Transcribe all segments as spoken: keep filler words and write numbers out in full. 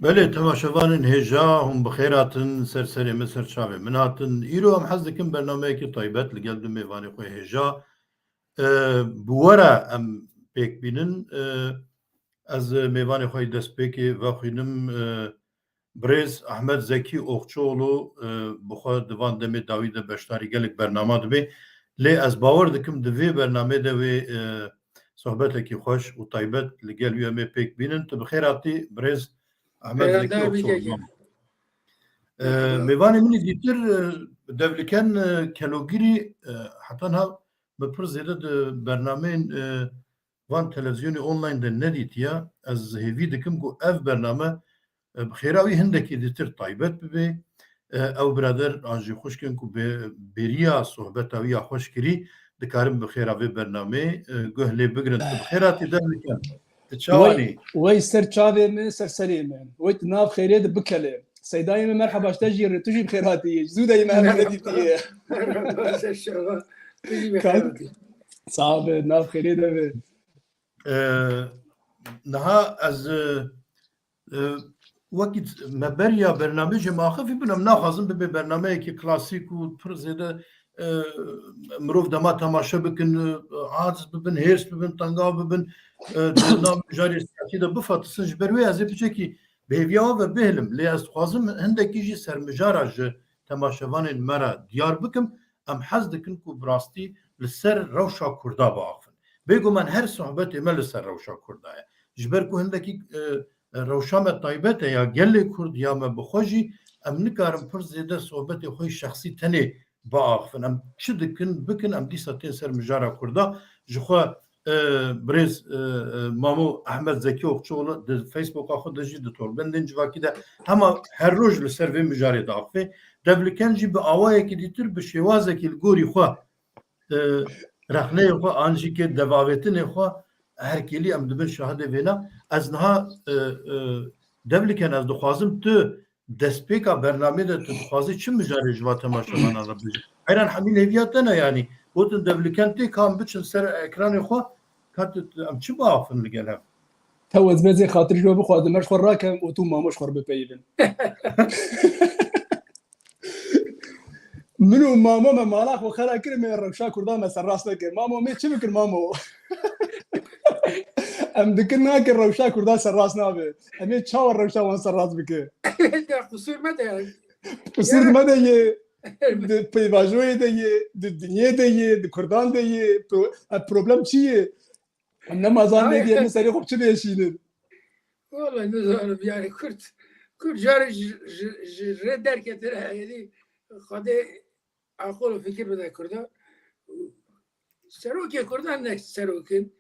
Belê, temaşevanên hêja, hûn bi xêr hatin, ser serê min, ser çavê min hatin. Îro em hez dikin bernameyekî taybet li gel du mêvanê xwe hêja, e, bi we re em pêk bînin. E, ez mêvanê xwe yê destpêkê vexwînim, e, birêz Ahmet Zekî Okçuoğlu, e, bi xwe di van demê dawî de beşdarî gelek bernama dibe. Lê ez bawer dikim di vê bernamê de wê, e, sohbetekî xweş û taybet li gel wî em ê pêk bînin. Tu bi xêr hatî, birêz Ahmet Zekî Okçuoğlu. E, mêvanê min î dîtir, e, Devliken, e, Kelogirî, e, heta niha min pir zêde di bernameyên, e, van televîzyonê online de nedîtiye. Ez hêvî dikim ku ev bername, e, bi xêra wî hindekî dîtir taybet bibe. E, ew birader an jî xwişkên ku bê-, bêriya sohbeta wî ya xweş kirî, dikarin bi xêra vê bernameyê, e, guh lê bigirin. Tu bi xêr hatî Devliken. Tu çawan î? Wey, wey ser çavê min, ser serê min. Wey tu nav xêrê de bikele. Seydayê min merheba ji te jî re, tu jî bi xêr hatî. Zû de yê me ev nedîtiye. Merheba, ser şeva. Tu jî bi xêr hatî. Sağ be, nav xêrê de be. E, niha ez, e, e, wekî me beriya bernamê jê axifî bin, em naxwazin bibe bernameyekî klasîk û pir zêde, e, mirov dema temaşe bikin, e, aciz bibin, hêrs bibin, tengav bibin, e, di nav mijarê siyasî de bifetisin. Ji ber wê ez ê piçekî bi hêviya we ve bihêlim. Lê ez dixwazim hindekî jî ser mijara ji temaşevanên me re diyar bikim. Em hez dikin ku bi rastî li ser rewşa Kurda biaxivin. Bêguman her sohbetê me li ser rewşa Kurda ye. Ji ber ku hindekî, e, rewşa me taybet e ya gelê Kurd ya me bi xwe jî, em nikarin pir zêde sohbetê xwe yê şexsî tenê biaxivin. Em çi dikin, bikin, em dîsa tên ser mijara Kurda. Ji xwe, e, birêz, e, e, Mamo Ehmed Zekî Okçuoğlu di Facebooka xwe de jî, di torbendên civakî de hema her roj li ser vê mijarê diaxife. Devliken jî bi awayekî dîtir, bi şêwazekî li gorî xwe, e, rexneyê xwe an jî kê devavêtinê xwe, her kêlî em dibin şahidê vêna. Ez niha, e, e, Devliken, ez dixwazim tu destpêka bernamê de tu dixwazî çi mijarê ji va temaşevanan re bêjî? Heyran hemî hêviya te ne yanî. Gotin Devliken tê, ka em biçin ser ekranê xwe, ka tu, tu, em çi biaxivin li gel hev? Tew ez bezê xatir ji we bixwazim, ez ji xwe rakem û tu Mamo ji xwe re bipeyivin. Min û Mamo me mala xwe xera kir, me rewşa Kurdan me serrast nekir. Mamo, me çi bikir Mamo? Em dikir nakir rewşa Kurdan serrast nabe. Em ê çawa rewşa wan serrast bike? Ya qusur me de yani. Qusur me de yê. Di pêvajoyê de yê, di dinyê de yê, di Kurdan de yê. Pro-, e, problem çi ye? Em nema zan nêdî em ê serê xwe bi çi vêşînin? Wala nizanim yani Kurd, Kurd carê ji, ji, ji rê derketine, yani Xwedê aqil û fikir bide Kurda. Serokê Kurdan ne serok in.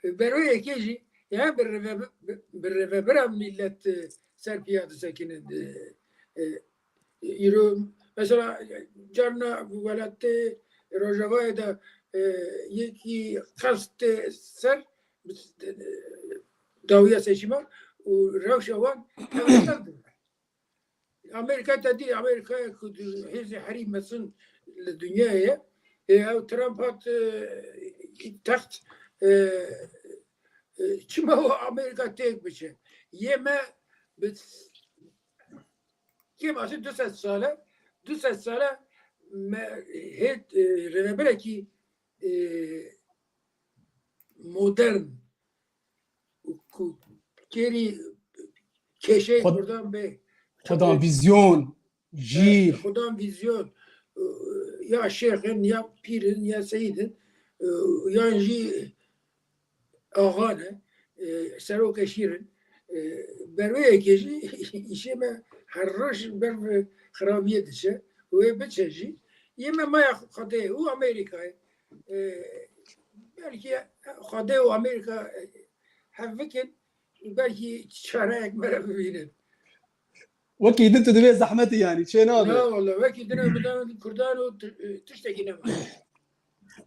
Beroyekê jî ya bi rêve-, bi rêvebira millet, e, ser piya disekinin, e, e, Îro, mesela, carna welatê Rojavayê de, e, yekî qest tê ser, e, dawiya seçîma û rewşa wan ew dibin. Amerîka te dî, Amerîkaya ku di hêzê herî mezin li dinyayê ye, e, ew Trump hat, e, text, e, e, çima o Amerîka têk biçe? Yê me bi Kêm asê du sed sal e, du sed sal e me hêt, e, rêvebirekî, e, modern û ku kêrî kêşeyê Xwed-, Kurdan bê. Xwedan vîzyon, e, jîr. Xwedan vîzyon, e, ya şêx in, ya pîr in, ya seyîd in, e, yan jî axa ne, e, serokê şîr in. E, ber wê yekê jî îşê me her roj ber bi xirabiyê diçe. Wê biçe jî. Yê me maya Xwedê û Amerîkayê. E, belkî Xwedê û Amerîka hev bikin, belkî çareyek me re bibînin. Wekî din tu divê zehmetî yanî, çê nabe. Na wala, wekî din em bidan Kurdan û ti-, tiştekî nema.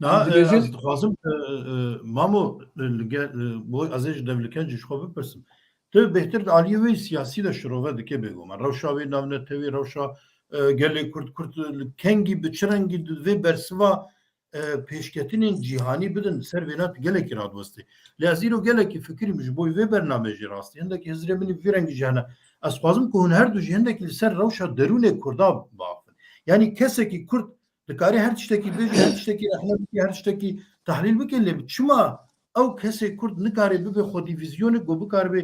Na, e, ez dixwazim, e, e, Mamo, e, li gel, e, bo ez ê ji Devliken jî ji xwe bipirsim. Tu bêhtir di aliyê wê siyasî de şirove dike bêguman. Rewşa wê navnetewî, rewşa, e, gelê Kurd, Kurd, e, li kengî, bi çi rengî di vê bersiva e, pêşketinên cîhanî bidin ser vêna tu gelekî radiwestê. Lê ez îro gelekî fikirîm ji bo vê bernameyê jî rastî. Hindekî hizirê min vî rengî jî hene. Ez dixwazim ku hûn her du jî hindekî li ser rewşa derûnê Kurda biaxivin. Yanî kesekî Kurd dikare her tiştekî bêje, her tiştekî rexne bike, her tiştekî tehlîl bike, lê çima ew kesê Kurd nikare bibe xwedî vîzyonek ku bikaribe,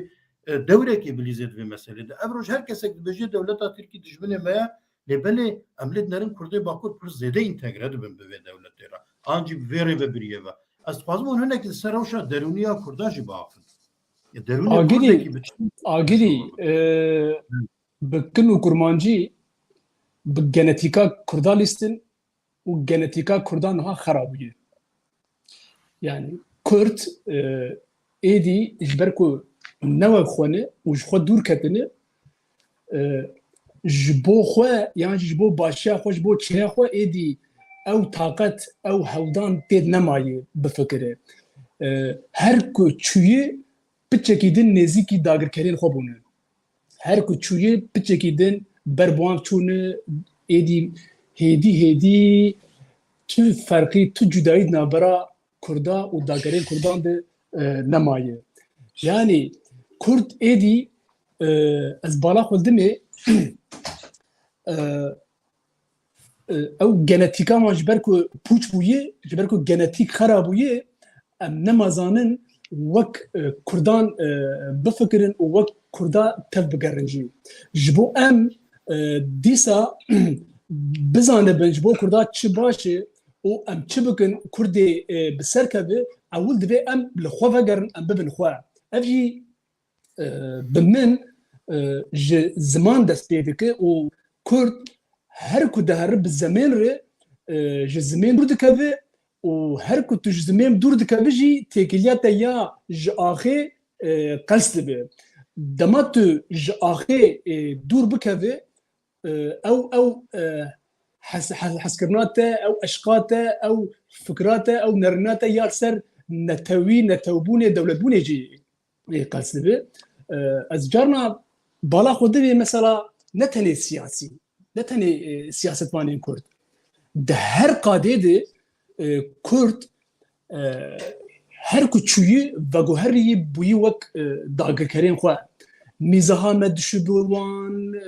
e, dewrekê bilîze di vê meselê de? Ev roj her kesek dibêje dewleta Tirkî dijminê me ye, lê belê em lê dinerin Kurdê Bakur pir zêde întegre dibin bi vê dewletê re. An jî bi vê rêvebiriyê ve. Ez dixwazim hûn hinekî li ser rewşa derûnî ya Kurdan jî biaxivin. Ya derûnê Agirî, Kurdekî bi çi Agirî, e, bi kin û kurmancî, bi genetîka Kurda lîstin û genetîka Kurdan niha xera bûye. Yani Kurd, e, êdî ji ber ku ne wek xwe ne û ji xwe dûr ketine, e, ji bo xwe yan jî ji bo başiya xwe, ji bo çeya xwe êdî ew taqet, ew hewdan tê de nemaye bifikire. E, her ku çûye piçekî din nêzîkî dagirkerên xwe bûne. Her ku çûye piçekî din ber bi wan çûne, êdî hêdî hêdî tu ferqî, tu cudayî di navbera Kurda û dagerên Kurdan de, e, nemaye. Yani Kurd êdî, e, ez bala xwe dimê, e, e, ew genetîka wan ji ber ku pûç bûye, ji ber ku genetîk xera bûye, em nema zanin wek, e, Kurdan, e, bifikirin û wek Kurda tev bigerin jî. Ji bo em, e, dîsa bizanibin ji bo Kurda çi baş e û em çi bikin Kurdê, e, bi ser keve, ewil divê em li xwe vegerin, em bibin xwe. Ev jî, e, bi min, e, ji ziman dest pê dike û Kurd her ku dihere bi zemên re, e, ji zimên dûr dikeve û her ku tu ji zimên dûr dikevî jî têkiliya te ya ji axê, e, qels dibe. Dema tu ji axê, e, dûr bikevî, e, ew, ew, e, hes-, hes-, hezkirina te, ew eşqa te, ew fikra te, ew nerîna te ya li ser netewî, netewbûnê, dewletbûnê jî, e, qels dibe. E, ez carna bala xwe divê mesela ne tenê siyasî, ne tenê, e, siyasetvanên Kurd. Di her qadê de, e, Kurd, e, her ku çûyî veguheriyî bûyî wek, e, dagirkerên xwe. Mîzaha me dişibi wan, e,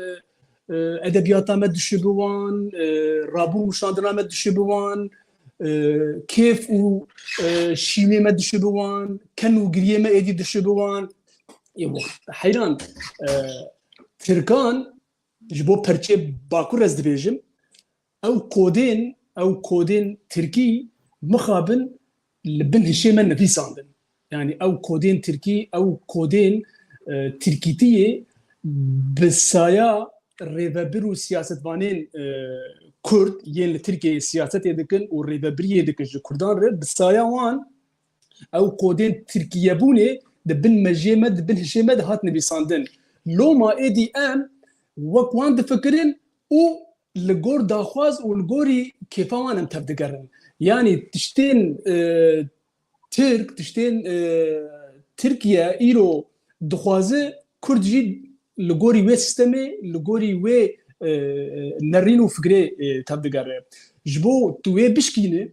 e, edebiyata me dişibi wan, e, rabûn û şandina me dişibi wan, e, kêf û, e, şînê me dişibi wan, ken û giriyê me êdî dişibi wan. Ê wext heyran, e, Tirkan ji bo perçê Bakur ez dibêjim, ew kodên, ew kodên Tirkî mixabin li bin hişê me nivîsandin. Yani ew kodên Tirkî, ew kodên, e, Tirkîtiyê bi saya rêvebir û siyasetvanên, e, Kurd yên li Tirkiyeyê siyasetê dikin û rêvebiriyê dikin ji Kurdan re, bi saya wan ew kodên Tirkiyebûnê di bin mejiyê me, di bin hişê me de hat nivîsandin. Loma êdî em wek wan difikirin û li gor daxwaz û li gorî kêfa wan em tevdigerin. Yanî tiştên, e, Tirk, tiştên, e, Tirkiye îro dixwaze Kurd jî li gorî wê sîstemê, li gorî wê, e, nerîn û fikrê, e, tevdigere. Ji bo tu wê bişkînî,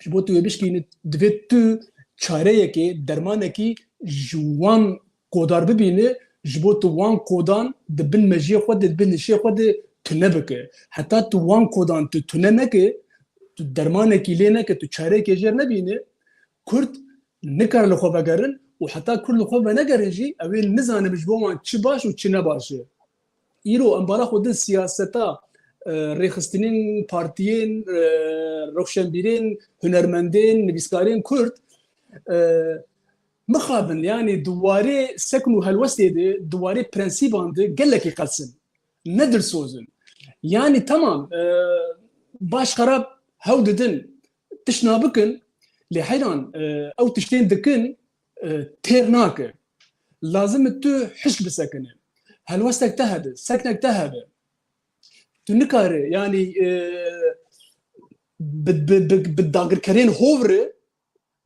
ji bo tu wê bişkînî, divê tu çareyekê, dermanekî ji wan kodar bibîne, ji bo tu wan kodan di bin mejiyê xwe de, di bin hişê xwe de tune bike. Heta tu wan kodan tu tune neke, tu dermanekî lê neke, tu çareyekê jêr nebîne, Kurd nikare li xwe vegerin û heta Kurd li xwe venegerin jî, ew ê nizane ji bo wan çi baş û çi ne baş e. Îro em bala xwe din siyaseta, e, rêxistinên partiyên, e, rewşenbîrên, hunermendên, nivîskarên Kurd, e, mixabin, yanî di warê sekn û helwestê de, di warê prensîban de gelekî qels in. Ne dilsoz in. Yanî temam, e, baş xerab hew didin, tiştna bikin, lê heyran, e, ew tiştên dikin, e, têr nake. Lazim e tu hişk bisekine. Helwestek te hebe, seknek te hebe. Tu nikare, yanî, e, bi, bi, bi, bi dagirkerên hov re,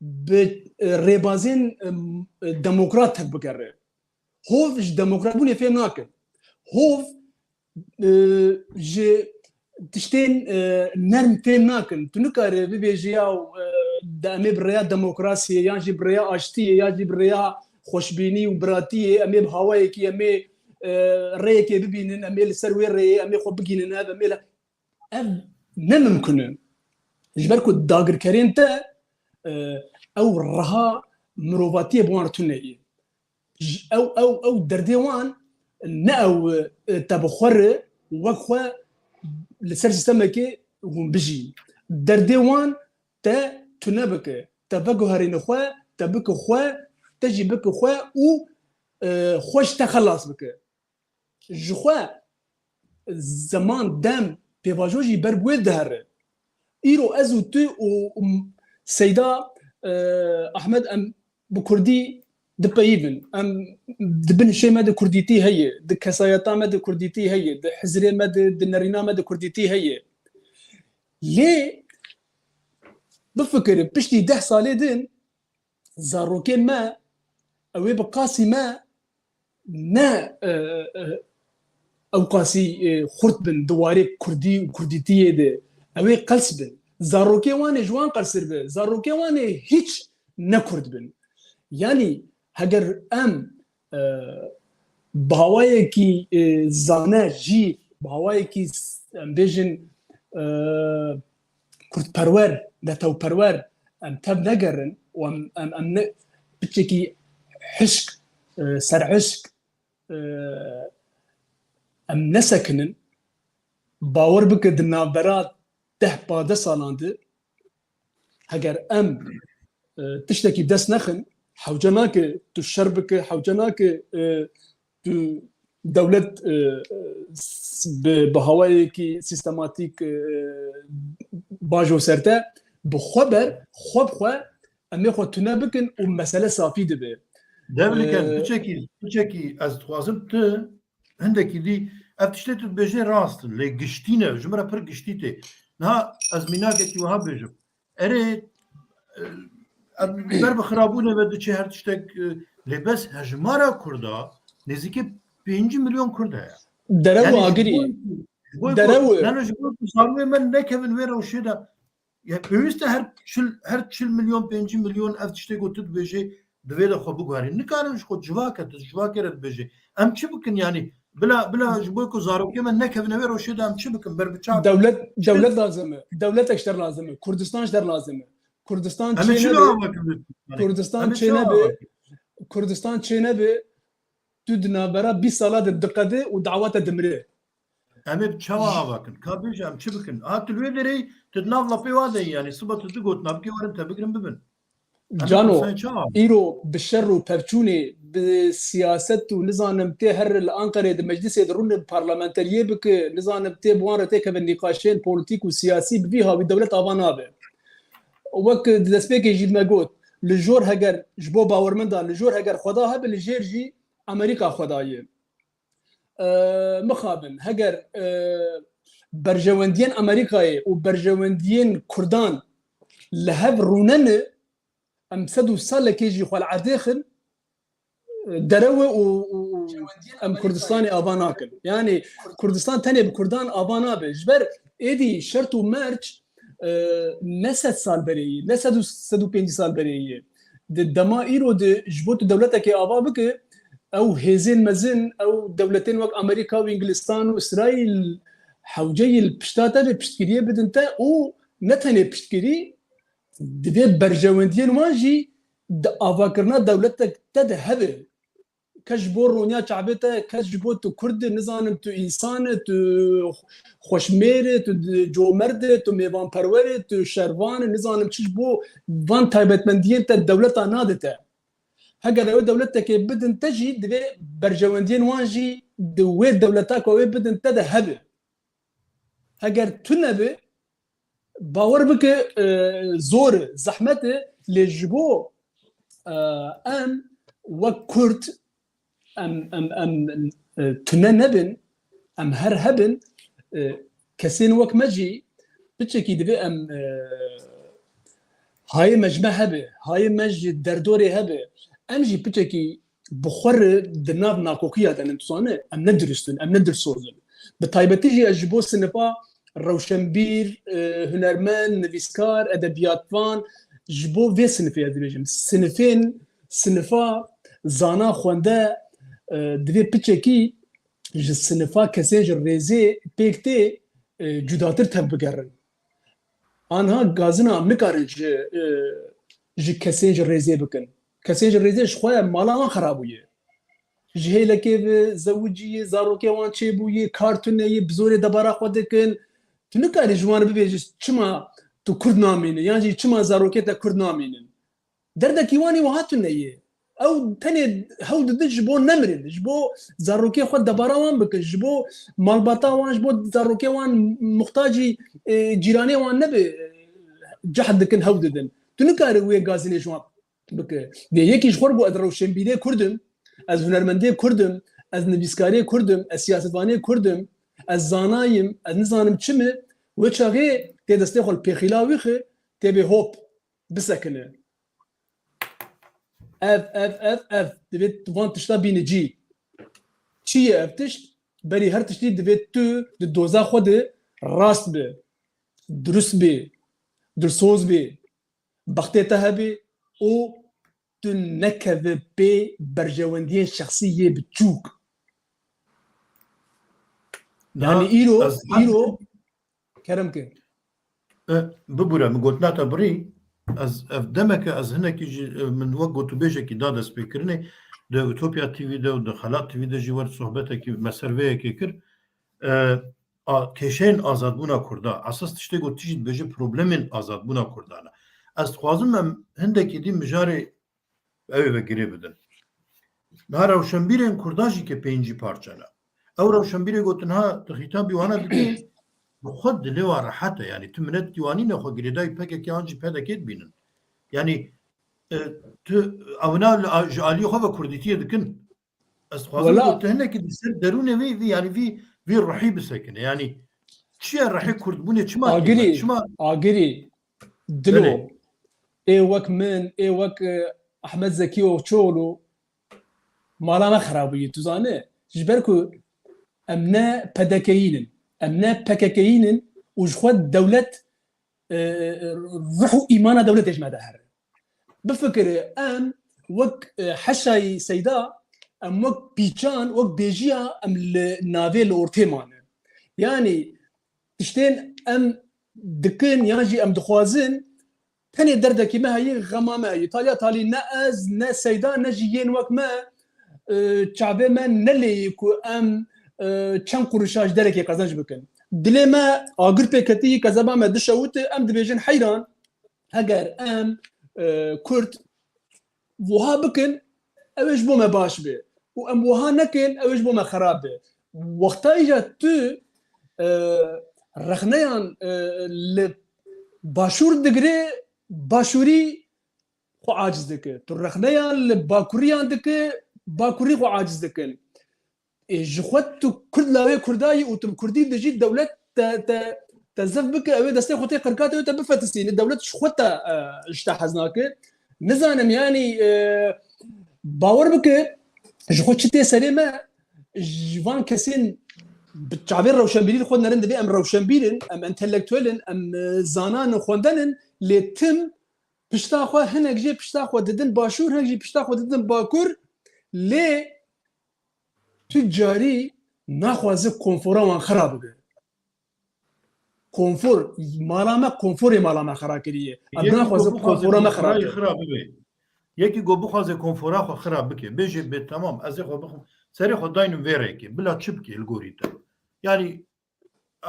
bi, e, rêbazên, e, demokrat tevbigere. Hov ji demokratbûnê fêm nake. Hov, e, ji tiştên, e, nerm têm nakin. Tu nikare bibêjî ya, e, de em ê bi rêya demokrasiyê, yan jî bi rêya aştiyê, yan jî bi rêya xweşbînî û biratiyê, em ê bi hawayekî, em ê, e, rêyekê bibînin, em ê li ser wê rêyê, em ê xwe bigînin ev, em ê li, ev ne mimkun e. Ji ber ku dagirkerên te, e, ew reha mirovatiyê bi wan re tune ye. Ji, ew, ew, ew derdê wan ne ew, e, te bi xwe re wek xwe li ser sîstemekê hûn bijî. Derdê wan te tune bike, te veguherîne xwe, te bike xwe, te jî bike xwe û, e, xwe ji te xelas bike. Ji xwe zeman, dem, pêvajo jî ber bi wê dihere. Îro ez û tu û, û Seyda, e, Ahmed, em bi kurdî dipeyivin. Em di bin hişê me de kurdîtî heye, di kesayeta me de kurdîtî heye, di hizrê me de, di nerîna me de kurdîtî heye. Lê bifikire, piştî deh salê din zarokên me, ew ê bi qasî me ne, e, e, ew qasî, e, xurt bin di warê kurdî û kurdîtiyê de. Ew ê qels bin. Zarokê wan ê ji wan qelstir be. Zarokê wan ê hîç ne kurd bin. Yanî heger em, e, bi hawayekî, e, zane, jî bi hawayekî s-, em bêjin, e, kurdperwer, netewperwer, em tev negerin û em, em, em ne piçekî hişk, e, serhişk, e, em nesekinin, bawer bike di navbera deh panzdeh salan de, heger em, e, tiştekî dest nexin, hewce nake tu şer bike, hewce nake, e, tu dewlet, e, s-, bi, bi hawayekî sîstematîk, e, bajo ser te, bi xwe ber, xwe bi xwe, em ê xwe tune bikin û mesele safî dibe. Devliken, E, piçekî, piçekî ez dixwazim tu hindekî dî, ev tiştê tu dibêjê rast in, lê giştî ne, ji min re pir giştî tê. Niha ez mînakekî wiha bêjim. Erê, e, em ber bi xirabûnê ve diçe her tiştek, e, lê bes hejmara Kurda nêzîkî pêncî milyon Kurd heye. Derew û Yanî ji agirî. bo, ji bo ku, Derew û nano ji bo ku zarokê me nekevin wê rewşê de, ya pêwîst e her çil, her çil milyon, pêncî milyon ev tiştê ku tu dibêjê, di vê de xwe biguherî. Nikarin ji xwe civak e, tu ji civakê re dibêjê. Em çi bikin yanî? Bila, bila ji bo ku zarokê me nekevine wê rewşê de em çi bikin? Ber bi çav Dewlet, çi dewlet lazim e. Dewletek ji der lazim e. Kurdistan ji der lazim e. Kurdistan Em ê çi çênebe, ava bikin? Kurdistan Em ê çi çênebe, ava bikin? Kurdistan çênebe, tu di navbera bîst sala de diqede û dawa te dimire. Em ê bi çawa ava kin? Ka bêje em çi bikin? Ha, tu li wê derê, tu di nav lapê wa de yî, yanî siba tu du gotina bikî, werin te bigirin bibin. Em ê Cano, pirsayê çawa ava? Îro bi şer û pevçûnê, bi siyaset û nizanim tê her li Anqerê di meclisê de rûne bi parlamenteriyê bike, nizanim tê bi wan re têkeve nîqaşên polîtîk û siyasî, bi vî hawî dewlet ava nabe. Wek di destpêkê jî me got, li jor heger ji bo bawermenda, li jor heger Xweda hebe, li jêr jî Amerîka Xweda ye. E, mixabin, heger, e, berjewendiyên Amerîkayê û berjewendiyên Kurdan li hev rûnene, em sed û salekê jî xwe li erdê xin, e, derew e û, û, û em Kurdistanê ava nakin. Yanî Kurdistan tenê bi Kurdan ava nabe. Ji ber êdî şert û merc, e, ne sed sal berê yî, ne sed û, sed û pêncî sal berê yî. Di dema îro de ji bo tu dewletekê ava bike, ew hêzên mezin, ew dewletên wek Amerîka û Îngilîstan û Îsraîl hewce yî li pişta te ve piştgiriyê bidin te û ne tenê piştgirî, divê berjewendiyên wan jî di avakirina dewletek te de hebe. Kes ji bo roniya çavê te, kes ji bo tu kurd e, nizanim tu însan e, tu xweşmêr e, tu di-, comerd e, tu mêvanperwer e, tu şervan e, nizanim çi ji bo van taybetmendiyên te dewleta nade te. Heger ew dewletekê bidin te jî, divê berjewendiyên wan jî di wê dewleta ku ew ê bidin te de hebe. Heger tu nebe, bawer bike, e, zor e, zehmet e, lê ji bo, e, em wek Kurd, em, em, em, e, tune nebin, em her hebin, e, kesên wek me jî piçekî divê em, e, hayê me ji me hebe, hayê me ji derdorê hebe, em jî piçekî bi xwe re di nav nakokiya de ne, tu zane, em ne dirust in, em ne dilsoz in. Bi taybetî jî ez ji bo sinifa rewşenbîr, e, hunermend, nivîskar, edebiyatvan, ji bo vê sinifê ez dibêjim. Sinifên, sinifa zana xwende, e, divê piçekî ji sinifa kesên ji rêzê pêk tê, e, cudatir tev bigerin. Anha gazina em nikarin ji, e, ji kesên ji rêzê bikin. Kesên ji rêzê ji xwe mala wan xera bûye. Ji hêlekê ve zewiciyê, zarokê wan çêbûyê, kar tune ye, bi zorê debara xwe dikin. Tu nikarî ji wan bibêjî çima tu Kurd namînî, yan jî çima zarokê te Kurd namînin. Derdekî wan ê wiha tune ye. Ew tenê hewl didin ji bo nemirin, ji bo zarokê xwe debara wan bikin, ji bo malbata wan, ji bo zarokê wan muxtacî, e, cîranê wan nebe, e, cehd dikin, hewl didin. Tu nikarî wê gazinê ji wan bike. Dê yekî ji xwe re got, ez rewşenbîrê Kurd im, ez hunermendê Kurd im, ez nivîskarê Kurd im, ez siyasetvanê Kurd im, ez zanayim, ez nizanim çi me, wê çaxê tê destê xwe li pêxîla wî xi, tê bê hop, bisekine. Ev, ev, ev, ev, divê van tişta bîne cî. Çi ye ev tişt? Berî her tiştî divê tu di doza xwe de rast be, dirust be, dilsoz be, bextê te hebe û tu nekeve pê berjewendiyên şexsî yê biçûk. Na, yanî îro, ez îro, kerem ke. E, bibûre, min gotina te birî, ez, ev demeke ez hinekî jî, e, min wek gotûbêjekî da destpêkirinê, di Utopya T V de û di Xelat T V de jî wer sohbetekî me ser vê yekê kir. E, a, kêşeyên azadbûna Kurda, esas tiştê ku tu jî dibêje problemên azadbûna Kurdan e. Ez dixwazim em hindekî dî mijarê ew ê ve girê bidin. Niha rewşenbîrên Kurdan jî ke pêncî parçe ne. Ew rewşenbîrê ku tu niha tu xîtabî wana dikî, bi xwe dilê wan rehet e. Yanî tu minet dîwanî ne xwe girêdayî P K K an jî P D K dibînin. Yanî, e, tu ewna li a-, ji aliyê xwe ve Kurdîtiyê dikin. Ez dixwazim Wela- ku tu hinekî di ser derûnê vî, vî, yanî vî, vî ruhî bisekine. Yanî çi ye rihê Kurdbûnê, çima Agirî, tê, çima Agirî, Dilo, Belê. Ê wek min, ê wek, e, Ahmet Zekî Oçoğlu, mala me xera bûyî, tu zane. Ji ber ku em ne P D K'yîn in, em ne P K K'yîn in û ji xwe dewlet, e, e, ruh û îmana dewletê ji me de here. Bifikire, em wek, e, heşayî Seyda, em wek pîçan, wek bêjiya em li navê, li ortê mane. Yanî tiştên em dikin yan jî em dixwazin, tenê derdekî me heyî, xema me heyî. Taliya talî ne ez, ne Seyda, ne jî yên wek me, e, çavê me nelêyî ku em, e, çend qurişa ji derekê qezenc bikin. Dilê me agir pê ketî, kezeba me dişewite, em dibêjin heyran. Heger em, e, Kurd wiha bikin, ew ê ji bo me baş be. Û em wiha nekin, ew ê ji bo me xerab be. Wexta îca tu, e, rexneyan, e, li Başûr digire, Başûrî xwe aciz dike. Tu rexneyan li Bakuriyan dike, Bakurî xwe aciz dikin. Ê, ji xwe tu Kurd lawê Kurda yî û tu bi Kurdî dijî, dewlet te, te, te zef bike, ew ê destê xwe tê qirkatê wê te bifetisîne. Dewlet ji xwe te, e, ji te hez nake. Nizanim, yanî, e, bawer bike, ji xwe çi tê serê me, ji van kesên bi çavê rewşenbîrî li xwe dinerin, divê em rewşenbîr in, em entelektuel in, em, e, zanan in, xwenden in, lê tim pişta xwe, hinek jê pişta xwe didin Başûr, hinek jî pişta xwe didin Bakur, lê tu carî naxwaze konfora wan xira bibe. Konfor, mala me, konforê mala me xira kiriye. Em Yekî naxwaze ku bixwaze konfora me xira konforayê bibe. Xira bibe. Yekî ku bixwaze konfora xwe xira bike. Bêje bê temam, ez ê xwe bixwim. Serê xwe daynim vê rêkê. Bila çi bike li gorî te? Yanî,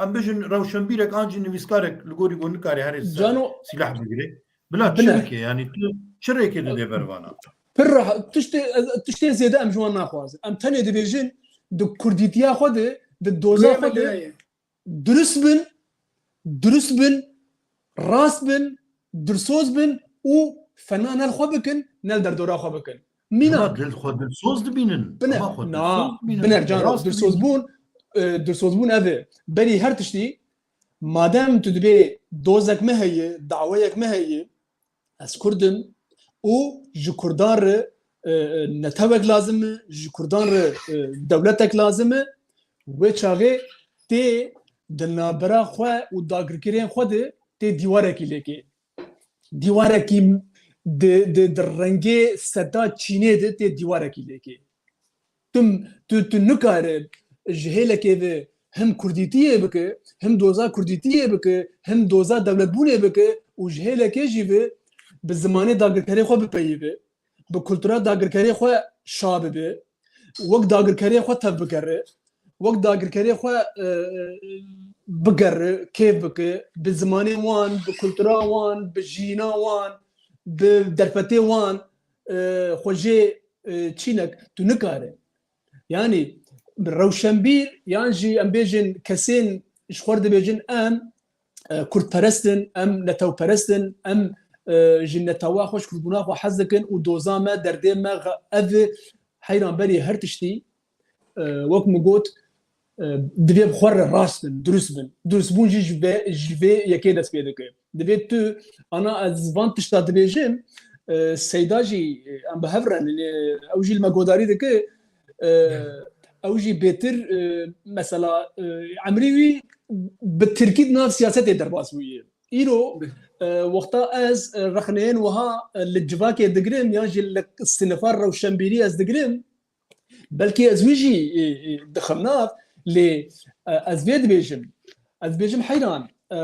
em bijin rewşenbîrek an jî nivîskarek li gorî ku nikare herê ser Cano, sîlah bigire. Bila çi bine. Bike? Yanî tu çi rêkê didê ber vana? Pir reha-, tiştê, tiştê zêde em ji wan naxwazin. Em tenê dibêjin di kurdîtiya xwe de, di doza Lê xwe de, lê. Dirust bin, dirust bin, rast bin, dilsoz bin û fena ne li xwe bikin, ne li derdora xwe bikin. Mîna. Ama dil xwe dilsoz dibînin. Bine, Ama xwe na, dilsoz dibînin. Bine, caro, Rast dilsoz dibînin. Bûn, e, dilsoz bûn ev e. Berî her tiştî, madem tu dibê dozek me heye, daweyek me heye, ez Kurd im û ji Kurdan re, e, e, netewek lazim e, ji Kurdan re, e, dewletek lazim e. Wê çaxê tê di navbera xwe û dagirkerên xwe de tê dîwarekî lêkê. Dîwarekî di, di, di rengê seta çînê de tê dîwarekî lêkê. Tu, tu, tu nikare ji hêlekê ve him kurdîtiyê bike, him doza kurdîtiyê bike, him doza dewletbûnê bike û ji hêlekê jî ve bi zimanê dagirkerê xwe bipeyivî, bi kultura dagirkerê xwe şa bibe, wek dagirkerê xwe tev bigere, wek dagirkerê xwe, e, e, bigere, kêf bike, bi zimanê wan, bi kultura wan, bi jiyîna wan, bi derfetê wan, e, xwe jê, e, çînek, tu nikare. Yanî rewşenbîr yan jî em bêjin kesên ji xwe dibêjin em, e, kurdperest in, em netewperest in, em, e, ji netewa xwe, ji kurdbûna xwe hez dikin û doza me, derdê me, xe-, ev e, heyran berî her tiştî, e, wek min got, e, divê bi xwe re rast bin, durust bin. Durustbûn jî ji vê, ji vê yekê dest pê dike. Divê tu, ana ez van tişta dibêjim, e, Seyda jî, e, em bi hev re ne, ew jî li me godarî dike, e, ew jî bêtir, e, mesela, e, emrî wî bi tirkî di nav siyasetê derbas bûye. Îro, e, wexta ez, e, rexneyên wiha, e, li civakê digirim yan jî li sinifa rewşenbîrî ez digirim, belkî ez wî jî, e, e, dixim nav, lê, e, ez vê dibêjim. Ez dibêjim heyran. E,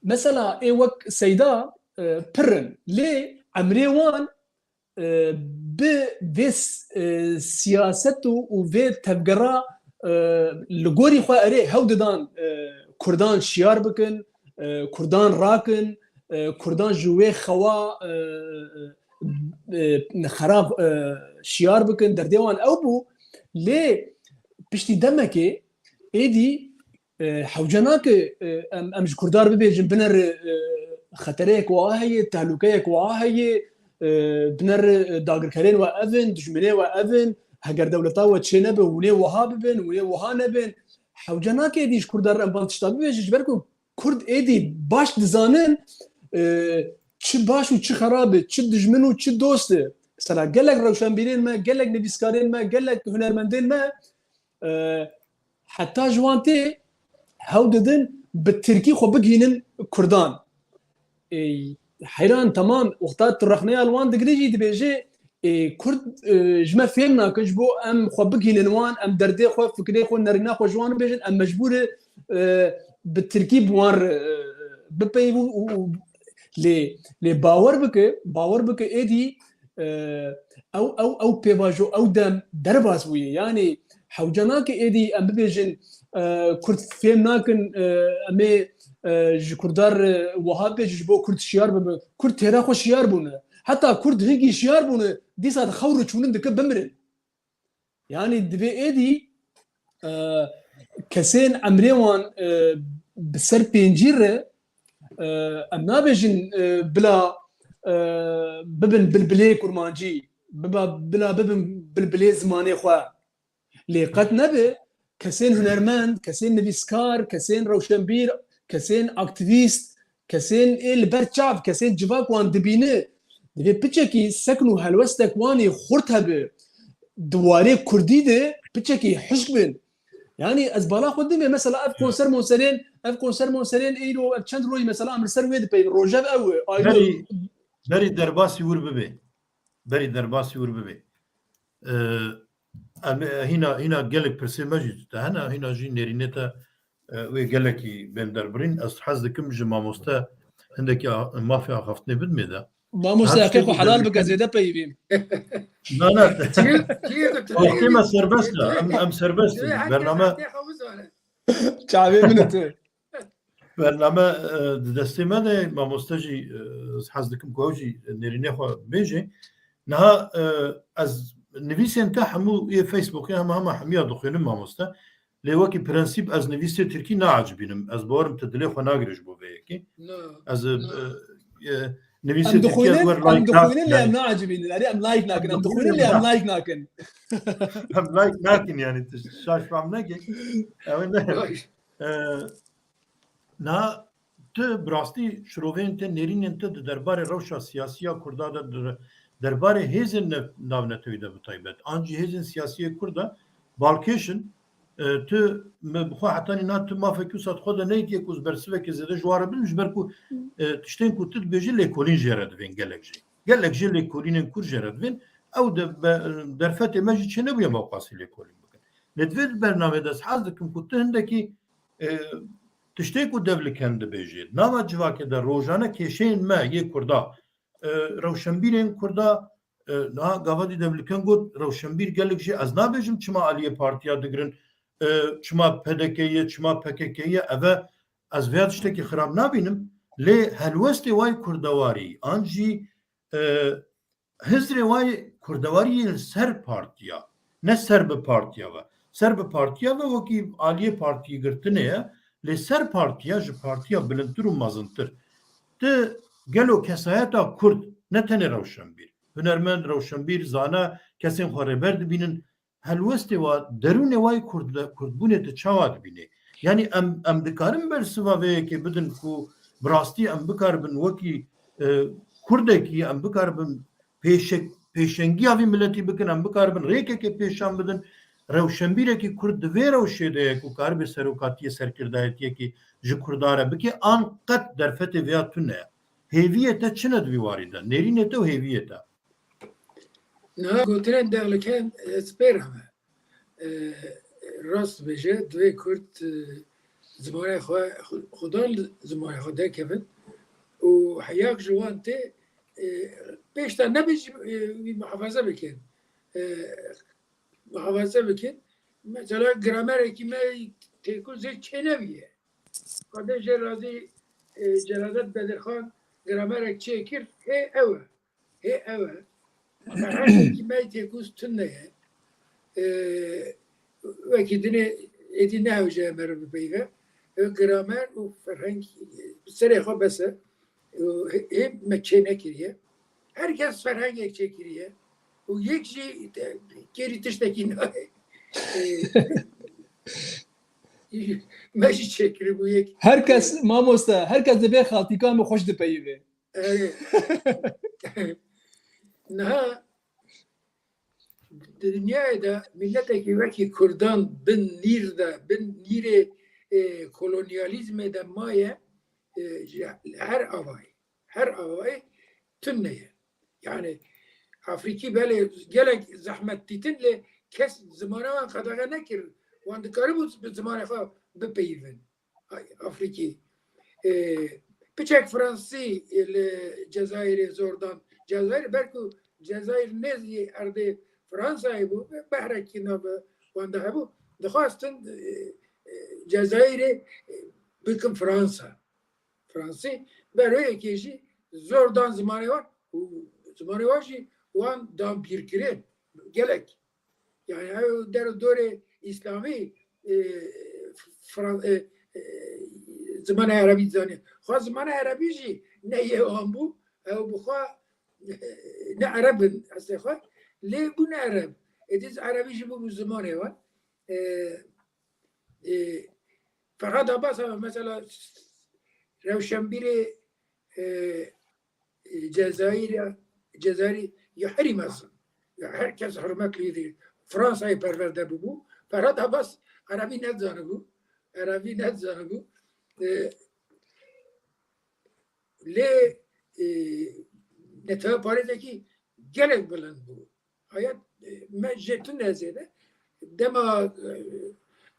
mesela ê wek Seyda, e, pir in. Lê emrê wan, e, bi vê s-, e, siyaset û, û vê tevgera, e, li gorî xwe erê hew didan, e, Kurdan şiyar bikin, e, Kurdan rakin, e, Kurdan ji wê xewa, e, e, e, xerab, e, şiyar bikin, derdê wan ew bû. Lê piştî demekê êdî, e, hewce nake, e, em, em ji Kurdan bibêjin, biner, e, xetereyek wiha heye, tehlûkeyek wiha heye, e, biner, e, dagirkerên we ev in, dijminê we ev in, heger dewleta we çê nebe, hûn ê wiha bibin, hûn ê wiha nebin. Hewce nake êdî ji Kurdan re em van tişta bibêjin, ji ber ku Kurd êdî baş dizanin, e, çi baş û çi xerab e, çi dijmin û çi dost e. Mesela gelek rewşenbîrên me, gelek nivîskarên me, gelek hunermendên me, e, heta ji wan tê hew didin bi tirkî xwe bigihînin Kurdan. E, heyran, temam, wexta tu rexneya li wan digirî jî dibêje, e, Kurd, e, ji me fêm nake, ji bo em xwe bigihînin wan, em derdê xwe, fikrê xwe, nerîna xwe ji wan bibêjin, em mecbûr e, e, bi tirkî bi wan re, e, bipeyivin û, û lê, lê bawer bike, bawer bike êdî, e, ew, ew, ew pêvajo, ew dem derbas bûye. Yanî hewce nake êdî em bibêjin, e, Kurd fêm nakin, e, em ê, e, ji Kurdan re wiha bibêjin, ji bo Kurd şiyar bibe. Kurd têra xwe şiyar bûne. Heta Kurd hingî şiyar bûne, dîsa di xew re çûnin dike bimirin. Yanî divê êdî, e, kesên emrê wan, e, bi ser pêncî re, e, em nabêjin, e, bila, e, bibin bilbilê kurmancî, biba, bila bibin bilbilê zimanê xwe. Lê qet nebe kesên hunermend, kesên nivîskar, kesên rewşenbîr, kesên aktîvîst, kesên ê li ber çav, kesên civak wan dibîne, divê piçekî sekn û helwestek wan ê xurt hebe, di warê kurdî de piçekî hişk bin. Yanî ez bala xwe dimê, mesela ev konser monserên, ev konser monserên îro, ev çend rojî mesela em li ser wê dipeyvin. Rojev ew e, ayrı. Berî, berî derbasî wir bibe. Berî derbasî wir bibe. Ee, em, hîna, hîna gelek pirsê me jî te hene, hîna jî nêrînê te, e, wê gelekî bên derbirîn. Ez hez dikim ji mamoste hindekî a-, mafê axaftinê bidimê de. Mamoste, heqê xwe helal bike, zêde peyivîm. Na, na. Wextê me serbest e. Em, em serbest in. Bername. Çavê min e tu. Bername, e, di destê me de, mamoste jî, e, ez hez dikim ku ew jî nêrînê xwe bêje. Niha, e, ez nivîsên te hemû yê Facebookê hema hema hemiya dixwînim, mamoste. Lê wekî prensîp ez nivîsê tirkî naecibînim. Ez bawerim tu dilê xwe nagirê ji bo vê yekê. Ez, e, e, nivîsê tirkî ez wer like nakim. Em dixwînin lê em naecibînin. Erê, em like nakin. Em dixwînin lê em like nakin. Em like nakin, yanî tu şaş fam neke. Ew ne. E, niha tu bi rastî şiroveyên te, nêrînên te di derbarê rewşa siyasî ya Kurda de, di derbarê hêzên ne-, navnetewî de bi taybet, an jî hêzên siyasî yê Kurd de balkêş in, E, tu me bi xwe hetanî na tu mafekî wisa di xwe de neyîtiye ku ez bersivekê zêde ji wan re bidim, ji ber ku, e, tiştên ku tu dibêjî lêkolîn jê re divên gelek jê. Gelek jê lêkolînên kur jê re divên. Ew de be-, derfetê me jî çênebûye me qasî lêkolîn bikin. Lê di vê bernameyê de ez hez dikim ku tu hindekî, e, tiştê ku Devliken dibêjê, nava civakê de rojane kêşeyên me yê Kurda, e, rewşenbîrên Kurda, e, niha gava dî Devliken got, rewşenbîr gelek jî ez nabêjim çima aliyê partiya digirin, e, çima P D K ye, çima P K K ye, eve ez vêya tiştekî xirab nabînim, lê helwestê wayê kurdewarî, an jî, e, hizrê wayê kurdewarî yê li ser partiya, ne ser bi partiya ve. Ser bi partiya ve wekî aliyê partiyê girtinê ye, lê ser partiya ji partiya bilindtir û mezintir. Ti gelo kesayeta kurd, ne tenê rewşenbîr, hunermend, rewşenbîr, zana, kesên xwe rêber dibînin, helwestê wa, derûnê wa yê kurd-, kurdbûnê tu çawa dibînî? Yanî em, em dikarin bersiva vê yekê bidin ku bi rastî em bikaribin wekî, e, kurdekî, em bikaribin pêşe-, pêşengiya vî miletî bikin, em bikaribin rêkekê pêşan bidin. Rewşenbîrekî kurd di vê rewşê de ye ku karibe serokatiyê serkirdayetiyekê ji kurda re bike, an qet derfetê vêya tune ye. Hêviyê te çi ne di vî warî de? Nêrînê te û hêviyê te? Niha gotinên Devliken, e, spêr heme. E, rast bêje, divê Kurd, e, zimanê xwe, xu-, xudan li zimanê xwe derkevin û heyak ji wan tê, e, pêş de nebê jî, e, wî muhafaza bikin. E, muhafaza bikin. Mesela gramerekî me têkû zê çênebîye. Xwedê jê razî, e, Celadet Bedirxan gramerek çêkir, hê ew e. Hê ew e. Ferhengekî me yê têkûz tune ye. E, wekî dinê êdî nehewce meriv bipeyive. Ew gramer û ferheng, e, serê xwe bes e. Û hê, hê me çê nekiriye. Her kes ferhengek çêkiriye. Û yek jî te-, kêrî tiştekî nayê. E, me jî çêkiribû yek. Her kes, mamoste, her kes divê xaltîka min xweş dipeyive. Erê. Niha di dinyayê de miletekî wekî Kurdan bin nîr de, bin nîrê, e, kolonyalîzmê de maye, e, ji her avayî, her avayî tune ye. Yani Afrîkî belê gelek zehmet dîtin, lê kes zimana wan qedexe nekir. Wan dikaribû bi zimanê xwe bipeyivin. Afrîkî. E, piçek Fransî, e, li Cezayirê zor dan. Cezayir, ber ku Cezayir nêzî erdê Fransayê bû, behrekî nav wan de hebû. Dixwastin, e, e, Cezayirê, e, bikin Fransa. Fransî, ber wê yekê jî zor dan zimanê wan û zimanê wan jî wan dan bîrkirin. Gelek. Yani ew der û dorê îslamî, e, Fran-, e, e, zimanê erebî dizanî. Xwe zimanê erebî jî ne yê wan bû. Ew bi xwe, e, ne ereb in eslê xwe. Lê bûne ereb. Êdî erebî jî bûbû zimanê wan. E, e, Ferhat Abbas, mesela rewşenbîrê, e, e, Cezayir ya, Cezayirî ya herî mezin. Ya her kes hurmet lê dî. Fransayê perwerde bûbû. Ferhat Abbas erebî nedizanibû. Erebî nedizanibû. E, lê, e, netewe parêzekî gelek bilind bû. Haya, e, me jê tune zêde. Dema,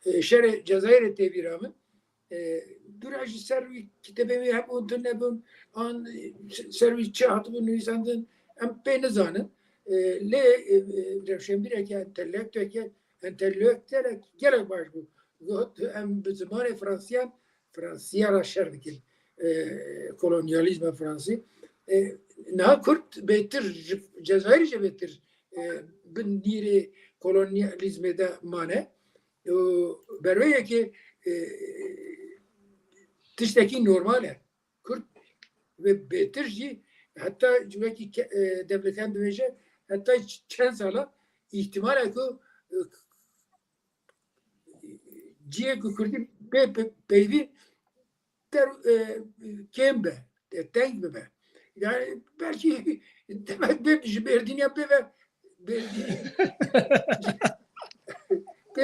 e, e, şerê Cezayirê tê bîra min, e, dûra ji ser wî kitêbê wî hebûn, tune bûn, an, e, ser wî çi hatibû nivîsandin, em pê nizanin. E, lê, e, e, rewşenbîreke, entelektûyeke, entelektuelek gelek baş bû. Got, em bi zimanê Fransiyan, Fransiya re şer dikin. E, kolonyalîzma Fransî. E, niha Kurd bêtir, ji Cezayirê jî bêtir, e, bin nîrê kolonyalîzmê de mane. Û ber wê yekê, e, tiştekî normal e. Kurd ve bêtir jî heta wekî ke-, e, Devleten dibêje, heta ç-, çend sala îhtimal e ku, e, cihê ku Kurdî bê pe-, peyvî der, e, kêm be, e, teng bibe. Yani belkî demek bê ji Mêrdîniya bê ve Mêrdîn.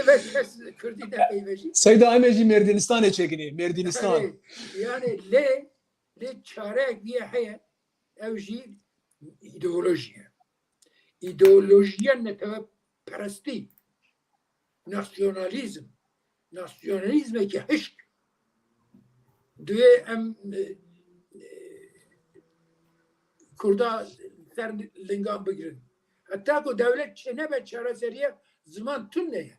Peyve kes Kurdî ne peyve jî. Seyda, em ê jî Mêrdînistanê çêkinê. Mêrdînistan. Yani, yani lê, lê çareyek diye heye, ew jî îdeolojiye. Îdeolojiye neteweperestî, nasyonalîzm, nasyonalîzmeke hişk. Divê em, e, e, Kurda ser lingan bigirin. Heta ku dewlet çênebe çareseriya ziman tune ye.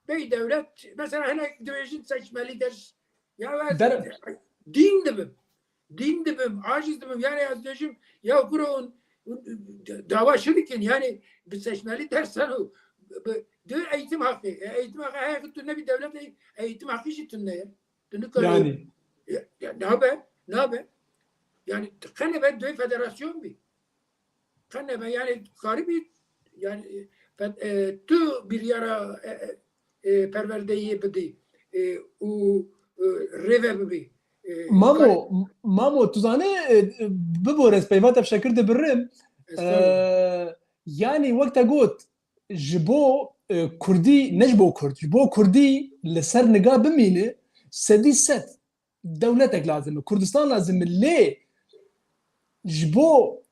Bey dewlet, mesela hinek dibêjin seçmeli ders. Ya ez Der- dîn dibim. Dîn dibim, aciz dibim. Yani ez dibêjim, ya kuro hûn, hûn dava şirikin. Yani bi seçmeli dersan û bi, di eğitim hakkı. E, eğitim hakkı heye ki tu ne bir devlet eğ-, eğitim hakkı jî tune ye. Tu ne kadar Yani. Ya, ya, ne be? Ne be? Yani qene be duyê federasyon bi. Qene be yani karibî yani e, fe- e, tu bir yara e, e, e, perwerdeyê bidî e, û e, rêve bibî. E, Mamo, Mamo, tu zanî, e, e, bibore ez peyva te bi şekir dibirim. Estağfurullah. E, yani wek te got, ji bo e, Kurdî, ne ji bo Kurd, ji bo Kurdî li ser niga bimîne, sedî sed dewletek lazim e, Kurdistan lazim e, lê ji bo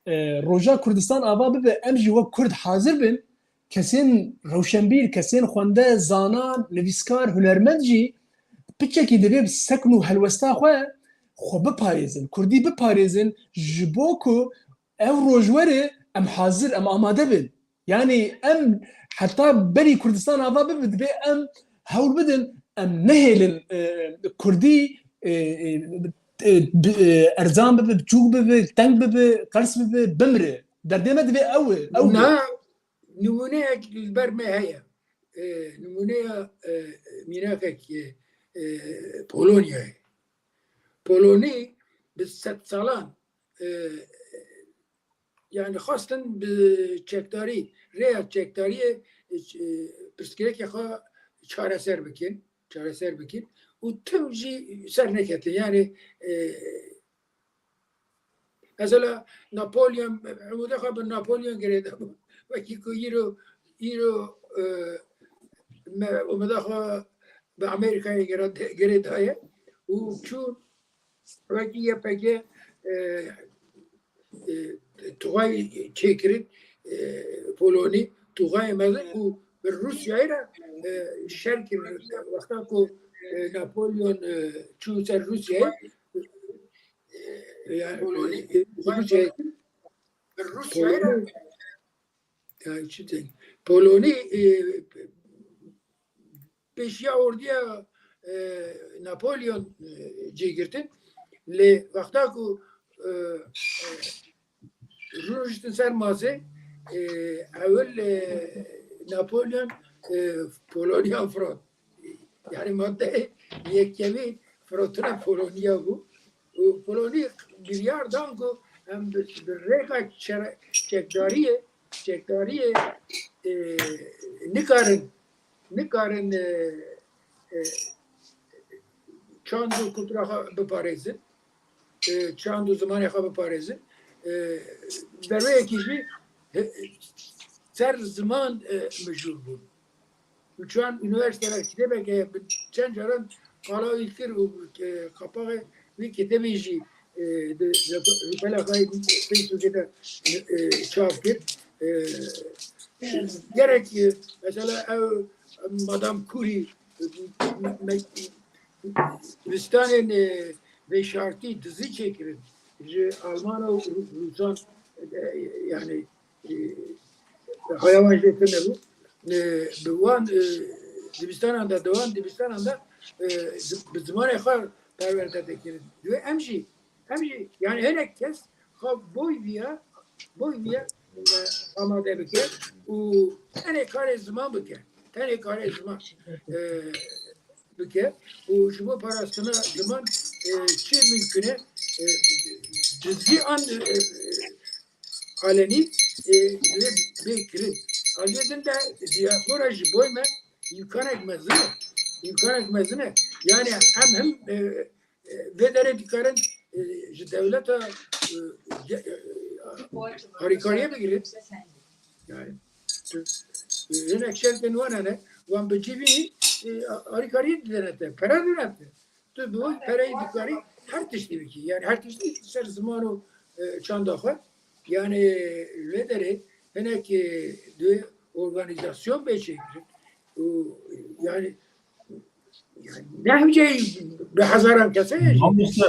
e, roja Kurdistan ava bibe, em jî wek Kurd hazir bin, kesên rewşenbîr, kesên xwende, zanan, nivîskar, hunermend jî piçekî divê bi sekn û helwesta xwe, xwe biparêzin, Kurdî biparêzin, ji bo ku ew roj were em hazir, em amade bin. Yani em heta berî Kurdistan ava bibe, divê em hewl bidin, em nehêlin e, Kurdî e, e, e, bi- e, erzan bibe, biçûk bibe, teng bibe, qers bibe, bimre. Derdê me divê ew e, ew be. Na nimûneyek li ber me heye. E, nimûneya e, mînakek e, e, Polonyayê. Polonî bi sed salan e, yani xwestin bi çekdarî, rêya çekdariyê e, pirsgirêkê xwe çareser bikin, çareser bikin û tim jî ser neketin. Yani e, mesela Napolyon, umûdê xwe bi Napolyon girêdabû. Wekî ku îro, îro e, me umûdê xwe bi Amerîkayê girê- girêdaye û çû wekî Y P G e, e, tuxayê çêkirin e, Polonî, tuxayê mezin û bi Rûsyayê re e, şer kirin. Wexta ku e, Napolyon e, çû ser Rûsyayê, e, yani, e, Rûsyayê, Polonî, yani, çi diyeyim? Polonî e, pêşiya ordiya e, Napolyon e, cê girtin. Lê wexta ku e, e, rûniştin ser masê, e, ewil e, Napolyon e, Polonî firot. Yani madde yekemî firotina Polonî bû. Û Polonî biryar dan ku em bi, bi rêka çere- çekdariyê, çekdariyê e, nikarin, nikarin e, e, çand û kultura xwe biparêzin, e, çand û zimanê xwe biparêzin. E, berweyekî jî e, ser ziman e, mijûl bûn. Û çand unîversîteler kitêbeke bi çend caran qala wî kir û e, qapaxê wî kitêbê jî e, di rûpela xwe yê Facebookê de e, çap kir. E, gerek e, mesela ew Madame Curie e, me- dibistanên e, vêşartî dizî çêkirin ji Alman û Rûsan e, yani e, haya wan jê tune bû. E, bi wan e, dibistanan de, di wan dibistanan de e, bi zimanê xwe perwerde dikirin. Divê em jî, em jî, yani hinek kes xwe boy viya, boy viya e, amade bike û tenê karê ziman bike. Tenê karê ziman e, bike û ji bo parastina ziman e, çi mimkun e, e, cizgî an e, alenî e, divê bê kirin. Aliyê din de diaspora ji boy me îmkanek mezin e. Îmkanek mezin e. Yani em him e, e, vê derê dikarin e, ji dewleta e, ge- e, harîkariyê bigirin. Yani. Tu, e, hinek şertên wan hene, wan bi cî bînî, e, a-, alîkariyê didene te, pere didene te. Tu bi wî pereyî dikarî her tiştî bikî. Yani her tiştî ser ziman û, e, çanda xwe. Yani vê derê hinek, e, di organîzasyon bê çêkirin. Û, yani, yani ne hewce bi hezaran kese ye jî. Mamoste,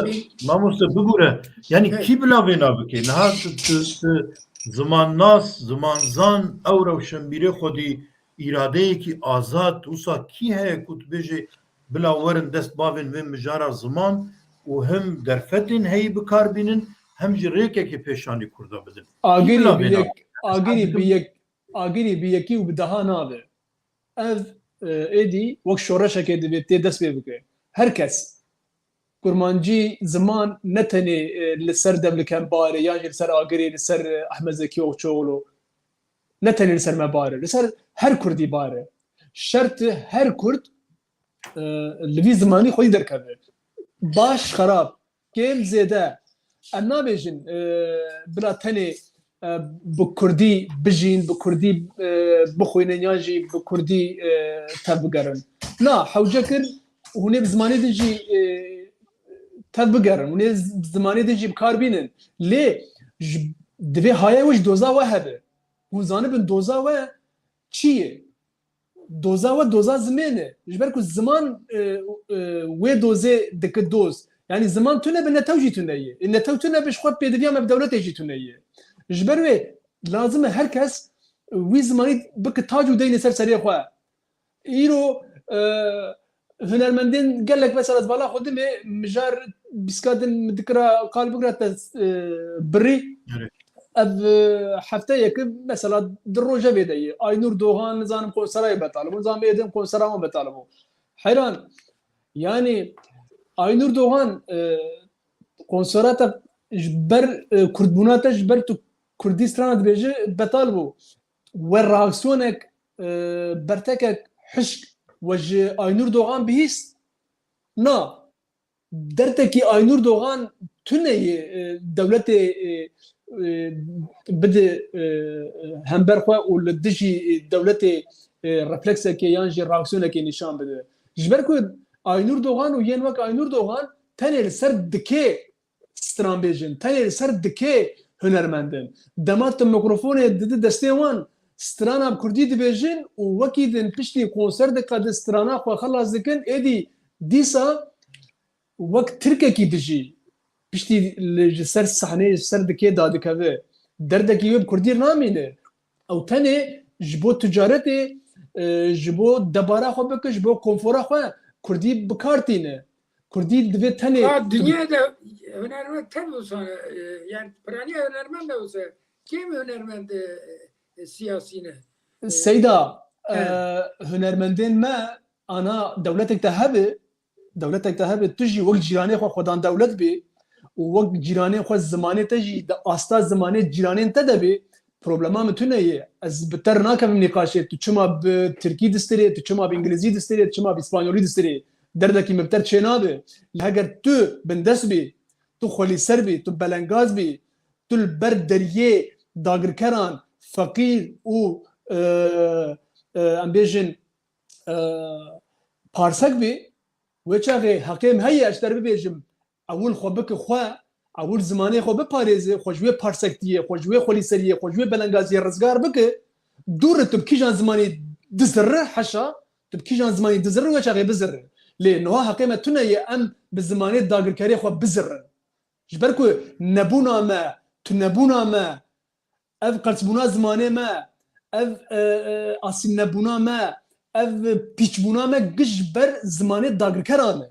mamoste bigure. Yani kî bila vê nabike? Niha tu, tu, tu zimannas, zimanzan, ew rewşenbîrê xwedî îradeyekî azad, wisa kî heye ku tu bêjê bila werin dest bavên vê mijara ziman û him derfetên heyî bi kar bînin, hem jî rêkekê pêşanî Kurda bidin? Kî Agirî bila vê bi yek, nabike? agirî bi yek, agirî bi yekî û bi deha nabe. Ev, e, êdî wek şoreşekê divê tê dest pê bike. Her kes, kurmancî ziman ne tenê, e, li ser Demliken bar e, yan jî li ser Agirê, li ser, e, Ehmed Zekî Okçuoğlu, ne tenê li ser me bar e, li ser her Kurdî bar e. Şert e her Kurd, e, li vî zimanî xwedî derkeve. Baş, xerab, kêm, zêde. Em nabêjin, e, bila tenê, e, bi Kurdî bijîn, bi Kurdî, e, bixwînin yan jî bi Kurdî, e, tevbigerin. Na, hewce kir hûn ê bi zimanê din jî, e, tevbigerin, hûn ê z-, zimanê din jî bi kar bînin. Lê ji, divê haya wê ji doza we hebe. Hûn zanibin doza we çi ye? Doza we doza zimên e. Ji ber ku ziman, e, e, wê dozê dike doz. Yani ziman tune be, netew jî tune ye. E, netew tune be, ji xwe pêdiviya me bi dewletê jî tune ye. Ji ber wê lazim e her kes wî zimanî bike tac û deynê ser serê xwe. Îro, e, hunermendên gelek, mesela, ez vala xwe dimê, mijar bîska din min dikira qal bikira te, e, birî. Evet. Ev, e, hefteyek, mesela, di rojevê de ye. Aynur Doğan, nizanim, konserayê betal bû. Nizanim êdin konsera wan betal bû. Heyran. Yani, Aynur Doğan, e, konsera te ji ber, e, kurdbûna te, ji ber tu kurdî strana dibêje, betal bû. We reaksiyonek, e, bertekek hişk we ji Aynur Doğan bihîst? Na. Dertekî Aynur Doğan tune ye, e, dewletê, e, e, bide, e, hember xwe û li dijî, e, dewletê, e, refleksekê yan jî reaksiyonekê nîşan bide. Ji ber ku Aynur Doğan û yên wek Aynur Doğan tenê li ser dikê stran bêjin, tenê li ser dikê hunermend in. Dema tu mikrofonê didi destê wan, strana bi kurdî dibêjin û wekî din piştî konser diqedin, strana xwe xelas dikin, êdî dîsa wek tirkekî dijî, piştî li, ji ser sahneyê, ji ser dikê dadikeve. Derdekî wê bi kurdî namîne. Ew tenê ji bo ticaretê, e, ji bo debara xwe bike, ji bo konfora xwe kurdî bi kar tîne. Kurdî divê tenê Ha, dinyayê de hunermend tev wisa ne, e, yani piraniya hunermend de wisa. Kêm hunermend, e, e, siyasî ne? Seyda, e, hunermendên me ana dewletek de hebe, dewletek de hebe, tu jî wek cîranê xwe xwedan dewlet bê û wek cîranê xwe zimanê te jî di asta zimanê cîranên te de bê, problema min tune ye. Ez bi te re nakevim nîqaşê, tu çima bi tirkî distirê, tu çima bi îngilîzî distirê, tu çima bi îspanyolî distirê. Derdekî min bi te re çênabe. Lê heger tu bindest bî, tu xwelîser bî, tu belengaz bî, tu li ber deriyê dagirkeran feqîr û, e, e, em bêjin, e, parsek bî, wê çaxê heqê min heye ez ji te re bibêjim, ewil xwe bike xwe, ewil zimanê xwe biparêze, xwe ji wê parsektiyê, xwe ji wê xwelîseriyê, xwe ji wê belengaziyê rizgar bike, dû re tu bi kîjan zimanî dizirre, heşa, tu bi kîjan zimanî dizirre, wê çaxê bizirre. Lê niha heqê me tune ye em bi zimanê dagirkerê xwe bizirrin. Ji ber ku nebûna me, tunebûna me, ev qelsbûna zimanê me, ev, e, e, asîmnebûna me, ev pîçbûna me giş ji ber zimanê dagirkeran e.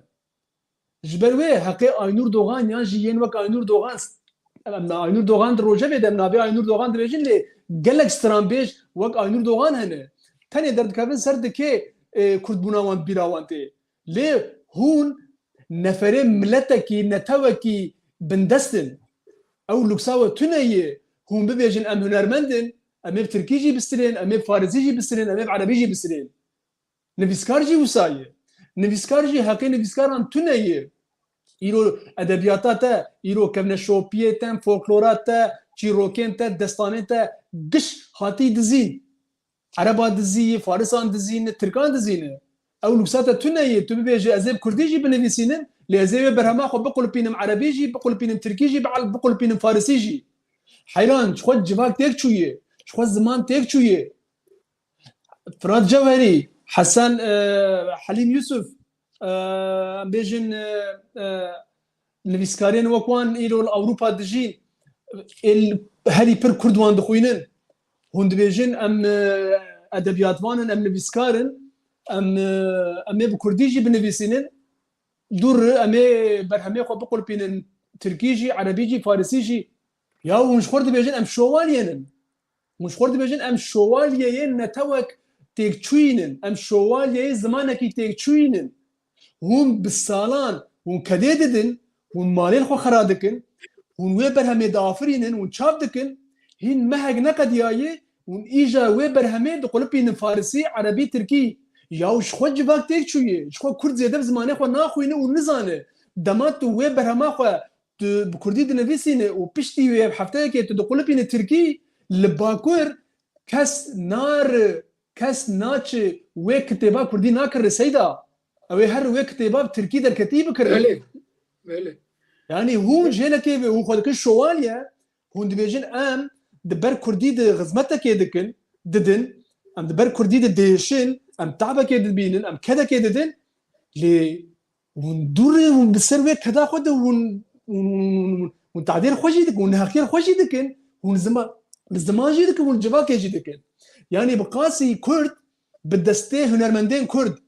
Ji ber wê heqê Aynur Doğan yan jî yên wek Aynur Doğan, em, em Aynur Doğan di rojevê de em navê Aynur Doğan dibêjin, lê gelek stranbêj wek Aynur Doğan hene. Tenê derdikevin ser dikê, e, kurdbûna wan bîra wan tê. Lê hûn neferê miletekî, netewekî bindest in. Ew luksa we tune ye. Hûn bibêjin, em hunermend in, em ê bi tirkî jî bistirên, em ê bi farisî jî bistirên, em ê bi erebî jî bistirên. Nivîskar jî wisa ye. Nivîskar jî heqê nivîskaran tune ye. Îro edebiyata te, îro kevneşopiyê te, folklora te, çîrokên te, destanên te giş hatî dizîn. Ereba dizî, Farisan dizî ne, Tirkan dizî ne. Ew luksa te tune ye, tu bibêje ez ê bi kurdî jî binivîsînim, lê ez ê wê berhema xwe biqulipînim erebî jî, biqulipînim tirkî jî, bial-, biqulipînim farisî jî. Heyran, ji xwe civak têk çûye, ji xwe ziman têk çûye. Firat Cewherî, Hesen, e, Helîm Yusuf, e, em bêjin, e, e, nivîskarên wek wan îro li Ewropa dijîn, ê li herî pir kurd wan dixwînin. Hûn dibêjin em, e, edebiyatvan in, em nivîskar in, em, e, em ê bi kurdî jî binivîsînin. Dûr em ê berhemê xwe biqulpînin tirkî jî, erebî jî, farisî jî. Ya hûn ji xwe dibêjin em şovaliyên in. Hûn ji xwe dibêjin em şovaliyeyê netewek têkçûyîn in. Em şovaliyeyê zimanekî têkçûyîn in. Hûn bi salan, hûn kedê didin, hûn malên xwe xera dikin, hûn wê berhemê diafirînin, hûn çap dikin, hîn mehek neqediyayê, hûn îja wê berhemê diqulipînin farisî, erebî, tirkî. Ya ji xwe civak têk çûyê, ji xwe kurd zêde bi zimanê xwe naxwîne û nizane. Dema tu wê berhema xwe tu bi kurdî dinivîsîne û piştî wê hefteyekê tu diqulipîne tirkî, li Bakur kes nari, kes naçi wê kitêba kurdî nakirre Seyda. Ew ê her wê kitêba bi tirkî derketî bikirre. Belê, belê. Yanî hûn jêlekê ve hûn xwe dikin şovalye, hûn dibêjin em di ber kurdî di xizmetekê dikin, didin, em di ber kurdî di dihêşin, em tabekê dibînin, em kedekê didin. Lê hûn dûrê hûn bi ser wê keda xwe de hûn, hûn, hûn, hûn, hûn tadêr xwe jî dikin, hûn neheqiyên xwe jî dikin, hûn zima-, li ziman jî dikin, hûn civakê jî dikin. Yanî bi qasî kurd bi destê hunermendên kurd,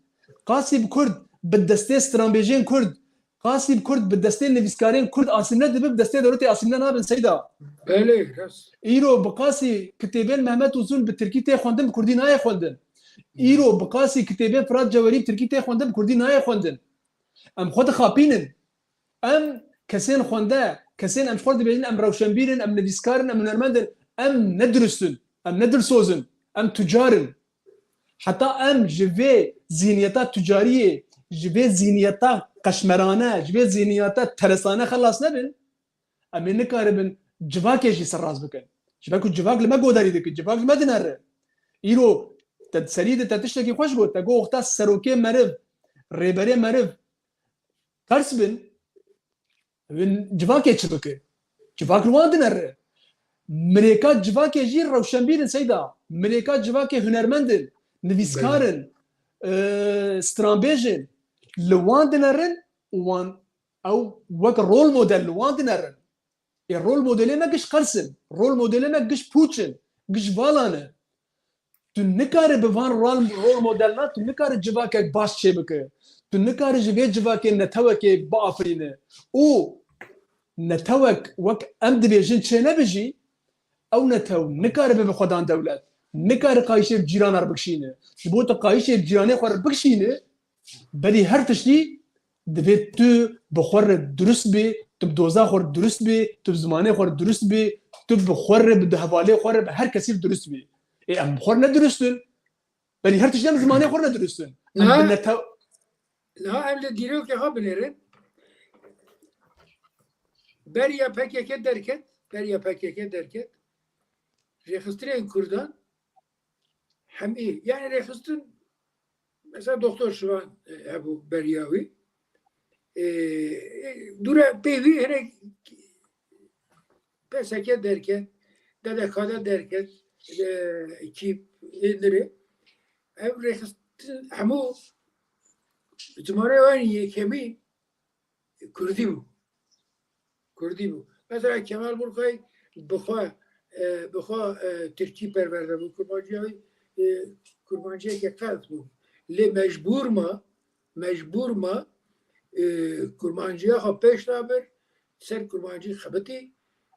qasî bi kurd bi destê stranbêjên kurd, qasî bi kurd bi destê nivîskarên kurd asîmle dibe, bi destê dewletê asîmle nabin Seyda. Belê, rast. Îro bi qasî kitêbên Mehmet Uzun bi tirkî tê xwendin, bi kurdî nayê xwendin. Îro bi qasî kitêbên Firat Cewerî bi tirkî tê xwendin, bi kurdî nayê xwendin. Em xwe dixapînin. Em kesên xwende, kesên em ji xwe dibêjin, em rewşenbîr in, em nivîskar in, em hunermend in, em ne dirust in, em ne dilsoz in, em tucar in. Heta em ji vê zîhniyeta tucariyê, ji vê zîhniyeta qeşmerane, ji vê zîhniyeta teresane xelas nebin, em ê nikaribin civakê jî serrast bikin. Ji ber ku civak li me godarî dike, civak li me dinere. Îro te serî de te tiştekî xweş got, te got wexta serokê meriv, rêberê meriv ters bin, wê civakê çi bike? Civak li wan dinere. Mirêka civakê jî rewşenbîr in Seyda. Mirêka civakê hunermend in, nivîskar in, e, stranbêj in. Li wan dinerin û wan ew wek rol model li wan dinerin. Ê rol modelê me giş qers in. Rol modelê me giş pûç in. Giş vala ne. Tu nikare bi van rol, rol modelna, tu nikare civakek baş çêbike. Tu nikare ji vê civakê netewekê biafirîne. Û netewek wek em dibêjin çênebe jî, ew netew nikare bibe xwedan dewlet. Nikare qayîşê bi cîranan re bikişîne. Ji bo tu qayîşê bi cîranê xwe re bikişîne, berî her tiştî divê tu bi xwe re dirust bî, tu bi doza xwe re dirust bî, tu bi zimanê xwe re dirust bî, tu bi xwe re, bi hevalê xwe re, bi her kesî re dirust bî. Ê, em bi xwe re ne dirust in. Berî her tiştî em zimanê xwe re ne dirust in. Em Niha, bi netew- niha em li dîrokê xwe binêrin. Beriya P K K derket, beriya P K K derket. Rêxistinên Kurdan hemî, yani rêxistin, mesela Doktor Şivan, e, hebû beriya wî. E, e, dûre pê wî hinek P S K derket, D D K de derket, e, kî ênirê. Ev rêxistin hemû jimarê wan yekemî Kurdî bû. Kurdî bû. Mesela Kemal Burkay bi xwe, e, bi xwe, e, Tirkî perwerde bû. Kurmanciya wî, e, Kurmanciyeke qels bû. Lê mecbûr ma, mecbûr ma, e, Kurmanciya xwe pêş da bir, ser Kurmancî xebitî,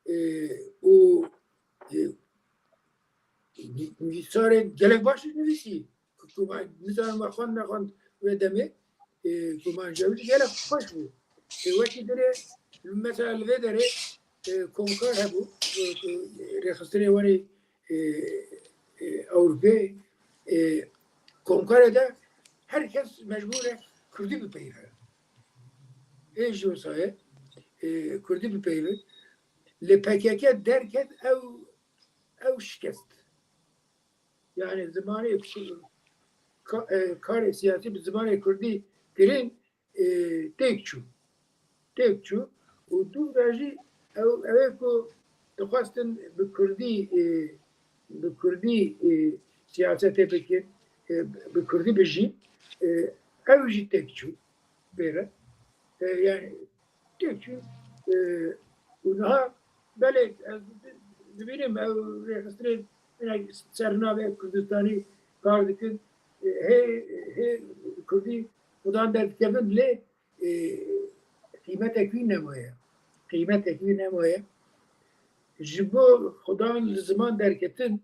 e, û, e, nivîsarên gelek baş nivîsî. Ku, ku, nizanim we xwend nexwend wê demê, e, ku man jewî gelek xweş bû. E, wekî dinê, mesela li vê derê, e, komkar hebû, e, e, rêxistinê wenê, e, e, Ewropê, e, komkarê de her kes mecbûr e Kurdî bipeyive. Ê jî wisa ye, e, Kurdî bipeyive. Li P K K derket ew, ew şikest. Yani zimanê ku-, ka-, e, karê siyasî bi zimanê kurdî kirin, e, têk çû. Têk çû û dû re jî ew, ew ê ku dixwestin bi kurdî, e, bi kurdî, e, siyasetê bikin, e, bi kurdî bijîn, e, ew jî têk çû vê re. E, yani têk çû, e, û niha belê ez di-, dibînim ew rêxistinên hinek ser navê Kurdistanî kar dikin. E, hê, hê kurdî xudan derdikevin lê, e, qîmetek wî nemaye. Qîmetek wî nemaye. Ji bo xudan li ziman derketin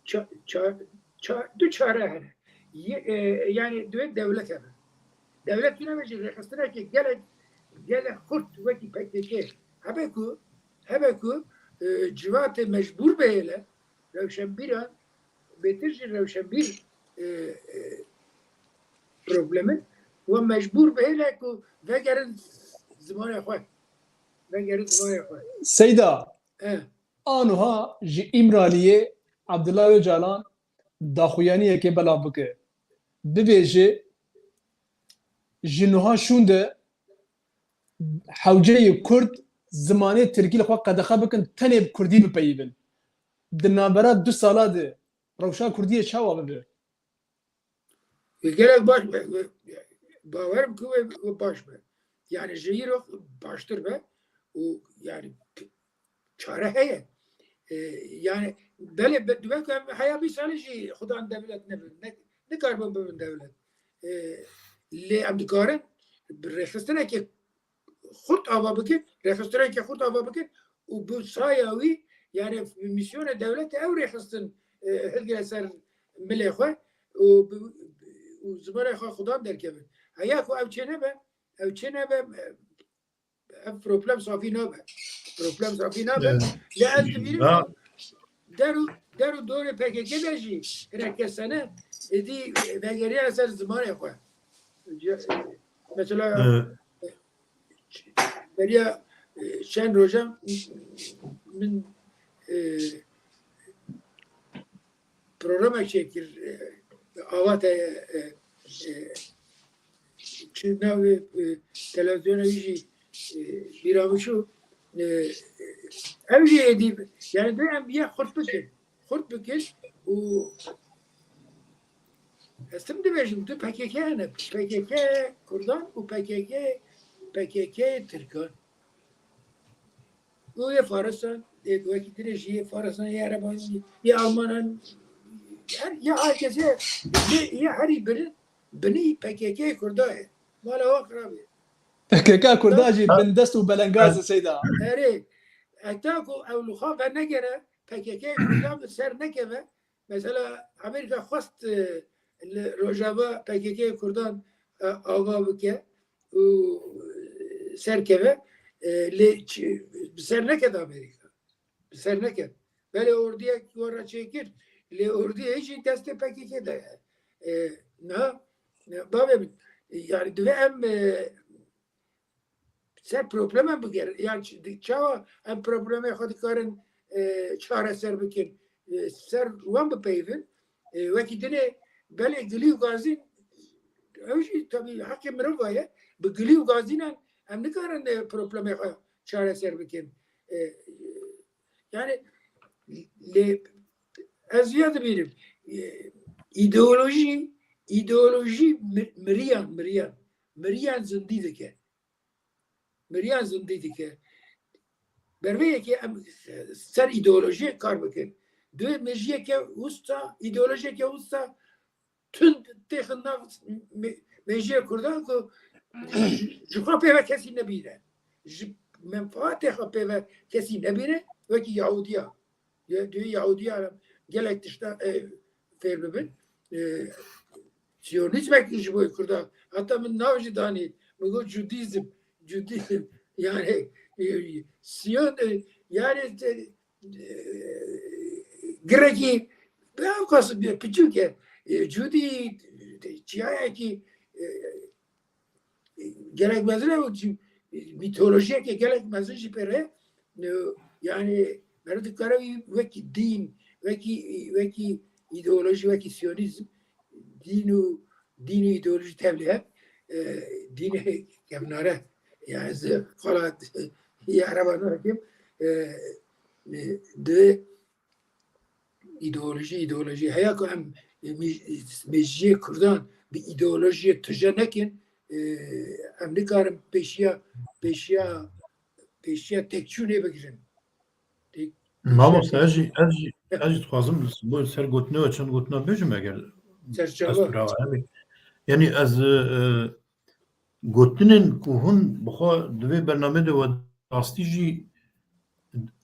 ça-, ça-, ça-, du çare hene. Ye-, e, yani divê dewlet hebe. Dewlet tune ve jî rêxistinekê gelek, gelek xurt wekî P K K hebe ku, hebe ku, e, civatê mecbûr bihêle, rewşenbîran bêtir jî rewşenbîr, e, e, problemin, we mecbûr bihêle ku vegerin zimanê xwe. Vegerin zimanê xwe. Seyda, E. Anoha ji Îmraliyê Abdullah Ocalan daxuyaniyekê belav bike. Bibêje, ji niha şûn de hewceyê Kurd zimanê Tirkî li xwe qedexe bikin, tenê bi Kurdî bipeyivin. Di navbera du sala de rewşa Kurdiyê çawa bibe? Gelek baş be. Bawerim ku wê, wê baş be. Yani ji îro baştir be û yani çare heye. E, yani belê be, divê ku em heya bîst salî jî xudan dewlet nebin. Ne, nikaribin bibin dewlet. E, lê em dikarin bi rêxistinekê xurt ava bikin, rêxistinekê xurt ava bikin û bi saya wî, yani mîsyonê dewletê ew rêxistin, e, hilgire ser milê xwe û bi, û zimanê xwe xudan derkevin. Heya ku ew çê nebe, ew çê nebe, e, ev problem safî nabe. Problem safî nabe. Evet. Lê ez dibînim der û, der û dorê P K K de jî hinek kes hene, êdî vegeriya ser zimanê xwe. Mesela, evet, beriya, e, çend roja min, e, programek çêkir, e, ava te, e, e, çi navê, e, televizyona wî jî, e, bîra min çû, e, ew jî êdî, yani dê em ya xurt bikin. Xurt bikin û ez tim dibêjim, tu P K K hene, P K K Kurdan û P K K, P K K Tirkan. Û yê Farisan, yê wekî dinê jî yê Farisan, yê Ereban, yê Almanan, her, ya herkese, yê, yê herî birin, binî P K K Kurda ye. Mala wa xirab e. P K K Kurda jî bindest û belengaz e Seyda. Erê, heta ku ew li xwe venegere, P K K Kurdan bi ser nekeve. Mesela Amerîka xwest, e, li Rojava P K K Kurdan, e, ava bike û, e, serkeve, e, lê çi, bi ser neket Amerîka. Bi ser neket. Belê ordiyek we re çêkir, lê ordiyê jî destê P K K de ye. E, niha, e, bavê min, yani divê em, e, ser probleman bigerin. Yani çi-, di-, çawa em problemê xwe dikarin, e, çareser bikin? E, ser wan bipeyivin. E, wekî dinê belê gilî û gazîn, ew jî tabii heqê mirov ye. Bi gilî û gazînan em nikarin, e, problemê xwe çareser bikin. E, yani lê ez ya dibînim. E, îdeolojî, îdeolojî mi-, miriyan, miriyan, miriyan zindî dike. Miriyan zindî dike. Ber vê yekê em ser îdeolojiyê kar bikin. Divê mejiyeke wisa, îdeolojiyeke wisa tund têxin nav me-, mejiyê Kurdan ku ji xwe pê ve kesî nebîne. Ji menfaatê xwe pê ve kesî nebîne, wekî Yahudiya. Ye-, duyê Yahudiya gelek tişta, e, fêr bibin. E, Siyonîzmek ji bo Kurda. Heta min nav jî danî. Min got Cudîzm. Cudîzm. Yani, e, Siyon, e, yani, e, e, girekî, ew qas piçûk e. E, Cudî, e, çiyayekî, e, gelek mezin e û cî-, mîtolojiyeke gelek mezin jî pê re, e, yani meriv dikare wî wekî dîn, wekî, wekî îdeolojî wekî siyonîzm, dîn û, dîn û îdeolojî tevlî hev, e, dînê kevnare. Yani ez xwe ya ereba nakim, e, e, di îdeolojî, îdeolojî heya ku em, e, mej-, mejiyê Kurdan bi îdeolojiyê tije nekin, e, em nikarin pêşiya, pêşiya, pêşiya têkçûnê bigirin. Têk-, Mamoste, pêşiya ez jî, ez jî, ez jî dixwazim li bo ser gotina we çend gotina bêjim, eger Serçava. ez tu rava hebe. Yani ez, e, e, gotinên ku hûn bi xwe di vê bernamê de we rastî jî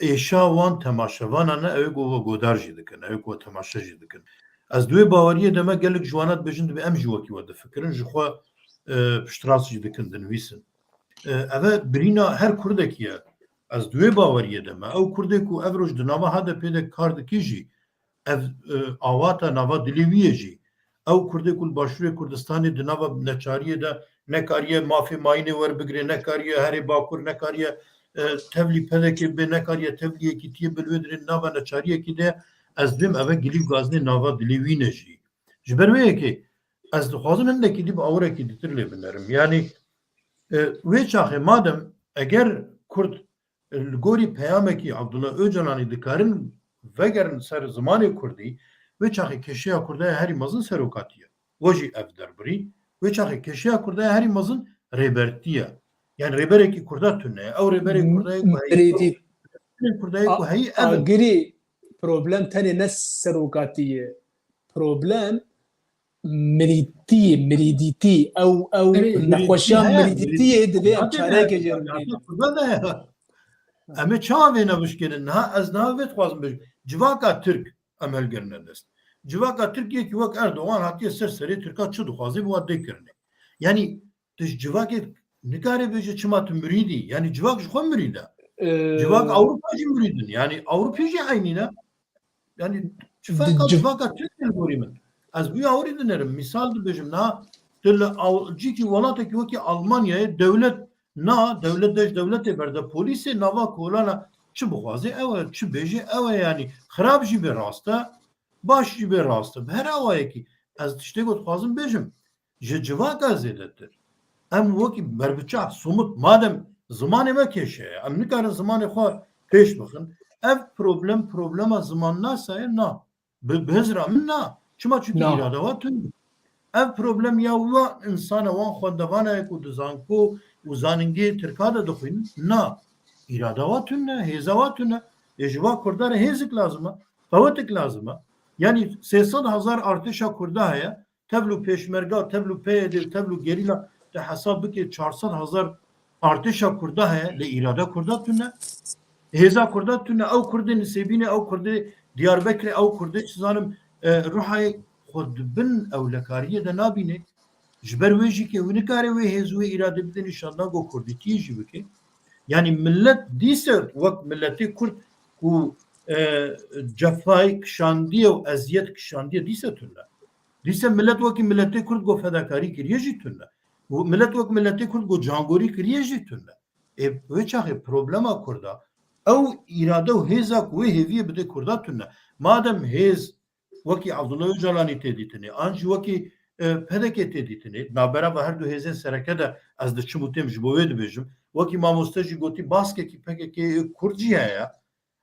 êşa wan temaşevana ne, ew ê ku we godar jî dikin, ew ê ku we temaşe jî dikin. Ez di wê baweriyê de me, gelek ji wana dibêjin, dibê em jî wekî we difikirin, ji xwe, e, piştrast jî dikin, dinivîsin. E, ev e birîna her Kurdekî ye. Ez di wê baweriyê de me. Ew Kurdê ku ev roj di nava H D P de kar dike jî, ev, e, awata nava dilê wî ye jî. Ew Kurdê ku li Başûrê Kurdistanê di nava neçariyê de nekariye mafê mayînê werbigire, nekariye herê Bakur, nekariye, e, tevlî P D K bê, nekariye tevlî Yekîtiyê bi li wê dirê nava neçariyekî de, ez dibêm ev e gilî û gazinê nava dilê wî ne jî. Ji ber wê yekê ez dixwazim hindekî dî bi awirekî ditir lê binerim. Yanî, e, wê çaxê madem eger Kurd li gorî peyamekî Abdullah Ocalanî dikarin vegerin ser zimanê kurdî, wê çaxê kêşeya kurda ya herî mezin serokatî ye. We jî ev derbirî, wê çaxê kêşeya kurda ya herî mezin rêbertî ye. Yani rêberekî kurda tune ye. Ew rêberê kurda ye ku heyî, Mirîdî. Rêberê kurda ye ku heyî ev in. Agirî, problem tenê ne serokatî ye. Problem mirîtî, mirîdîtî, ew, ew Erê, nexweşiya mirîtî heye, mirîdîtiyê divê em mirîtî çareyekê heye, jê re bidînin. Kurda da heye. Em ê çawa vê navişkênin? Niha ez niha vê dixwazim bêjim. Civaka Tirk em hilgerine dest. Civaka Tirk yekî wek Erdogan hatiye ser serê Tirka çi dixwaze bi wa dê kirine. Yanî tu ji civakê nikare bêje çima tu mirîdî. Yanî civak ji xwe mirîd e. Ee, Civak Ewropa jî mirîd in. Yanî Ewropa jî eynî ne. Yani çi di-, ferqa civ- civaka Tirkiyê li gorî min? Ez bi awirî dinerim. Misal dibêjim, niha tu li Aw-, cîkî welatekî wekî Almanyayê dewlet na, dewlet deş dewletê berde polîsê nava kolana çi bixwaze ew e, çi bêje ew e yani. Xirab jî bê rast e, baş jî bê rast e. Bi her awayekî ez tiştê ku dixwazim bêjim. Ji civaka zêdetir. Em wekî berbiçav, somut, madem zimanê me kêşe ye, em nikarin zimanê xwe pêş bixin. Ev problem, problema zimannasa ye, na. Bi, bi hizra min na. Çima? Çünkü Na. îrada wa tune. Ev problem ya wa insana, wan xwendevana ye ku di zanko û zaningê Tirka de dixwînin, na. Îrada wa tune, hêza wa tune. Ê ji wa Kurda re hêzik lazim e, qewetik lazim e. Yani sê sed hezar artêşa Kurda heye, tevlû pêşmerga, tevlû P Y D, tevlû gerîla, te hesab bike, çar sed hezar artêşa Kurda heye, lê îrada Kurda tune. Hêza Kurda tune, ew Kurdê Nisêbînê, ew Kurdê Diyarbekirê, ew Kurdê çi zanim, e, Ruhayê xwe di bin ewlekariyê de nabîne. Ji ber wê jî ke wî nikare wê hêz û wê îrade bide nîşan da ku Kurdîtiyê jî bike. Yani millet dîse wek milletê Kurd ku, e, cefayê kişandiye û eziyet kişandiye dîse tune. Dîse millet wekî milletê Kurd ku fedakarî kiriye jî tune. Û millet wek milletê Kurd ku cangorî kiriye jî tune. Ê, wê çaxê problema Kurda, ew îrade û hêza ku wê hêviyê bide Kurda tune. Madem hêz wekî Abdullah Ocalanî tê dîtinê, an jî wekî, e, P D K tê dîtinê, navbera ve her du hêzên sereke de ez diçim û têm ji bo wê dibêjim. Wekî mamoste jî gotî, baskekî P K K ê Kurd jî heye.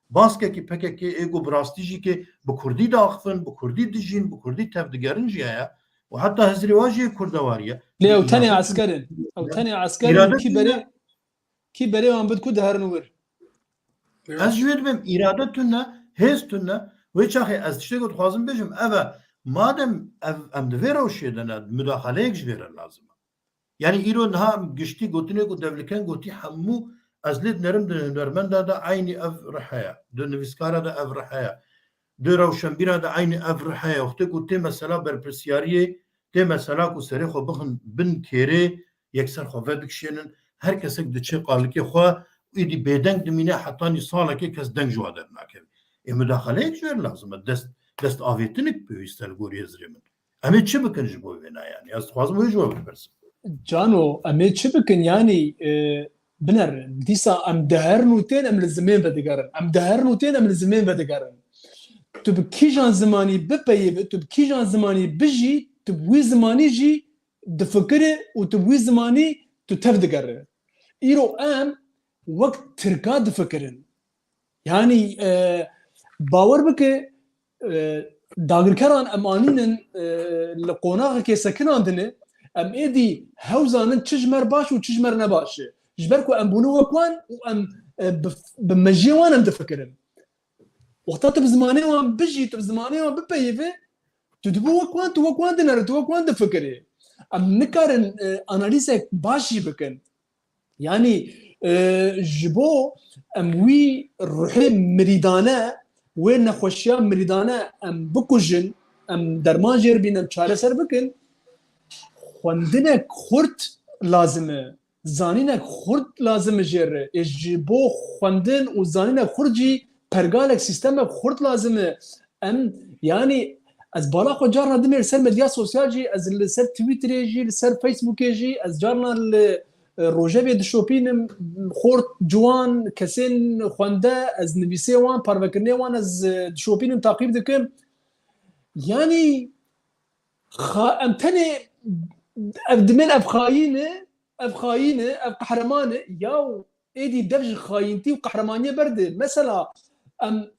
Baskekî P K K ê ku bi rastî jî ke bi Kurdî diaxivin, bi Kurdî dijîn, bi Kurdî tevdigerin jî heye. Û heta hizrê wa jî yê Kurdewarî ye. Lê ew tenê îrade esker in. Ew tenê esker in. Îrade kî berê, kî berê wan bid ku diherin wir. Ez ji wê dibêm, îrade tune, hêz tune. Wê çaxê ez tiştê ku dixwazim bêjim, ev e, madem ev, em di vê rewşê de ne, mudaxaleyek ji vê re lazim e. Yani îro niha giştî gotinê ku Devliken gotî hemû, ez lê dinerim di hunermenda de eynî ev rih heye, di nivîskara de ev rih heye, di rewşenbîra de eynî ev rih heye. Wextê ku tê mesela berpirsiyariyê, tê mesela ku serê xwe bixin bin kêrê, yekser xwe vedikişênin, her kesek diçe qalikê xwe, êdî bêdeng dimîne, hetanî salekê kes deng ji wa dernakeve. Ê mudaxaleyek ji wê re lazim e, dest, dest avêtinik pêwîst e li gorî hizrê min. Em ê çi bikin ji bo vê nayanî? Ez dixwazim wê ji we bipirsim. Cano, em ê çi bikin? Yanî, e, biner, dîsa em diherin û tên, em li zimên vedigerin. Em diherin û tên, em li zimên vedigerin. tu bi kîjan zimanî bipeyivî, tu bi kîjan zimanî bijî, tu bi wî zimanî jî difikirî û tu bi wî zimanî tu tev digerî. Îro em wek Tirka difikirin. Yanî, e, bawer bike, e, dagirkeran em anînin, e, li qonaxekê sekinandine, em êdî hew zanin çi ji me re baş û çi ji me re ne baş e. Ji ber ku em bûne wek wan û em, e, bi, bi mejiyê wan em difikirin. Wexta tu bi zimanê wan bijî, tu bi zimanê wan bipeyivî, tu dibû wek wan, tu wek wan dinere, tu wek wan difikirî. Em nikarin, e, analîzek baş jî bikin. Yanî, e, ji bo em wî ruhê mirîdane, wê nexweşiya mirîdane em bikujin, em derman jê re bînin, em çareser bikin, xwendinek xurt lazim e. Zanînek xurt lazim e jê re. Ê ji bo xwendin û zanînek xurt jî pergalek, sîstemek xurt lazim e. Em, yanî, ez bala xwe carna dimê li ser medya sosyal jî, ez li ser Twitterê jî, li ser Facebookê jî, ez carna li, e, rojevê dişopînim, xort, ciwan, kesên xwende, ez nivîsê wan, parvekirinê wan ez, e, dişopînim, taqîb dikim. Yanî, xa-, em tenê ev dimên ev xayîn e, ev xayîn e, ev qehreman e. Yaw, êdî dev ji xayîntî û qehremaniyê berde. Mesela, em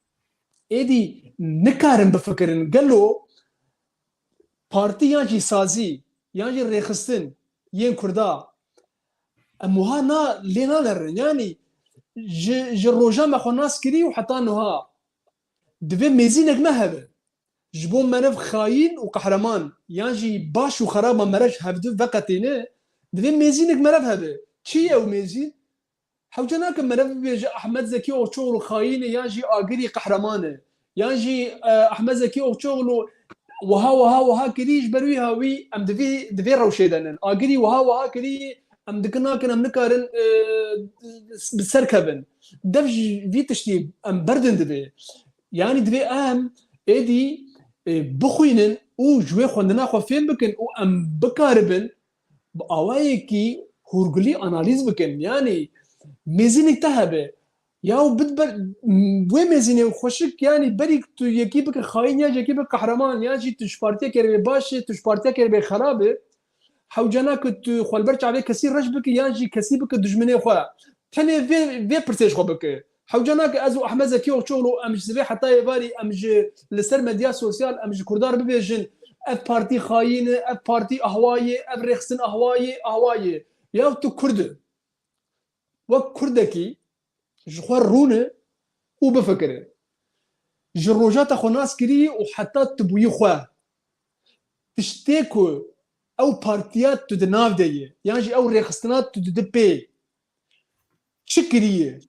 êdî nikarin bifikirin. Gelo partî yan jî sazî, yan jî rêxistin yên Kurda, em wiha na, lê nanerin. Yanî ji, ji roja me xwe nas kirî û heta niha divê mêzînek me hebe. Ji bo meriv xayîn û qehreman, yan jî baş û xeraba meriv ji hevdu veqetîne, divê mêzînek meriv hebe. Çi ye ew mêzîn? Hewce nake meriv bibêje Ahmet Zekî Okçuoglu xayîn e, yan jî Agirî qehreman e, yan jî, e, Ahmet Zekî Okçuoglu wiha, wiha, wiha kirî, ji ber wî ha wî em di vî, di vê rewşê de nin. Agirî wiha, wiha kirî, em dikin nakin, em nikarin, e, bi ser kevin. Dev ji vî tiştî em berdin divê. Yanî divê em êdî, e, bixwînin û ji wê xwendina xwe fêm bikin û em bikaribin bi awayekî hûrgulî analîz bikin. Yanî mêzînek te hebe. Ya û bid ber, wê mêzînê xweşik, yanî berî tu yekî bike xayîn, ya yekî bike qehreman, ya jî tu ji partiyekê re bê baş e, tu ji partiyekê re bê xerab e. Hewce nake tu xwe li ber çavê kesî reş bike, yan jî kesî bike dijminê xwe. Tenê vê, vê pirsê ji xwe bike. Hewce nake ez û Ahmet Zekî Okçuoglu em ji sibê heta êvarî em ji li ser medya sosyal em ji Kurdan re bibêjin, ev partî xayîn e, ev partî ahwa ye, ev rêxistin ahwa ye, ahwa ye. Ya tu Kurd e. Wek Kurdekî ji xwe rûne û bifikire. Ji roja te xwe nas kirî û heta tu bûyî xwe. Tiştê ku ew partiya tu di nav de ye, yan jî ew rêxistina tu didi pê, çi kiriye?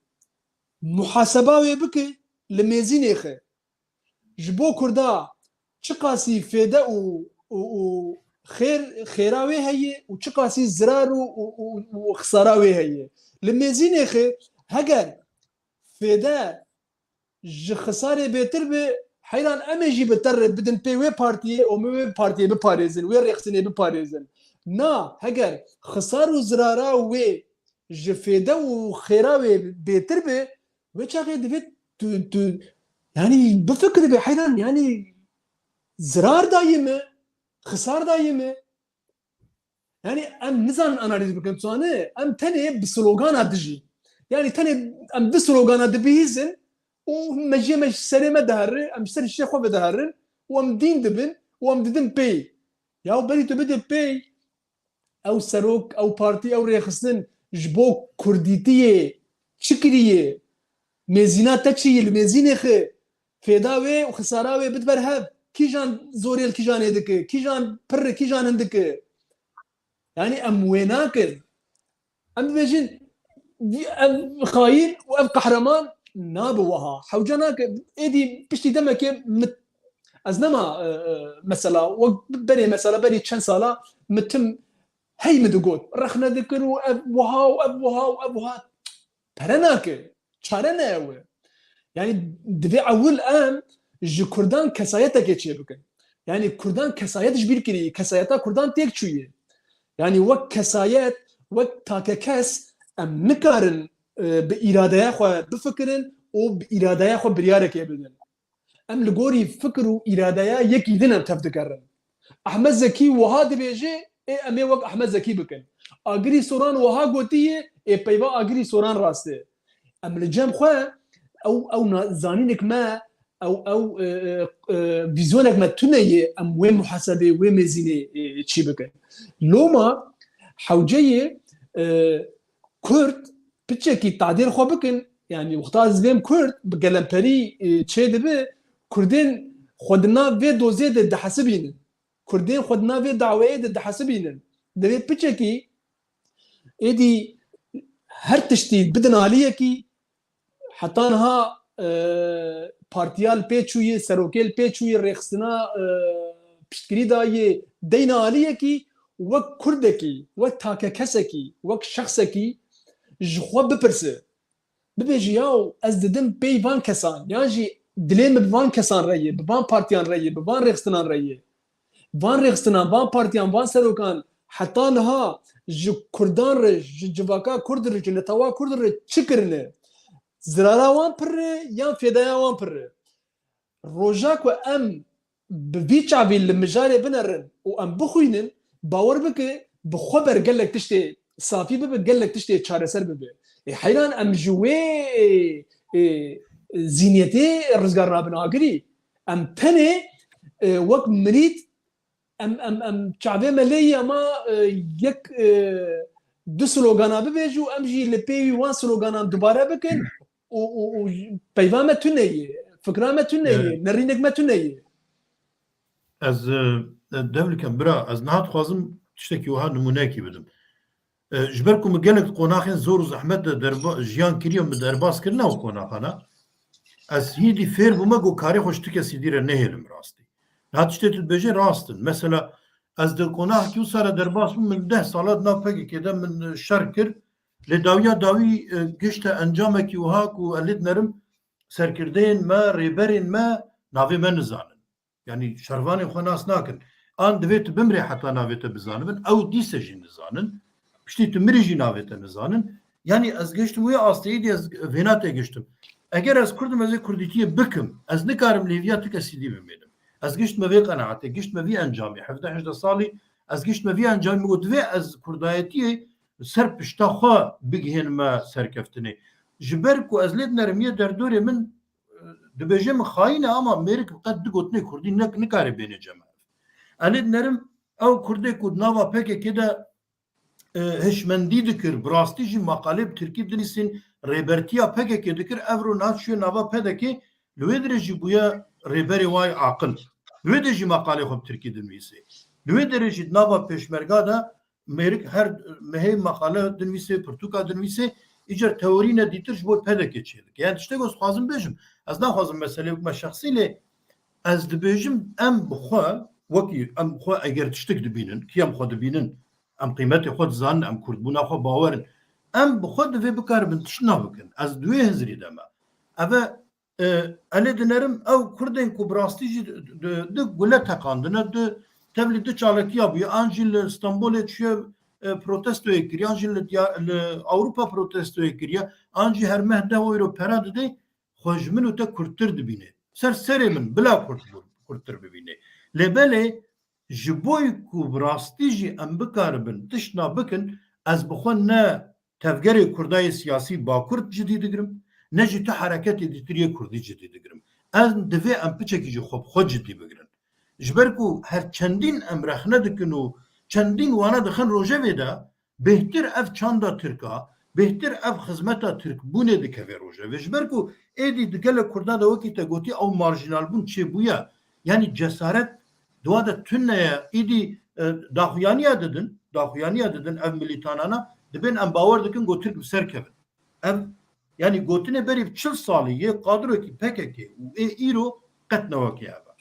Muhaseba wê bike li mêzînê xe. Ji bo Kurda çiqasî fêde û, û, û xêr, xêra wê heye û çiqasî zirar û, û, û, û xisara wê heye. Li mêzînê xe heger fêde ji xisarê bêtir be, heyran em ê jî bi te re bidin pê wê partiyê û em ê wê partiyê biparêzin, wê rêxistinê biparêzin. Na, heger xisar û zirara wê ji fêde û xêra wê bêtir be, wê çaxê divê tu, tu, yanî bifikirî be heyran, yanî zirar dayî me, xisar dayî me. Yanî em nizanin analîz bikin, tu zanî, em tenê bi slogana dijî. Yanî tenê em bi slogana dibihîzin û mejiyê me ji serê me dihere, em ji ser hişê xwe vediherin û em dîn dibin û em didin pey. Ya berî tu bidê pey, ew serok, ew partî, ew rêxistin ji bo kurdîtiyê çi kiriye? Mêzîna te çi ye? Li mêzînê xwe fêda wê û xisara wê bid ber hev. Kîjan zorê li kîjanê dike? Kîjan pirr e, kîjan hindik e? Yanî em wê nakin. Em dibêjin, ev xayîn û ev qehreman nabe wiha. Hewce nake. Êdî piştî demekê min, ez nema, e, e, mesela, wek berê mesela, berî çend sala min tim hey min digot. Rexne dikir û ev wiha û ev wiha û ev wiha. Pere nake. Çare ne ew e. Yanî divê ewil em ji Kurdan kesayetekê çêbikin. Yanî Kurdan kesayet ji bîr kirî, kesayeta Kurdan têk çûye. Yanî wek kesayet, wek takekes em nikarin, e, bi îradeya xwe bifikirin û bi îradeya xwe biryarekê bidin. Em li gorî fikir û îradeya yekî din em tev dikerin. Ehmed Zekî wiha dibêje, ê em ê wek Ehmed Zekî bikin. Agirî Soran wiha gotiye, ê peyva Agirî Soran rast e. Em li cem xwe ew, ew na-, zanînek me, ew, ew, e, e, e, vîzyonek me tune ye, em wê muhesebê, wê mêzînê, e, çî bikin. Loma hewceyê, e, Kurd piçekî tadêr xwe bikin, yanî wexta ez dibêm Kurd bi gelemperî, e, çê dibe, Kurdên xwe di nav vê dozê de dihesibînin. Kurdên xwe di nav vê daweyê de dihesibînin. Divê piçekî êdî her tiştî bidin aliyekî, heta niha, e, partiya li pê çûyê, serokê li pê çûyê, rêxistina, e, piştgirî dayê, deyna aliyekî wek Kurdekî, wek takekesekî, wek şexsekî ji xwe bipirse. Bibêje, yaw, ez didim pey van kesan, yan jî dilê min bi van kesan re ye, bi van partiyan re ye, bi van rêxistinan re ye. Van rêxistinan, van partiyan, van serokan heta niha ji Kurdan re, ji civaka Kurd re, ji netewa Kurd re çi kirine? Zirara wan pir e yan fêdaya wan pir e? Roja ku em bi vî çavî li mijarê binerin û em bixwînin, bawer bike, bi xwe ber gelek tiştê safî bibe, gelek tiştê çareser bibe. Ê heyran em ji wê, ê, zîniyetê rizgar nabin agirî. Em tenê, ê, wek mirît em, em, em çavê me lê yî, ema, e, yek, e, du slogana bibêje û em jî li pêwî wan sloganan dubare bikin û, û, û peyva me tune ye, fikra me tune ye, Evet. nerînek me tune ye. Ez, e, dev dikim, bira, ez niha dixwazim tiştekî wiha nimûneyekî bidim. E, ji ber ku min gelek di qonaxên zor û zehmet de derba-, jiyan kiriye, min derbas kirine ew qonaxana. Ez hîdî fêr bûme ku karê xwe ji tu kesî dî re nehêlim rastî. Niha tiştê tu dibêjê rast in. Mesela, ez di qonaxekî wisa re derbas bûm, min deh sala di nav P K K de min şer kir. Lê dawiya dawî, e, gihişte encamekî wiha ku ez lê dinerim, serkirdeyên me, rêberên me navê me nizanin. Yanî şervanên xwe nas nakin. An divê tu bimrê heta navê te bizanibin, ew dîse jî nizanin. Piştî tu mirî jî navê te nizanin. Yanî ez gihiştim wê asteyî dî ez vêna tê gihiştim. Eger ez Kurd im, ez ê Kurdîtiyê bikim. Ez nikarim lêviya tu kesî dî bimênim. Ez gihiştime vê qenaetê, gihiştime vî encamê. Hevdeh hejdeh salî ez gihiştime vî encamê, min got divê ez Kurdayetiyê ser pişta xwe bigihênime serkeftinê. Ji ber ku ez lê dinerim yê derdorê min, e, dibêje min xayîn e, ama mêrik qet du gotinê kurdî ne, nikare bêne cem hev. Ez lê dinerim ew kurdê ku di nava P K K de, e, hişmendî dikir, bi rastî jî maqalê bi tirkî dinivîsîn, rêbertiya P K K dikir, ev ro niha çûye nava P D K, li wê dirê jî bûye rêberê wayê aqil. Li wê dirê jî maqalê xwe bi tirkî dinivîsê. Li wê dirê jî di nava pêşmerga de mêrik her mehê maqale dinivîsê, pirtûka dinivîsê, îcar teorî ne dîtir ji bo P D K çêdike. Yani tiştek ez dixwazim bêjim, ez naxwazim meselê bikime şexsî, lê ez dibêjim em bi xwe, wekî em bi xwe eger tiştek dibînin, kî em xwe dibînin, em qîmetê xwe dizanin, em kurdbûna xwe bawer in. Em bi xwe divê bikaribin tiştna bikin. Ez di wê hizrî de me. Ev e, e, ez lê dinerim ew kurdên ku bi rastî jî di, di, di gule teqandine, di tevlî di çalakiya bûye, an jî li Stenbolê çûye, e, protestoyê kiriye, an jî li diya-, li Ewropa protestoyê kiriye, an jî her meh deh euro pera dide, xwe ji min û te kurdtir dibîne. Ser serê min bila kurt-, kurdtir bibîne. Lê belê ji bo ku bi rastî jî em bikaribin tiştna bikin, ez bi xwe ne tevgerê Kurda yê siyasî Bakur cidî digirim, ne jî tu hereketê dîtir yê Kurdî cidî digirim. Em divê em piçekî jî xwe bi xwe cidî bigirin. Ji ber ku her çendîn em rexne dikin û çendîn wana dixin rojevê de, bêhtir ev çanda Tirk a, bêhtir ev xizmeta Tirkbûnê dikeve rojevê. Ji ber ku êdî di gelek Kurda de wekî te gotî ew marjînalbûn çêbûye. Yanî cesaret di wa de tune ye. Êdî, e, daxuyaniya didin, daxuyaniya didin ev milîtanana, dibên em bawer dikin ku Tirk bi ser kevin. Ev, yanî gotinê berî çil salî yê kadroyekî P K K û ê îro qet ne wekî ev e.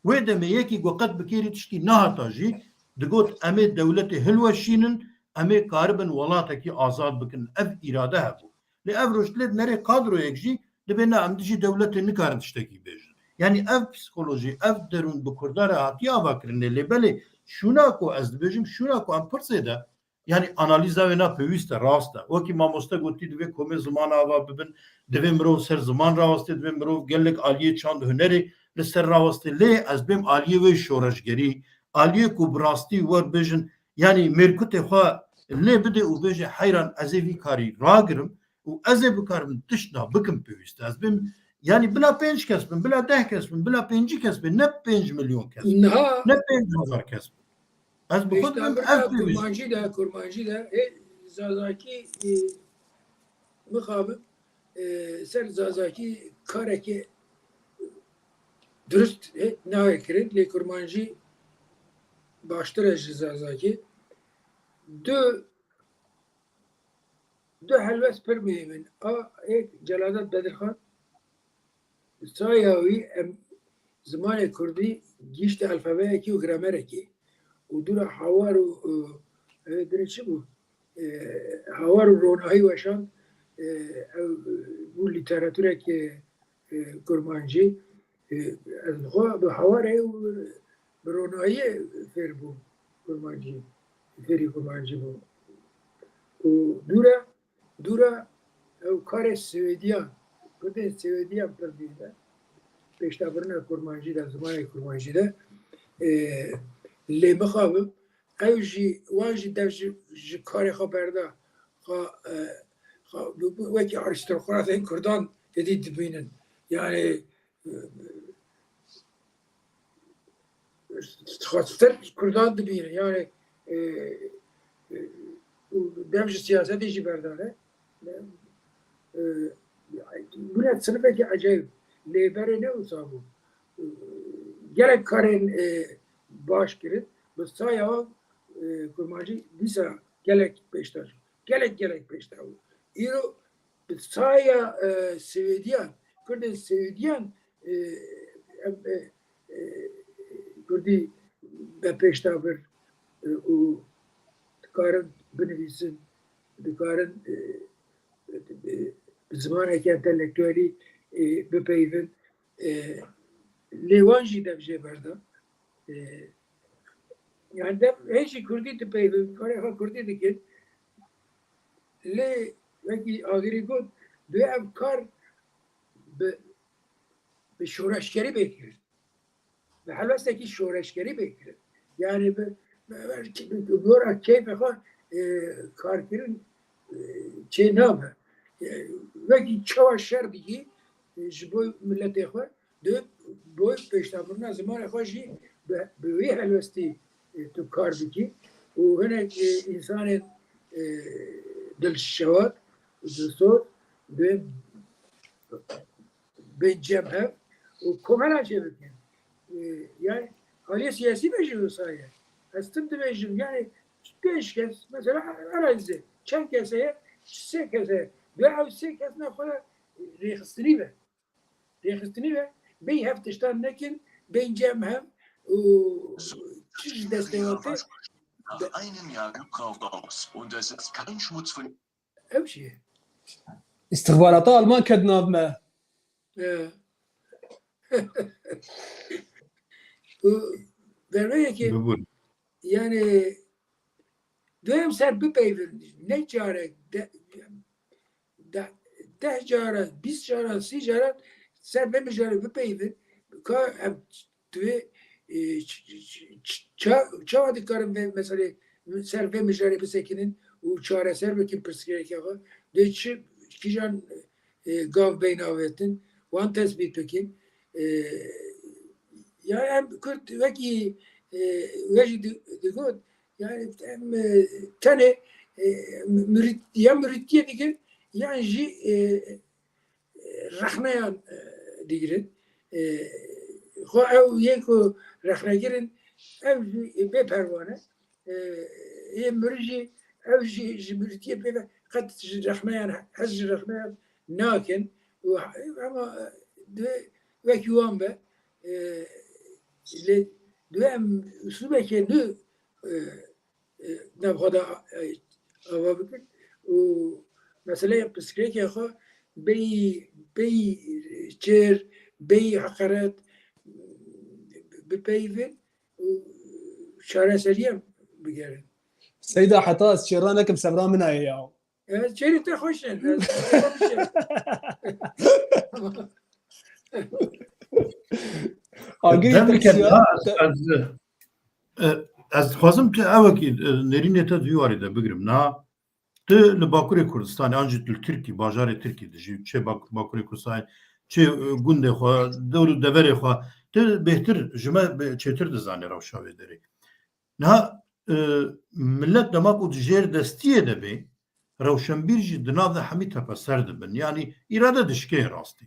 Wê demê yekî ku qet bi kêrî tiştî nehata jî digot, em ê dewletê hilweşînin, em ê karibin welatekî azad bikin. Ev îrade hebû. Lê ev roj lê dinerê kadroyek jî dibê ne, em dijî dewletê nikarin tiştekî bêjin. Yanî ev psîkolojî, ev derûn bi Kurdan re hatiye avakirinê. Lê belê şûna ku ez dibêjim, şûna ku em pirsê de, Yanî analîza wê ne pêwîst e, rast e. Wekî mamoste gotî, divê komê ziman ava bibin, divê mirov ser ziman rawestê, divê mirov gelek aliyê çand û hunerê li ser rawestê. Lê ez bêm aliyê wê şoreşgerî, aliyê ku bi rastî wer bêjin, yanî mêrkutê xwe lê bidê û bêje, heyran, ez ê vî karî ragirim û ez ê bikarim tiştna bikim pêwîst e. Ez bêm, yanî bila pênc kes bin, bila deh kes bin, bila pêncî kes bin, ne pênc milyon kes bin, Niha ne pênc hezar kes bin. Ez bi xwe dibim ev pêwîst. Kurmancî de, kurmancî de, ê, zazakî, ê, mixabin, ê, ser zazakî karekê durust, ê, nayê kirin, lê kurmancî baştir e ji zazakî. Du, du helwest pir muhîm in. A, ê, Celadet Bedirxan, saya wî em zimanê kurdî gihîşte alfabeyekî û gramerekî û dûra hawar û, û, ev dirê çi bû? E, hawar û ronahî weşand, e, ew, bû lîteratureke, e, kurmancî. E, ez xwe bi hawarê û bi ronahiyê fêr bûm kurmancî. Fêrî kurmancî bûm. Û dûra Dûra ew karê Swêdiyan, Kurdên Swêdiyan pir dî de, pêşdabirina kurmancî de, zimanê kurmancî de, e, lê mixabin, ew jî, wan jî dev ji, ji karê xwe berda, xwe, e, xwe, wekî arîstokratên kurdan êdî dibînin. Yanî, e, xwestir kurdan dibînin. Yani, e, e, û dev ji siyasetê jî berdane. E, bûne sinifekî ecayîb. Lê berê ne wisa bû. E, gelek karên, e, baş kirin. Bi saya wan, e, kurmancî dîsa gelek pêşda bû. Gelek, gelek pêşda bû. Îro bi saya, e, Swêdiyan, Kurdên Swêdiyan, e, em, e, e, Kurdî be pêş de bir, e, û dikarin binivîsin, dikarin, e, e, bi zimaneke entelektuelî, e, bipeyvin. E, lê wan jî dev jê berda. E, yani dev hê jî Kurdî dipeyvin, karê xwe Kurdî dikin. Lê wekî Agirî got, divê ev kar bi, bi şoreşgerî bê kirin. Bi helwestekî şoreşgerî bê kirin. Yani bi, bi, bi, bi gora keyfê xwe, e, kar kirin, e, çê nabe. E, wekî çawa şer dikî, e, ji bo miletê xwe, Di bo pêşdabirina zimanê xwe jî bi, bi wî helwestî, e, tu kar bikî û hinek, e, însanên, e, dilşewat, dilsoz, bi, bên cem hev û komela çê bikin. E, yani aliyê siyasî be jî wisa ye. Ez tim dibêjim, yani pênc kes, mesela, erazî çend kes heye? Sê kes heye. Bi ew sê kes ne xwe rêxistinî be. Rêxistinî ve bêyî hev tiştan nekin, bên cem hev û çi ji destê wan tê. Nach einem Jahr Gebrauch aus. Und es ist kein Schmutz von Ew çi ye? Îstixbarata Alman ket nav me. E. Û derveyekê, Bibûn. Yani, duyem ser bipeyvin, ne carek, de, de, deh cara, bîst cara, sî cara ser vê mijarê bipeyvin, ka em divê, e, ç-, ç-, ç-, ça-, çawa dikarin vê meselê ser vê mijarê bisekinin û çareser bikin pirsgirêka xwe? Dê çi, kîjan, e, gav beyne avêtin, wan tespît bikin. E, ya em Kurd wekî, e, we jî di-, digot, yani em, e, tenê, e, mirît-, ya mirîtiyê dikin, yan jî, e, e, rexneyan, e, digirin. E, xwe ew yên ku rexnegir in, ew jî bê perwane. E, yê mirî jî, ew jî ji mirîtiyê pê ve qet ji rexneyan, hez ji rexneyan nakin. Û, ama, e, divê wekî wan be. E, lê divê em uslûbeke nû, e, e, nav xwe de, e, ava bikin û meseleya pirsgirêkê xwe bêyî, bêyî çêr, bêyî heqeret bipeyivin û çareseriya bigerin. Seyda, heta ez çêra nekim, sebra min aye ya. Evet, çêrê te xweş e. Agirî Demeke tirsiya niha ez, ez, e, ez dixwazim tu ew wekî, e, nêrînê te di wî warî de bigrim. Niha tu li Bakurê Kurdistanê an jî tu li Tirkî, bajarê Tirkî dijî, çê Bak-, Bakurê Kurdistanê, çê, e, gundê xwe, dewr û deverê xwe, tu bêhtir ji me bê-, çêtir dizanî rewşa vê derê. Niha, e, millet dema ku di jêr destiyê de bê, rewşenbîr jî di nav de hemî tepeser dibin. Yanî îrade dişkê rastî.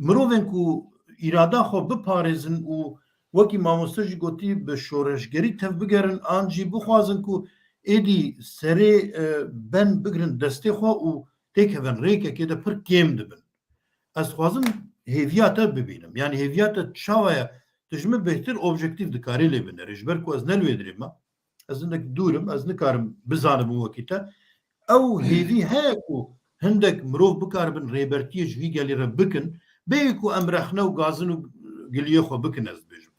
Mirovên ku îrada xwe biparêzin û wekî mamoste jî gotî bi şoreşgerî tev bigerin, an jî bixwazin ku êdî serê, e, ben bigrin destê xwe û têkevin rêkekê de pir kêm dibin. Ez dixwazim hêviya te bibînim. Yanî hêviya te çawa ye? Tu ji min bêhtir objektîf dikarî lê binêrî. Ji ber ku ez ne li wê dirê me. Ez hindek dûr im, ez nikarim bizanim wekî te. Ew hêvî heye ku hindek mirov bikaribin rêbertiyê ji vî gelî re bikin, bêyî ku em rexne û gazin û giliyê xwe bikin, ez dibêjim.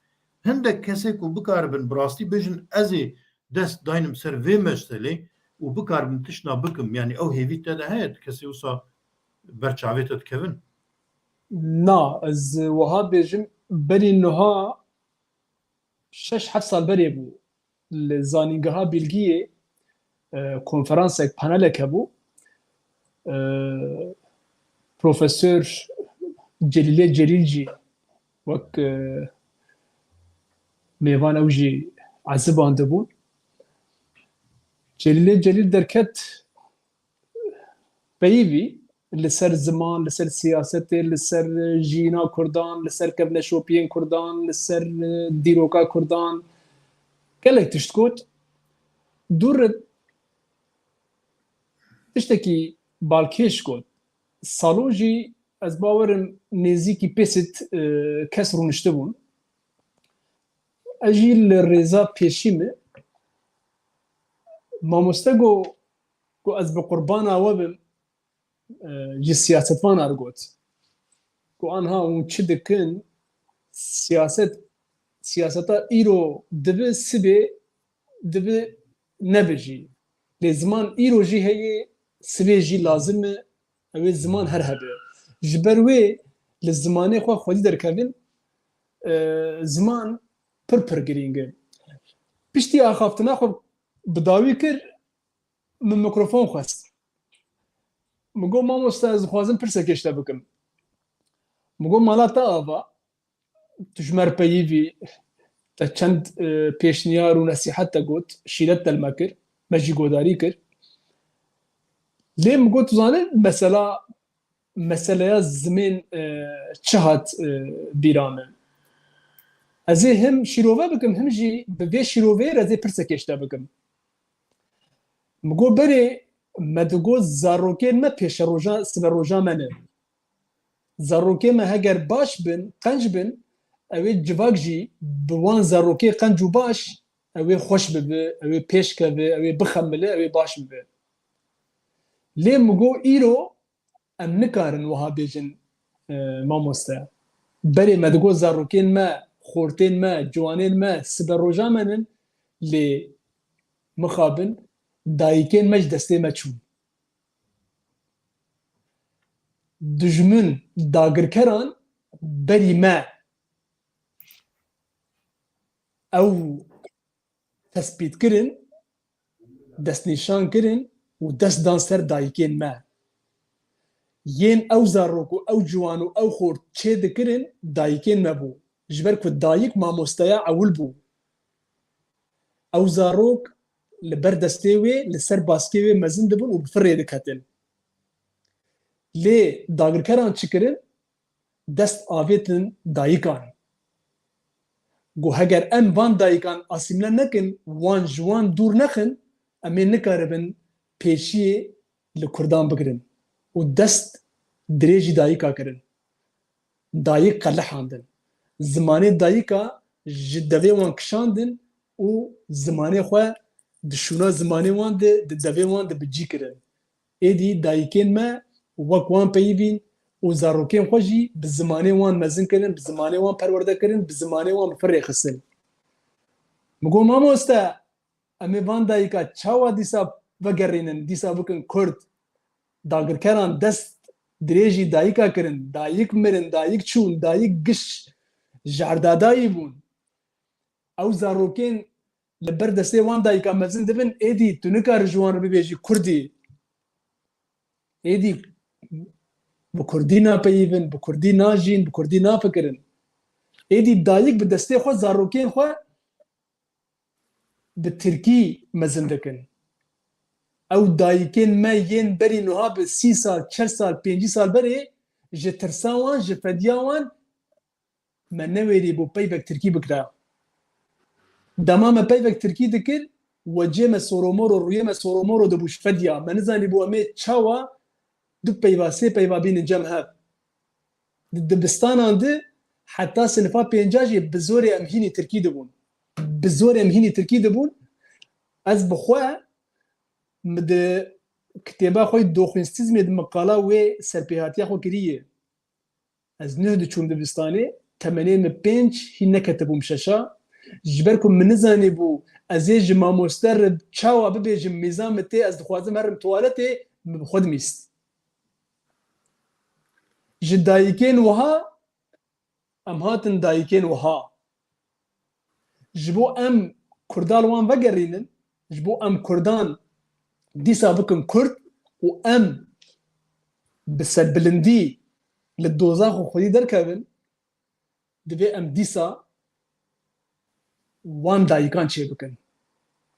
Hindek kesê ku bikaribin bi rastî bêjin, ez ê dest daynim ser vê meselê û bikaribin tiştna bikim, yanî ew hêvî te de heye, kesê wisa ber çavê te dikevin? Na, ez wiha bêjim, berî niha şeş heft sal berê bû. Li zanîngeha Bilgiyê, e, konferansek, panelek hebû. E, Profesor Celîlê Celîl jî wek, e, mêvan ew jî ezibandibûn. Celîlê Celîl derket peyivî li ser ziman, li ser siyasetê, li ser jiyîna Kurdan, li ser kevneşopiyên Kurdan, li ser, e, dîroka Kurdan gelek tişt got. Dûr re tiştekî balkêş got. Salon jî ez bawerim nêzîkî pêsît, e, kes rûniştibûn. Ez jî li rêza pêşî me. Mamoste got ku ez bi qurbana we bim, e, ji siyasetvanan re got. Ku anha hûn çi dikin, siyaset, siyaseta îro dibe, sibê dibe nebe jî. Lê ziman îro jî heye, sibê jî lazim e, ew ê ziman her hebe. Ji ber wê li zimanê xwe xwedî derkevin, e, ziman pir pir girîng e. Piştî axaftina xwe bi dawî kir, min mikrofon xwest. Min got, "Mamoste, ez dixwazim pirsekê ji te bikim." Min got, "Mala te ava, tu ji me re peyivî, te çend, e, pêşniyar û nesîhet te got, şîret te li me kir, me jî godarî kir." Lê min got, "Tu zanî mesela, meseleya zimên, e, çi hat, e, bîra min? Ez ê him şîrove bikim, him jî bi vê şîroveyê re ez ê pirsekê ji te bikim." Min got, "Berê me digot zarokên me pêşeroja, siberoja me ne. Zarokên me heger baş bin, qenc bin, ew ê civak jî bi wan zarokê qenc û baş, ew ê xweş bibe, ew ê pêş keve, ew ê bixemile, ew ê baş bibe." Lê min got, "Îro em nikarin wiha bêjin, e, mamoste. Berê me digot zarokên me, xortên me, ciwanên me, siberoja me nin, lê mixabin dayikên me ji destê me çûn." Dijmin dagirkeran berî me ew tespît kirin, destnîşan kirin û dest dan ser dayikên me. Yên ew zarok û ew ciwan û ew xort çê dikirin dayikên me bû. Ji ber ku dayik mamosteya ewil bû. Ew zarok li ber destê wê, li ser baskê wê mezin dibin û bi firê diketin. Lê dagirkeran çi kirin? Dest avêtin dayikan. Got, heger em van dayikan asîmle nekin, wan ji wan dûr nexin, em ê nikaribin pêşiyê li Kurdan bigirin û dest dirêjî dayika kirin. Dayik qelihandin. Zimanê dayika ji devê wan kişandin û zimanê xwe di şûna zimanê wan de, di devê wan de bi cî kirin. Êdî dayikên me wek wan peyivîn û zarokên xwe jî bi zimanê wan mezin kirin, bi zimanê wan perwerde kirin, bi zimanê wan bi firê xistin. Min got, "Mamoste, Em ê van dayika çawa dîsa vegerînin, dîsa bikin Kurd? Dagirkeran dest dirêjî dayika kirin, dayik mirin, dayik çûn, dayik giş jerdadayî bûn. Ew zarokên li ber destê wan dayika mezin dibin, êdî tu nikare ji wan re bibêjî Kurdî. Êdî bi Kurdî napeyivin, bi Kurdî najîn, bi Kurdî nafikirin. Êdî dayik bi destê xwe zarokên xwe bi Tirkî mezin dikin. Ew dayikên me yên berî nuha bi sî sal, çel sal, pêncî sal berê ji tirsa wan, ji fediya wan me newêrî bû peyvek Tirkî bikira. Dema me peyvek Tirkî dikir, wecê me soromoro, rûyê me soromoro dibû ji fediya. Me nizanî bû em ê çawa du peyva, sê peyva bînin cem hev. Di dibistanan de heta sinifa pênca jî bi zorê em hînî Tirkî dibûn. Bi zorê em hînî Tirkî dibûn. Ez bi xwe mi di kitêba xwe yê Doxwînstîzmê di miqala wê serpêhatiya xwe kiriye. Ez nuh diçûm dibistanê, temenê min pênc hîn neketibûm şeşa. Ji ber ku min nizanîbû ez ê ji mamoste re çawa bibêjim, mîza min tê, ez dixwazim herim tuwaletê, min bi xwe dimîst. Ji dayikên wiha, em hatin dayikên wiha. Ji bo em Kurda li wan vegerînin, ji bo em Kurdan dîsa bikin Kurd û em bi serbilindî li dozaxa xwedî derkevin, divê em dîsa wan dayikan çêbikin.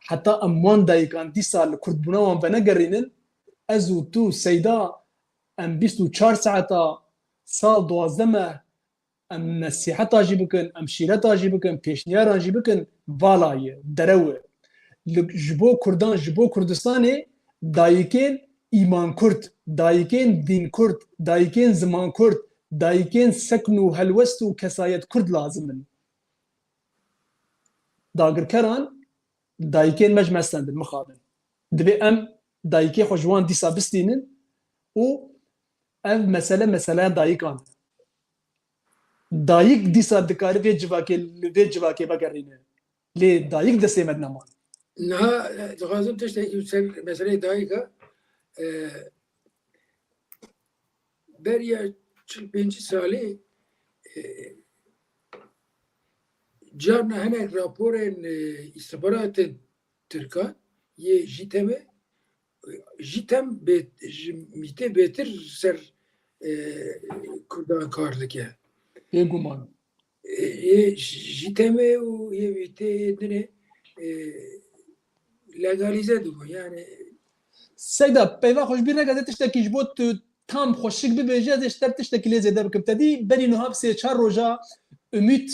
Heta em wan dayikan dîsa li Kurdbûna wan venegerînin, ez û tu, Seyda, em bîst û çar saeta, sal, duwazdeh meh, em nesîheta jî bikin, em şîreta jî bikin, pêşniyaran jî bikin, vala ye, derew e. Li, ji bo Kurdan, ji bo Kurdistanê dayikên îman Kurd, dayikên dîn Kurd, dayikên ziman Kurd, dayikên sekn û helwest û kesayet Kurd lazim in. Dagirkeran dayikên me ji me stendin, mixabin. Divê em dayikê xwe ji wan dîsa bistînin û ev mesele, meseleya dayikan e. Dayik dîsa dikare vê civakê, li vê civakê vegerîne. Lê dayik destê me de neman. Niha, e, dixwazim tiştekî ser meseleyê dayika, e, beriya çil pêncî salî, e, carna hinek raporên, e, îstixbaratên Tirkan yê JÎTEMê, JÎTEM bê-, ji MÎT'ê bêtir ser, e, Kurdan kar dike. Bêguman. E, yê JÎTEMê û yê MÎT'ê yê dinê, e, legalîze dibû. Yani Seyda, peyva xwe ji bîr neke, ez ê tiştekî ji bo tu tam xweşik bibêje, ez ê ji te tiştekî lê zêde bikim. Te dî berî niha bi sê çar roja Umît,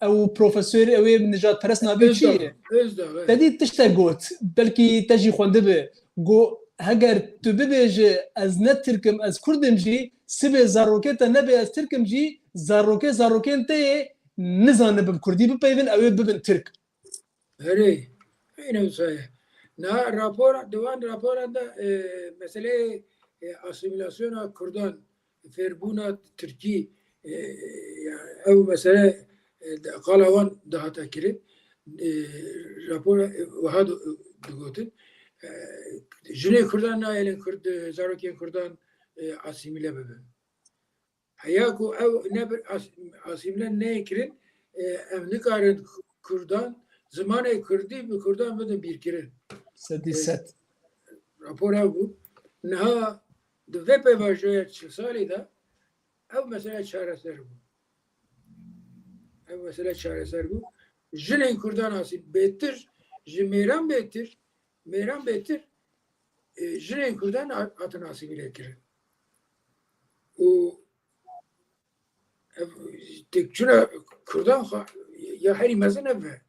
ew profesorê, ew ê nijadperest navê çi ye? Özdağ, evet. Te dî tiştek got, belkî te jî xwendibe. Got, heger tu bibêje, ez ne Tirk im, ez Kurd im jî, sibê zarokê te nebe ez Tirk im jî, zarokê zarokên te yê nizanibe bi Kurdî bipeyvin, ew ê bibin Tirk. Erê, eyne wisa ye. Niha rapor, di wan raporan de, e, meseleyê, e, asîmîlasyona Kurdan, fêrbûna Tirkî, e, ya, ew mesele, e, de, qala wan dihate kirin. E, rapora, e, wiha di-, digotin. E, jinê Kurdan nayêlin Kurd, e, zarokên Kurdan, e, asîmîle bibin. Heya ku ew ne bir as-, asîmle neyê kirin, e, em nikarin Kurdan, zimanê Kurdî bi Kurdan bidin bîrkirin. Sedî sed. E, rapor ew bû. Niha di vê pêvajoya çil salî de ew mesele çareser bû. Ew mesele çareser bû. Jinên Kurdan asî bêtir, ji mêran bêtir, mêran bêtir, e, jinên Kurdan a-, hatin asîmîle kirin. Û ev têkçûna Kurdan xwe ya herî mezin ev e.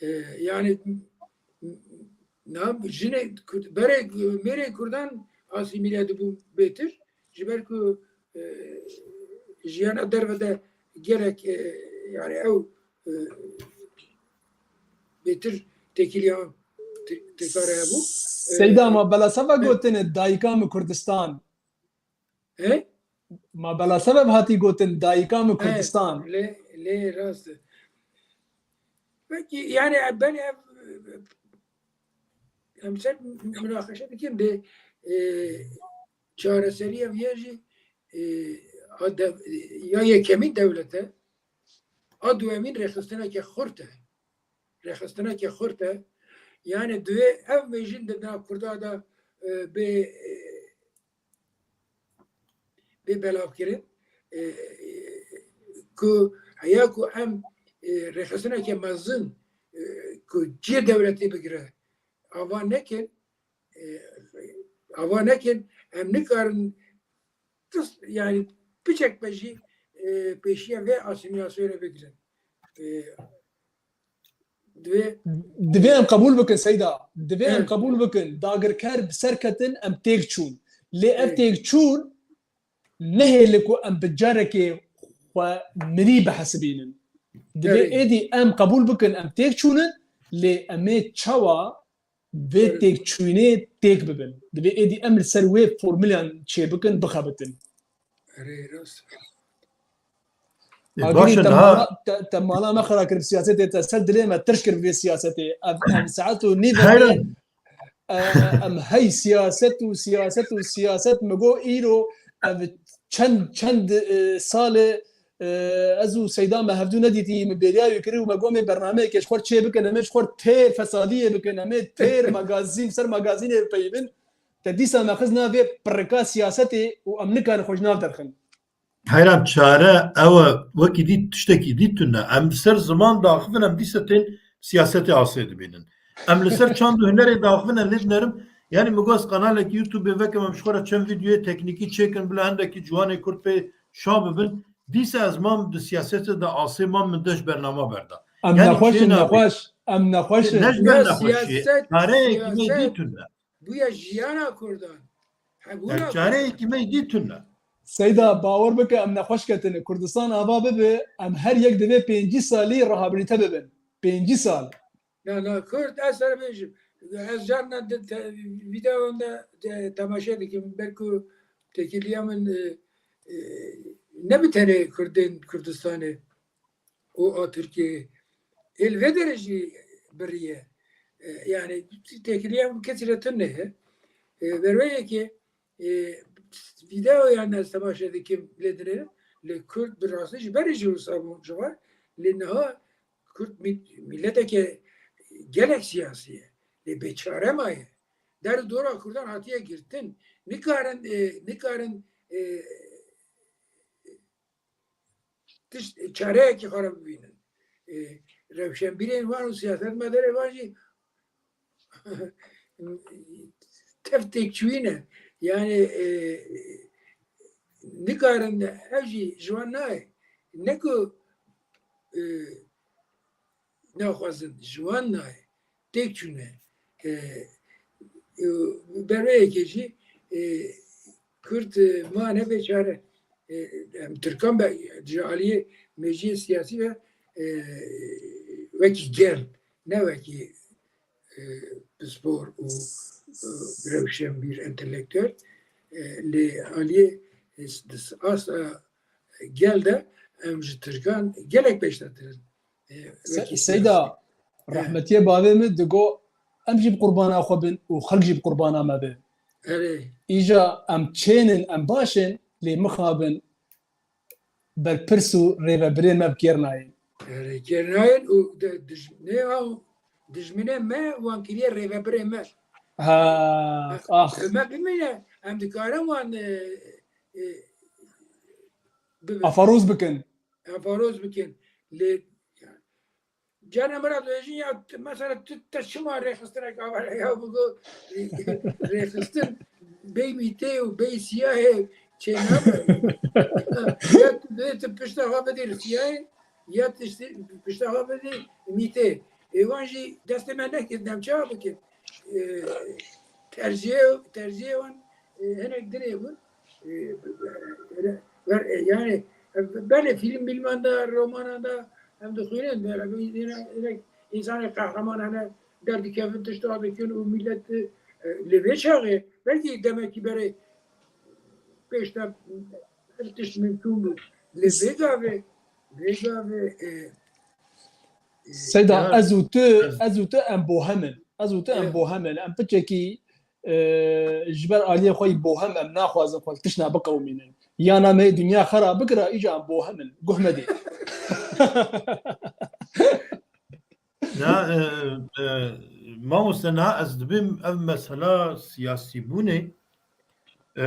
E, yani, na jinê Kurd, berê mêrê Kurdan asîmîle dibû bêtir, ji ber ku, e, jiyana derve de gelek, e, yani ew, e, bêtir têkiliya Tirk-, Tirkan re hebû. E, Seyda, ma belasava e, gotine dayika min Kurdistan. He? Ma belasava hatî gotin dayika min Kurdistan. Lê, lê rast e. Peki, yani, ben ev, em ser minaqeşe dikin de, e, çareseriya vê jî, e, a dev-, ya yekemîn dewlet e, a duwemîn rêxistineke xurt e. Rêxistineke xurt e. Yani divê ev mêjin di nav Kurda de, e, bê, e, bê belavkirin, e, ku heya ku em, e, rêxistineke mezin, e, ku cihê dewletê bigire, ava nekin, e, ava nekin, em nikarin tis-, yani piçek be jî, e, pêşiya vê asîmîlasyonê bigirin. E, divê Divê em qebûl bikin Seyda. Divê em Evet. qebûl bikin. Dagirker bi ser ketin, em têk çûn. Lê ev Evet. têk çûn nehêle ku em bi carekê xwe mirî bihesibînin. Divê Evet. êdî em qebûl bikin, em têk çûnin, lê em ê çawa vê Evet. têkçûnê têk bibin? Divê êdî em li ser wê formûlan çêbikin, bixebitin. Erê, rast. E, Agirî, baş e, te niha mala, te, te mala me xira kir bi siyasetê, te ser dilê me tirş kir bi vê siyasetê. Ev, em saet û nîv Heyran. e, em hey siyaset û siyaset û siyaset, min got îro ev çend, çend, e, sal e, e, ez û Seyda me hevdû nedîtî, min bêriya wî kirî û me got, em ê bernameyekê ji xwe çê bikin, em ê ji xwe têr fesadiyê bikin, em ê têr magazîn ser magazînê bipeyivin. Te dîsa me xist navê pirrika siyasetê û em nikarin xwe ji nav derxin. Heyran çare ew e, wekî dî tiştekî dî tune. Em li ser ziman daxivin, em dîsa tên siyasetê asê dibînin. Em li ser çand û hunerê daxivin, em lê dinerim. Yani min got ez kanalekî YouTube vekim, em ji xwe re çend vîdeoyê teknîkî çêkin, bila hindekî ciwanê Kurd pê şa bibin. Dîsa ez mam di siyasetê de asê mam, min deş bernama berda. Em Yani nexweş in, çêna nexweş. Em nexweş in. Ne ji ber Ya nexweşiyê. siyaset, Çareyekî me siyaset. dî tune. Bûye jiyana Kurdan. Hebûna Ev çareyekî me dî tune. Seyda, bawer bike, em nexweş ketine. Kurdistan ava bibe, em her yek divê pêncî salî rehabilite bibin. Pêncî sal. Na, na, Kurd, ez sana bêjim. Ez carna di te-, videoyan de, de, temaşe dikim. Belku têkiliya min, e, e, ne bi tenê Kurdên Kurdistanê û a Tirkiyeyê. Ê li vê derecî biriye. E, yani têkiliya kesî re tune ye. E, berweyekê, e, videoyan ez temaşe dikim lê dinêrim. Lê Kurd bi rastî ji berê jî wisa bûn ji xwe. Lê niha Kurd mî-, mîleteke gelek siyasî ye. Lê bêçare maye. Der û dora Kurdan hatiye girtin. Nikarin, e, nikarin, e, tişt, çareyekî xwe re bibînin. E, rewşenbîrên wan û siyasetmedarê wan jî tev têkçûyî ne. Yani, e, nikarin, ev jî ji wan nayê. Ne ku, e, naxwazin, ji wan nayê. Têk çûne. E, e, berveyekê jî, e, Kurd, e, mane bêçare. E, em Tirkan be, ji aliyê mejiyê siyasî ve, e, wekî gel, ne wekî, e, pispor û, e, rewşenbîr, entelektuel, e, lê aliyê, e, s-, asta gel de em ji Tirkan gelek pêştetir in. E, Se-, wekî Seyda, siyasî. He. Rehmetiyê bavê min digo, em jî bi qurbana xwe bin û xelk jî bi qurbana me be. Erê. Îja em çênin, em baş in, lê mixabin berpirs û rêvebirên me bi kêr nayên. Erê, kêr nayên û de-, dij-, ne ew dijminê me wan kiriye rêvebirê me. Ha, Ha, ax. Me bimîne, em dikarin wan, e, e, bibin. Afaroz bikin. Afaroz bikin. Lê, yani, Cana min re dibêjin ya, t-, mesela tu te çima rêxistinek avare ya, bigo rêxistin bey mîtê û bey siyahê çênabe. Ya tu dê tu pişta xwe bidî siyahê, ya tu işte pişta xwe bidî mîtê. Ê wan jî destê me nekir, dem çawa bikin? E, tercihê, tercihê wan, e, hinek dirê bûn. E, ver-, e, yani, e, belê fîlm mîlman de, romanan de em dixwînin, böyle bir yine, yine insanê qehreman hene derdikevin tişta dikin û millet, e, li vê çaxê belkî demekî berê pêş de her tişt mimkûn bû. Li vê gavê, vê gavê, e, e, Seyda, ya ez û tu, ez û tu em bohem in. Ez û tu em bohem in. Em piçekî, e, ji ber aliyê xwe yî bohem em naxwazin xwe li tiştna biqewimînin. Yana me yê dinya xera bikira, îca em bohem in. Guh me dê. Ya, e, e, mamoste, niha ez dibêm ev mesela siyasîbûnê, e,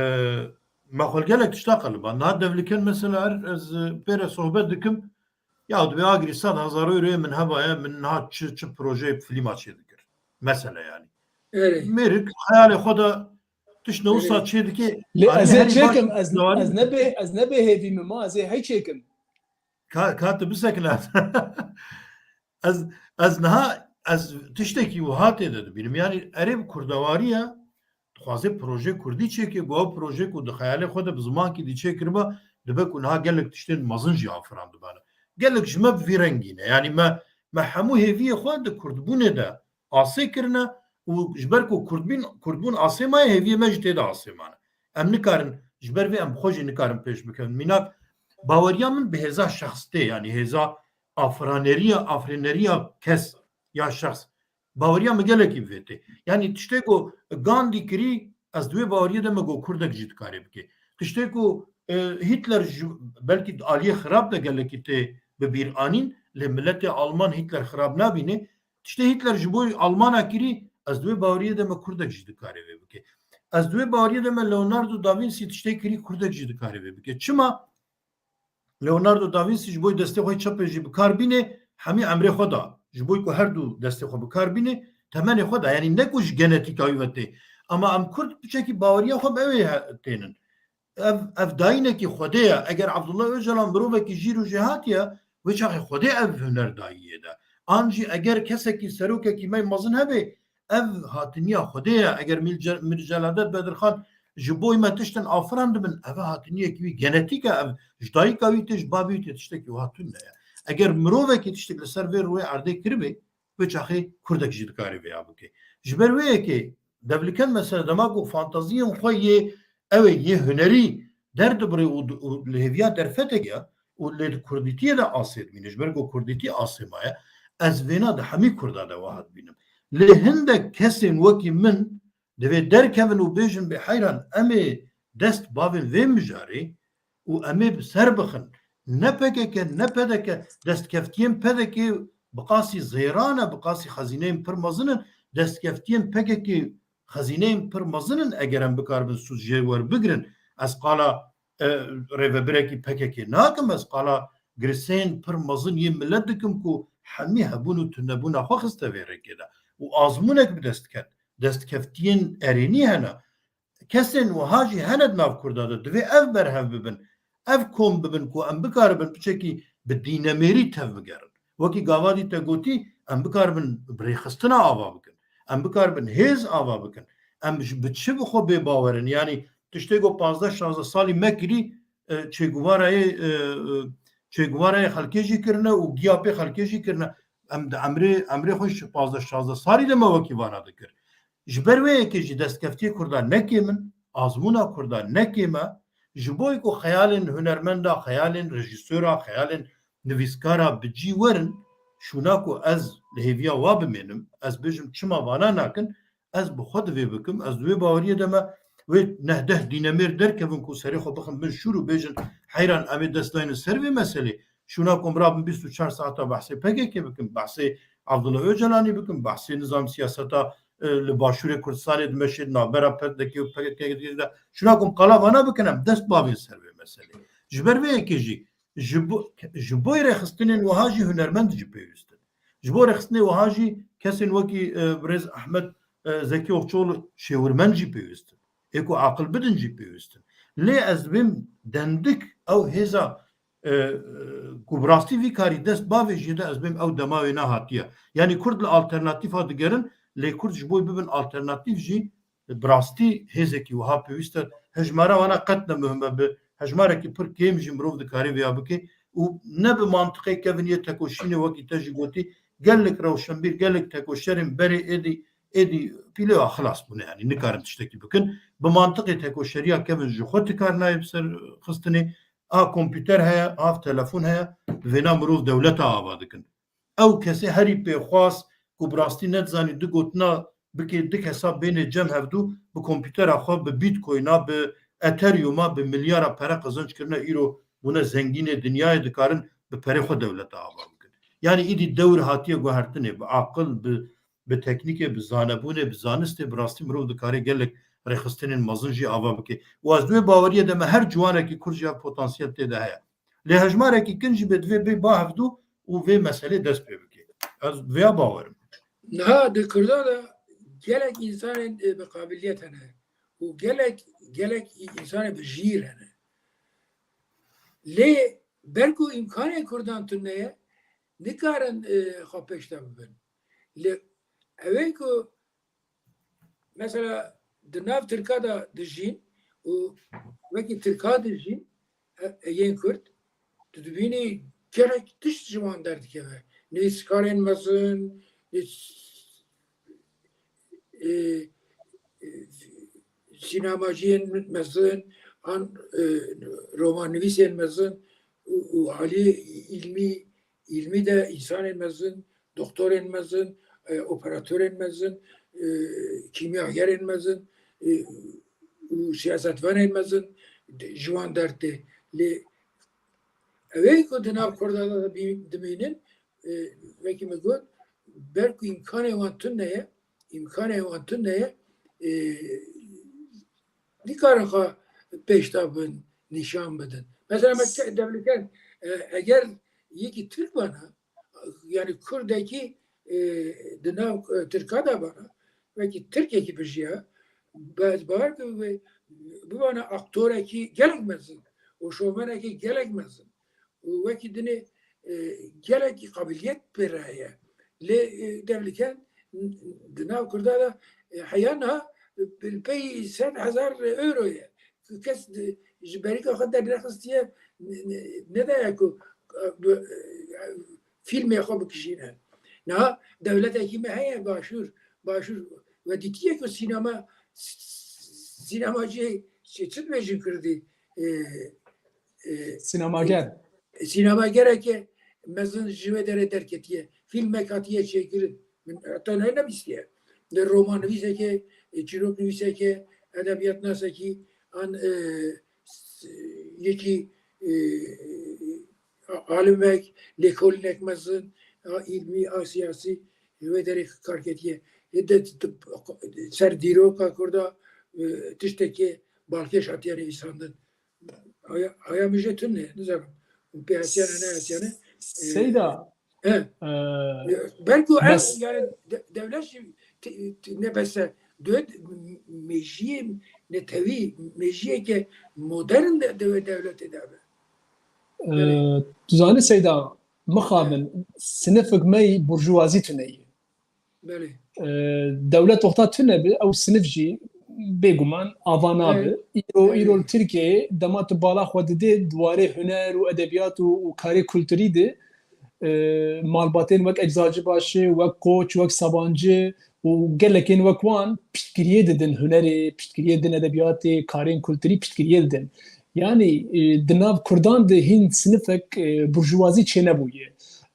me xwe gelek tişta qeliba. Niha devliken mesela her ez, e, pê re sohbet dikim, ya dibê agirî sed hezar euroyê min hebaye, min niha çi, çi projeyê fîlma çê dikir. Mesela yani. Mêrik xeyalê xwe de tişt ne wisa çê dike. Lê ez ê çêkim, ez, ez ne bê, ez ne bê hêvî min ma, ez ê hey çêkim. Ka, ka tu bisekine. Ez, ez niha, ez tiştekî wiha tê de dibînim. Yani erê bi kurdewariya, dixwaze proje kurdî çêke, ku ew proje ku di xeyalê xwe de bi zimankî dî çêkiriba, dibe ku niha gelek tiştên mezin jî afirandibane. Gelek ji me bi vî rengî ne. Yani me, me hemû hêviyê xwe di kurdbûnê de asê kirine û ji ber ku kurdbîn, kurdbûn asê maye, hêviyê me jî tê de asê mane. Em nikarin, ji ber vê em bi xwe jî nikarin pêş bikevin. Mînak, baweriya min bi hêza şexs tê, yani hêza afraneriya, afrêneriya kes ya şexs. Baweriya min gelekî bi vê tê. Yani tiştê ku Gandî kirî, ez di wê baweriyê de me got kurdek jî dikare bike. Tiştê ku, e, Hitler ji, belkî di aliyê xirab de gelekî tê bi bîr anîn, lê miletê Alman Hitler xirab nabîne. Tiştê Hitler ji bo Almana kirî, ez di wê baweriyê de me kurdek jî dikare vê bike. Ez di wê baweriyê de me Leonardo da Vinci tiştê kirî, kurdek jî dikare vê bike. Çima? Leonardo da Vinci ji bo destê xwe çepê jî bi kar bîne, hemî emrê xwe da. Ji bo ku her du destê xwe bi kar bîne, temenê xwe da. Yani ne ku ji genetîka wî ve tê. Ama em kurd piçekî baweriya xwe bi ew ê he-, tênin. Ev, ev dayînekî Xwedê ye. Eger Abdullah Öcalan mirovekî jîr û jêhatî ye, wê çaxê Xwedê ev huner dayî yê de. An jî eger kesekî, serokekî me mezin hebe, ev hatiniya Xwedê ye. Eger Mîr Ce-, Mîr Celadet Bedirxan ji bo me tiştin afirandibin, ev hatiniyekî wî genetîk e, ev ji dayika wî tê, ji bavê wî tê, tiştekî wiha tune ye. Eger mirovekî tiştek li ser vê rûyê erdê kiribê, wê çaxê kurdek jî dikarê vêya bike. Ji ber wê yekê devliken mesela dema ku fantaziyên xwe yê, ew ê yê hunerî derdibirê û, û li hêviya derfetek ya û lê di kurdîtiyê de asê dibîne. Ji ber ku kurdîtî asê maye, ez vêna di hemî kurda de wiha dibînim. Lê hindek kesên wekî min divê derkevin û bêjin bê heyran, em ê dest bavên vê mijarê û em ê bi ser bixin. Ne P K K, ne P D K, destkeftiyên P D K bi qasî zêran e, bi qasî xezîneyên pir mezin in, destkeftiyên P K K xezîneyên pir mezin in, eger em bikaribin sûd jê werbigrin. Ez qala, e, rêvebirekî P K K nakim, ez qala girseyên pir mezin yê milet dikim ku hemî hebûn û tunebûna xwe xiste vê rêkê de û azmûnek bi dest ket. Destkeftiyên erênî hene. Kesên wiha jî hene di nav Kurda de. Divê ev berhev bibin. Ev kom bibin ku em bikaribin piçekî bi dînemêrî tev bigerin. Wekî gava dî te gotî, em bikaribin bi rêxistina ava bikin. Em bikaribin hêz ava bikin. Em ji bi çi bi xwe bê bawer in? Yanî tiştê ku pazdeh şazdeh salî me kirî, e, Che Guevarayê, e, e, Che Guevarayê xelkê jî kirine û giya pê xelkê jî kirine. Em di emrê, emrê xwe ji pazdeh şazdeh salî de me wekî vana dikir. Ji ber wê yekê jî destkeftiyê Kurda ne kêm in, azmûna Kurda ne kêm e. Ji bo ku xeyalên hunermenda, xeyalên rejîsora, xeyalên nivîskara bi cî werin, şûna ku ez li hêviya wa bimênim, ez bêjim çima vana nakin, ez bi xwe divê bikim, ez di wê baweriyê de me wê neh deh dînemêr derkevin ku serê xwe bixin bin şûr û bêjin heyran em ê dest daynin ser vê meselê. Şûna ku em rabin bîst û çar saeta behsê P K K bikin, behsê Abdullah Öcalanî bikin, behsê nizam siyaseta, e, li Başûrê Kurdistanê dimeşê di navbera P D K û P K K de. Şûna ku em qala vana bikin, em dest bavên ser vê meselê. Ji ber vê yekê jî ji bo, ji bo rêxistinên wiha jî hunermend jî pêwîst in. Ji bo rêxistinê wiha jî kesên wekî, e, birêz Ehmed, e, Zekî Okçoğlu şêwirmend jî pêwîst in. Ê ku aqil bidin jî pêwîst in. Lê ez dibêm dendik ew hêza, e, e, ku bi rastî vî karî dest bavêjî de ez dibêm ew dema wê nehatiye. Yanî Kurd li alternatîfa digerin, lê Kurd ji bo bibin alternatîf jî bi rastî hêzekî wiha pêwîst e. Hejmara wana qet ne muhim e, bi hejmarekî pir kêm jî mirov dikare vêya bike û ne bi mantiqê kevin yê tekoşînê wekî te jî gotî, gelek rewşenbîr, gelek tekoşerên berê êdî, êdî pîlewa xilas bûne, yanî nikarin tiştekî bikin. Bi mantiqê tekoşeriya kevin ji xwe ti kar nayê bi ser xistinê. A kompîter heye, av telefon heye, bi vêna mirov dewleta ava dikin. Ew kesê herî pêxwas, ku bi rastî nedizanî du gotina bike, du kesa bêne cem hevdû, bi komputera xwe, bi Bitcoin'a, bi Ethereum'a, bi milyara pere qezenc kirine, îro bûne zengînê dinyayê, dikarin bi perê xwe dewleta ava bikin. Yanî îdî dewr hatiye guhertinê, bi aqil, bi, bi teknîkê, bi zanebûnê, bi zanistê, bi rastî mirov dikare gelek rêxistinên mezin jî ava bike. Û ez di wê baweriyê de me her ciwanekî Kurd jî ev potansiyel tê de heye. Lê hejmarekî kin jî bê divê bê ba hevdû û vê meselê dest pê bike. Ez vêya bawerim. Niha di Kurda de gelek însanên, e, bi qabiliyet hene û gelek, gelek însanên bi jîr hene. Lê ber ku îmkanê Kurdan tune ye, nikarin, e, xwe pêş de bibin. Lê ew ê ku mesela di nav Tirka de dijîn û wekî Tirka dijîn, e, e, yên Kurd, tu dibînî gelek tişt ji wan derdikeve. Nivîskarên mezin, nivîs-, e, e, sînemaciyên mezin, an, e, romannivîsên mezin û, û alî îlmî, îlmî de însanên mezin, doktorên mezin, e, operatorên mezin, e, kîmyagerên mezin, e, û siyasetvanên mezin de-, ji wan derdê. Lê ew ê ku di nav Kurda de bî-, dimînin, e, wekî min got, ber ku îmkanê wan tune ye, îmkanê wan tune ye, e, nikarin xwe pêş de bin, nîşan bidin. Mesela me ke-, devliken, e, eger yekî Tirk bana, yanî Kurdekî, e, di nav, e, Tirka de bana, wekî Tirkekî bijiya, be-, ez bawer dikim wê bibana aktorekî gelek mezin û şovenekî gelek mezin û wekî dinê, e, gelekî qabiliyet pê re heye. Lê, e, devliken di nav Kurda de, e, heya niha bi pey sed hezar euro ye. Kes di, ji berîka xwe dernexistiye, ne, ne, nedaye ku, e, bi, e, fîlmê xwe bikişîne. Niha dewletekî me heye Başûr, Başûr we dîtiye ku sînema, s-, s-, sînemaciyê çi, çi dibêjin Kurdî? E, e, Sînemager. Sînemagereke mezin ji wê derê derketiye. Fîlmek hatiye çêkirin. Min heta niha nebîstiye. Li romannivîsekê, e, çîroknivîsekê, edebiyatnasekî, an, e, s-, yekî, e, a-, alimek, lêkolînek mezin, a îlmî, a siyasî, wê derê kar ketiye. Ê de t-, t-, ser dîroka Kurda, e, tiştekê balkêş hatiye nivîsandin. Aya, aya min jê tune, nizanim. Pê hesiyane, ne hesiyane. E, Seyda, he. E, belku ev, bes yani de-, devlet jî te-, te-, ne bese, död, m-, mejiyê netewî, mejiyeke modern de, de, devletê de be. E, Belê. Tu zanî Seyda, mixabin, sinifik me yî burjuvazî tune yî. Belê. E, dewlet wexta tune bi, ew sinif jî bêguman ava nabe. Belê. Îro, Belê. îro li Tirkiyeyê dema tu bala xwe didê di warê huner û edebiyat û, û karê kulturî de, e, malbatên wek Eczacîbaşê, wek Koç, wek Sabancî û gelekên wek wan piştgiriyê didin hunerê, piştgiriyê didin edebiyatê, karên kulturî piştgiriyê didin. Yanî, e, di nav Kurdan de hîn sinifek, e, burjuvazî çênebûye.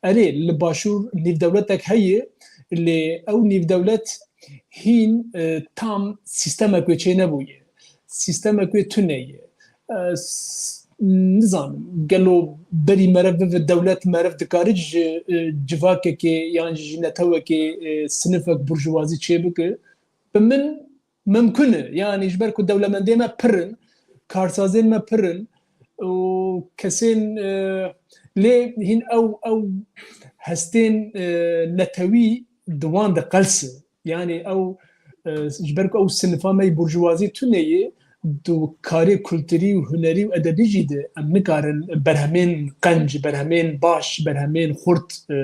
Erê, li Başûr nîvdewletek heye, lê ew nîvdewlet hîn, e, tam sîstemek wê çênebûye. Sîstemek wê tune ye. E, s-, nizanim, gelo berî meriv bibe dewlet, meriv dikare ji, e, civakekê yan jî ji netewekê, e, sinifek burjuvazî çêbike? Bi min mimkun e. Yanî ji ber ku dewlemendê me pir in, karsazên me pir in û kesên, e, lê hîn ew, ew hestên, e, netewî di wan de qels e. Yanî ew, e, ji ber ku ew sinifa me yî burjuvazî tune ye, di karê kulturî û hunerî û edebî jî de em nikarin berhemên qenc, berhemên baş, berhemên xurt, e,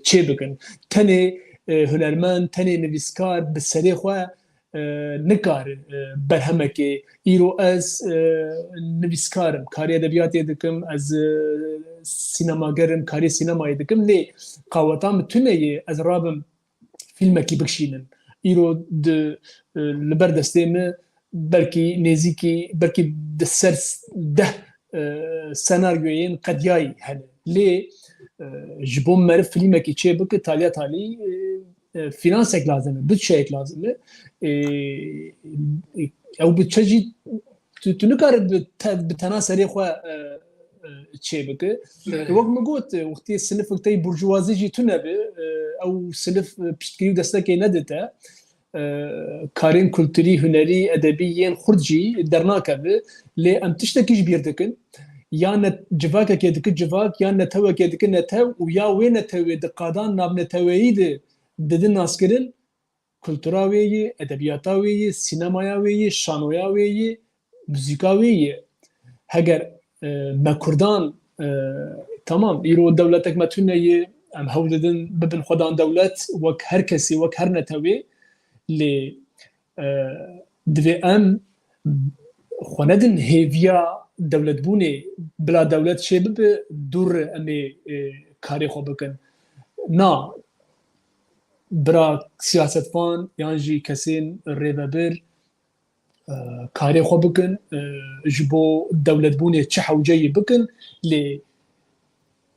çêbikin. Tenê, e, hunermend, tenê nivîskar bi serê xwe, e, nikare, e, berhemekê. Îro ez, e, nivîskar im, karê edebiyatê dikim, ez, e, sînemager im, karê sînemayê dikim, lê qaweta min tune ye, ez rabim fîlmekî bikişînim. Îro di, e, li ber destê min belkî nêzîkî, belkî di ser deh, e, senaryoyên qediyayî hene. Lê, e, ji bo meriv fîlmekî çêbike, taliya talî, e, e, finansek lazim e, bütçeyek lazim e. E, e, ew bütçe jî tu, tu nikare bi, te, bi tena serê xwe, e, e, çê bike. Wek min got, e, wextê sinifek tey burjuvazî jî tune bi, e, ew sinif, e, piştgirî û destekê nedite. E, karên kulturî, hunerî, edebî yên xurt jî dernakeve. Lê em tiştekî ji bîr dikin. Ya ne, civakekê dike civak, ya netewekê dike netew û ya wê netewê di qadan navneteweyî de didin naskirin, kultura wê yê, edebiyata wê yê, sînemaya wê yê, şanoya wê yê, muzîka wê yê. Heger, e, me Kurdan, e, tamam, îro dewletek me tune ye, em hewl didin bibin xwedan dewlet, wek her kesî, wek her netewê, lê, e, divê em xwe nedin hêviya dewletbûnê, bila dewlet çê bibe, dûr em ê, e, karê xwe bikin. Na, bira siyasetvan yan jî kesên rêvebir, e, karê xwe bikin, e, ji bo dewletbûnê çi hewceyî bikin, lê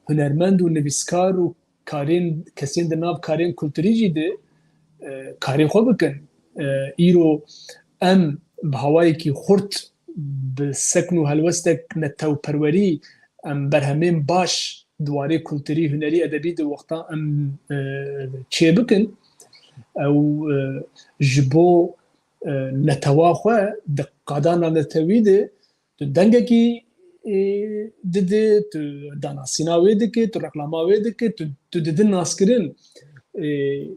hunermend û nivîskar û karên, kesên di nav karên kulturî jî de, e, karê xwe bikin. E, îro em bi hawayekî xurt, bi sekn û helwestek netewperwerî em berhemên baş di warê kulturî, hunerî, edebî de wexta em, e, çê bikin, ew, e, ji bo, e, netewa xwe di qada navnetewî de tu dengekî, e, dide, tu danasîna wê dike, tu reklama wê dike, tu, tu didin naskirin. E,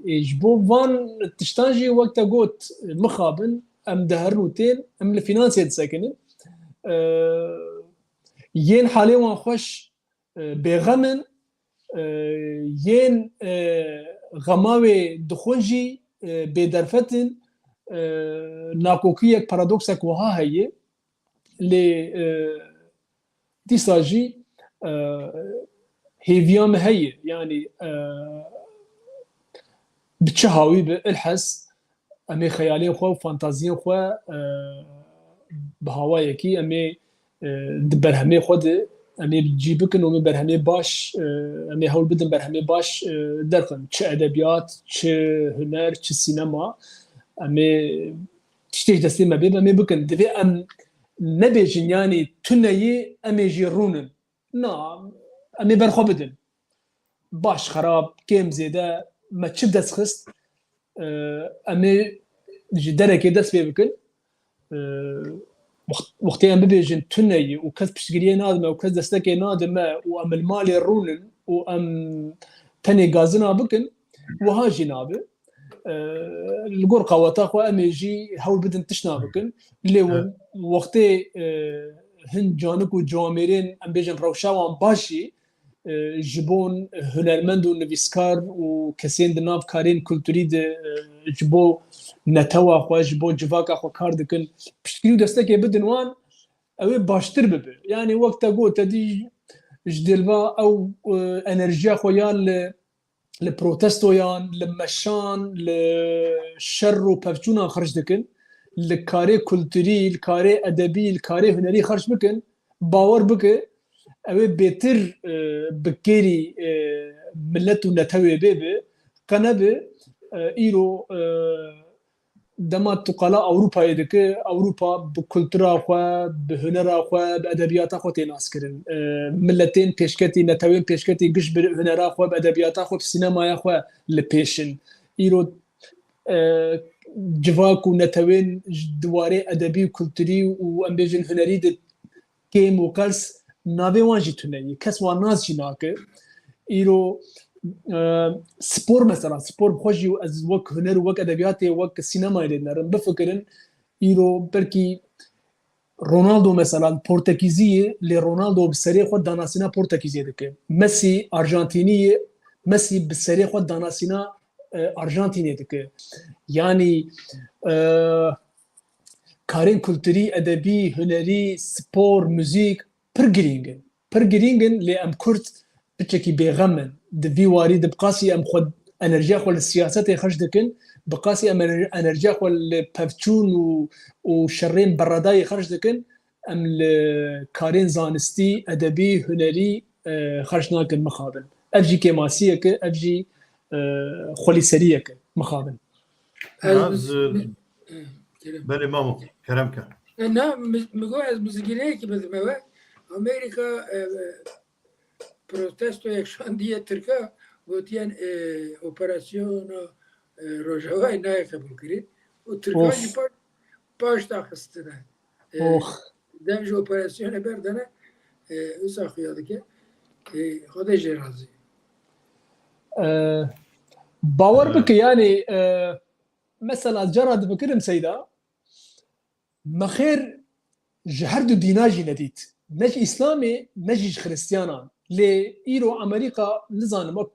e, ji bo van tiştan jî wek te got, mixabin, em diherin û tên, em li fînansê disekinin. E, yên halê wan xweş, e, bêxem in, e, yên, e, xema wê dixwin jî, e, bêderfet in. E, nakokiyek, paradoksek wiha heye. Lê, e, dîsa jî, e, hêviya me heye. Yanî, e, bi çi hawî bi, ilhes, em ê xeyalên xwe û fantaziyên xwe, e, bi hawayekî em ê, e, di berhemê xwe de em ê cî bikin û em ê berhemê baş, e, em ê hewl bidin berhemê baş, e, derxin. Çi edebiyat, çi huner, çi sînema, em ê tiştê ji destê me bê, em ê bikin. Divê em nebêjin, yanî tune yê, em ê jî rûnin. Na, em ê berxwe bidin. Baş, xerab, kêm, zêde, me çi dest xist, e, em ê ji derekê dest pê bikin. E, wext-, wextê em bibêjin tune ye û kes piştgiriyê nade me û kes destekê nade me û em li malê rûnin û em tenê gazina bikin, wiha jî nabe. E, li gor qaweta xwe em ê jî hewl bidin tiştna bikin. Lê we-, Evet. wextê, e, hin canik û ciwamêrên, em bêjin, rewşa wan baş jî, e, ji bo hunermend û nivîskar û kesên di nav karên kulturî de, e, ji bo netewa xwe, ji bo civaka xwe kar dikin, piştgirî û destekê bidin wan, ew ê baştir bibe. Yanî wek te got, te dî ji dilva ew, e, enerjiya xwe ya li, li protestoyan, li meşan, li şer û pevçûnan xerc dikin, li karê kulturî, li karê edebî, li karê hunerî xerc bikin, bawer bike, ew ê bêtir, e, bi kêrî, e, milet û netewê bê bi, qe nebe, e, îro, e, dema tu qala Ewropayê dike, Ewropa bi kultura xwe, bi hunera xwe, bi edebiyata xwe tê naskirin. E, miletên pêşketî, netewên pêşketî giş bi hunera xwe, bi edebiyata xwe, bi sînemaya xwe li pêş in. Îro, e, civak û netewên ji di warê edebî û kulturî û, em bêjin, hunerî de kêm û qels navê wan jî tune ye. Kes wan nas jî nake. Îro, e, spor mesela, spor bi xwe jî ez wek huner û wek edebiyatê, wek sînemayê lê dinerim. Bifikirin, îro belkî Ronaldo mesela Portekîzî ye, lê Ronaldo bi serê xwe danasîna Portekîzê dike. Messi Arjantînî ye, Messi bi serê xwe danasîna, e, Arjantînê dike. Yanî, e, karên kulturî, edebî, hunerî, spor, muzîk pir girîng in. Pir girîng in, lê em Kurd piçekî bêxem in. Di vî warî de bi qasî em xwe, enerjiya xwe li siyasetê xerc dikin, bi qasî em ener-, enerjiya xwe li pevçûn û, û şerên berredayî xerc dikin, em li karên zanistî, edebî, hunerî, e, xerc nakin mixabin. Ev jî kêmasiyek e, ev jî, e, xwelîseriyeke mixabin. Ez, ez, mi, e, Kerem. Belê mamo, kerem ke. E, na, mi, mi got ez mizgîneyekî bidime we. Amerîka, e, protestoyek şandiye Tirka, gotiyen, e, operasyona, e, Rojavayê nayê qebûlkirin. Û Tirkan jî pa-, paş daxistine. E, Dev ji operasyonê berdene, e, wisa xuya dike. E, Xwedê jê razî. E, bawer bike, yanî, e, mesela cara difikirim Seyda, me xêr ji her du dîna jî nedît. Ne ji Îslamê, ne jî ji Xiristiyanan. Lê îro Amerîka, nizanim, wek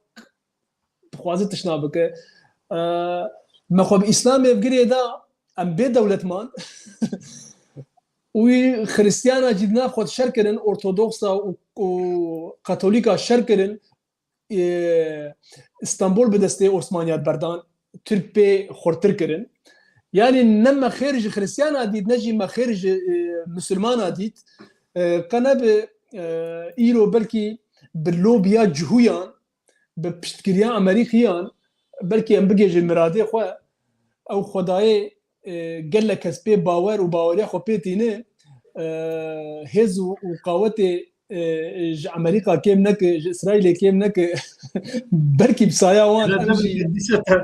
dixwaze tişna bike. E, me xwe bi Îslamê girê da, em bê dewletman. Û Xiristiyana jî di nav xwe de şer kirin, Ortodoksa û, û Katolîka şer kirin. E, Stenbol bi destê Osmaniya berdan, Tirk pê xurtir kirin. Yanî ne me xêr ji Xiristiyana dît, ne jî me xêr ji, e, Misilmana dît. E, qe nebe, e, îro belkî bi lobiya cihûyan, bi piştgiriya Amerîkiyan, belkî em bigihêjin miradê xwe, ew Xwedayê, e, gelek kes pê bawer û baweriya xwe pê tîne, e, hêz û, û qawetê, e, ji Amerîka kêm neke, ji Îsraîlê kêm neke, belkî bi saya wan em jî. Dîsa te,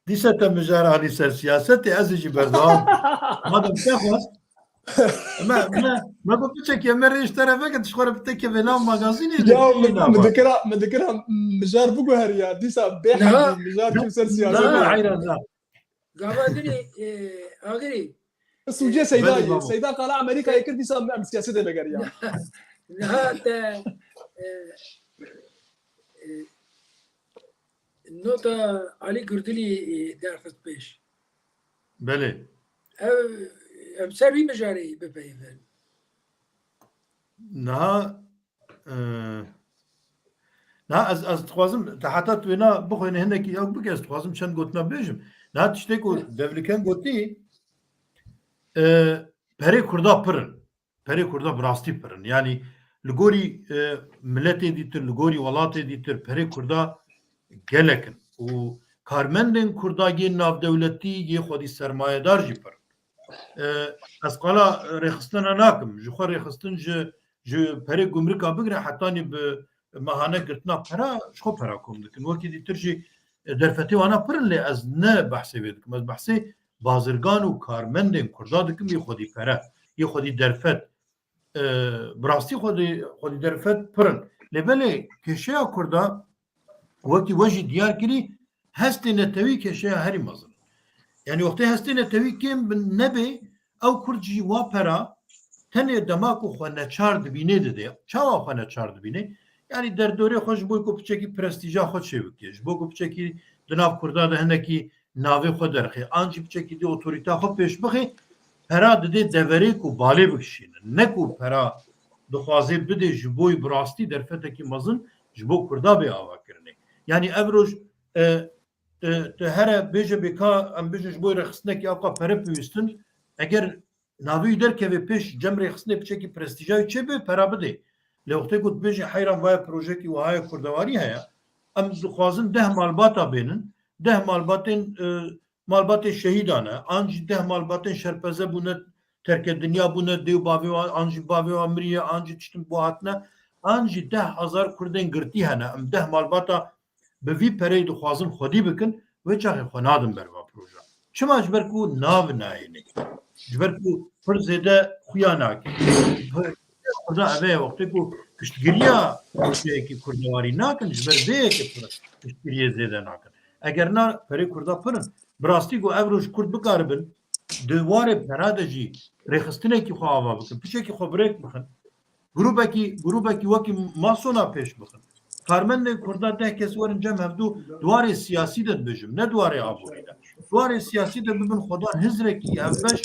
dîsa te mijar anî ser siyasetê, ez ê jî berdewam. Madem te xwest, me, me, me got piçekî, me rêj te re veke, tu ji xwe re bi tekevê nav magazînê de. Ya, min, min dikira, min dikira mijar biguheriya, dîsa bê heqî mijar çû ser siyasetê. Heyran, na. Gava dinê, e, Agirî. Sûcê Seyda ye. Seyda qala Amerîkayê kir, dîsa em siyasetê vegeriya. Niha te, e, e, nota Alî Gurdilî, e, derxist pêş. Belê. Ev, em ser wî mijarê bipeyivin. Niha, e, niha ez, ez dixwazim, te heta tu wêna bixwîne hinekî ew bike, ez dixwazim çend gotina bêjim. Niha tiştê ku Devliken gotî, e, perê Kurda pir in. Perê Kurda bi rastî pir in. Yanî li gorî, e, miletê dîtir, li gorî welatê dîtir perê Kurda gelek in. Û karmendên Kurda yê navdewletî, yê xwedî sermayedar jî pir in. E, ez qala rêxistina nakim. Ji xwe rêxistin ji, ji perê gumrika bigire hetanî bi mehane girtina pera, ji xwe pera kom dikin. Wekî dîtir jî, e, derfetê wana pir in, lê ez ne behsê vê dikim. Ez behsê bazirgan û karmendên Kurda dikim, yê xwedî pere, yê xwedî derfet. E, bi rastî xwedî, xwedî derfet pir in. Lê belê kêşeya Kurda, wekî we jî diyar kirî, hestê netewî kêşeya herî mezin. Yanî wextê hestê netewî kêm bin nebê, ew Kurd jî wa pera tenê dema ku xwe neçar dibînê dide. Çawa xwe neçar dibînê? Yanî derdorê xwe ji bo ku piçekî prestîja xwe çêbike, ji bo ku piçekî di nav Kurda de hinekî navê xwe derxê, an jî piçekî dê otorîta xwe pêş bixê, pera didê deverê ku balê bikişînin. Ne ku pera dixwazê bidê ji bo bi rastî derfetekî mezin ji bo Kurda bê avakirinê. Yanî ev roj, e, e, tu here bêje bê ka em bêjin ji bo rêxistinekî ewqa pere pêwîstin, eger navê wî derkeve pêş cem rêxistinê piçekî prestîja wî çêbe, pera bidê. Lê wextê ku dibêjî heyran vaya projeyekî wiha ye kurdewarî heye, em dixwazin deh malbata bênin, deh malbatên, e, malbatên şehîdan e, an jî deh malbatên şerpeze bûne, terke dinya bûne, dê û bavê wan, an jî bavê wan miriye, an jî tiştin bo hatine, an jî deh hezar Kurdên girtî hene. Em deh malbata bi vî pereyê dixwazin xwedî bikin, wê çaxê xwe nadin ber va proje. Çima? Ji ber ku nav nayêne. Ji ber ku pir zêde xuya nake. Pir, Kurda eve ye, wextê ku piştgiriya projeyekî kurdewarî nakin, ji ber vê yekê pir piştgiriyê zêde nakin. Eger na perê Kurda pir in, bi rastî ku ev roj Kurd bikaribin di warê pera de jî rêxistinekî xwe ava bikin, piçekî xwe bi rêk bixin, grûbekî, grûbekî wekî Masona pêş bixin. Karmendên Kurda deh kes werin cem hevdû di warê siyasî de dibêjim, ne di warê aborî de. Di warê siyasî de bibin xwedan hizrekî hevbeş,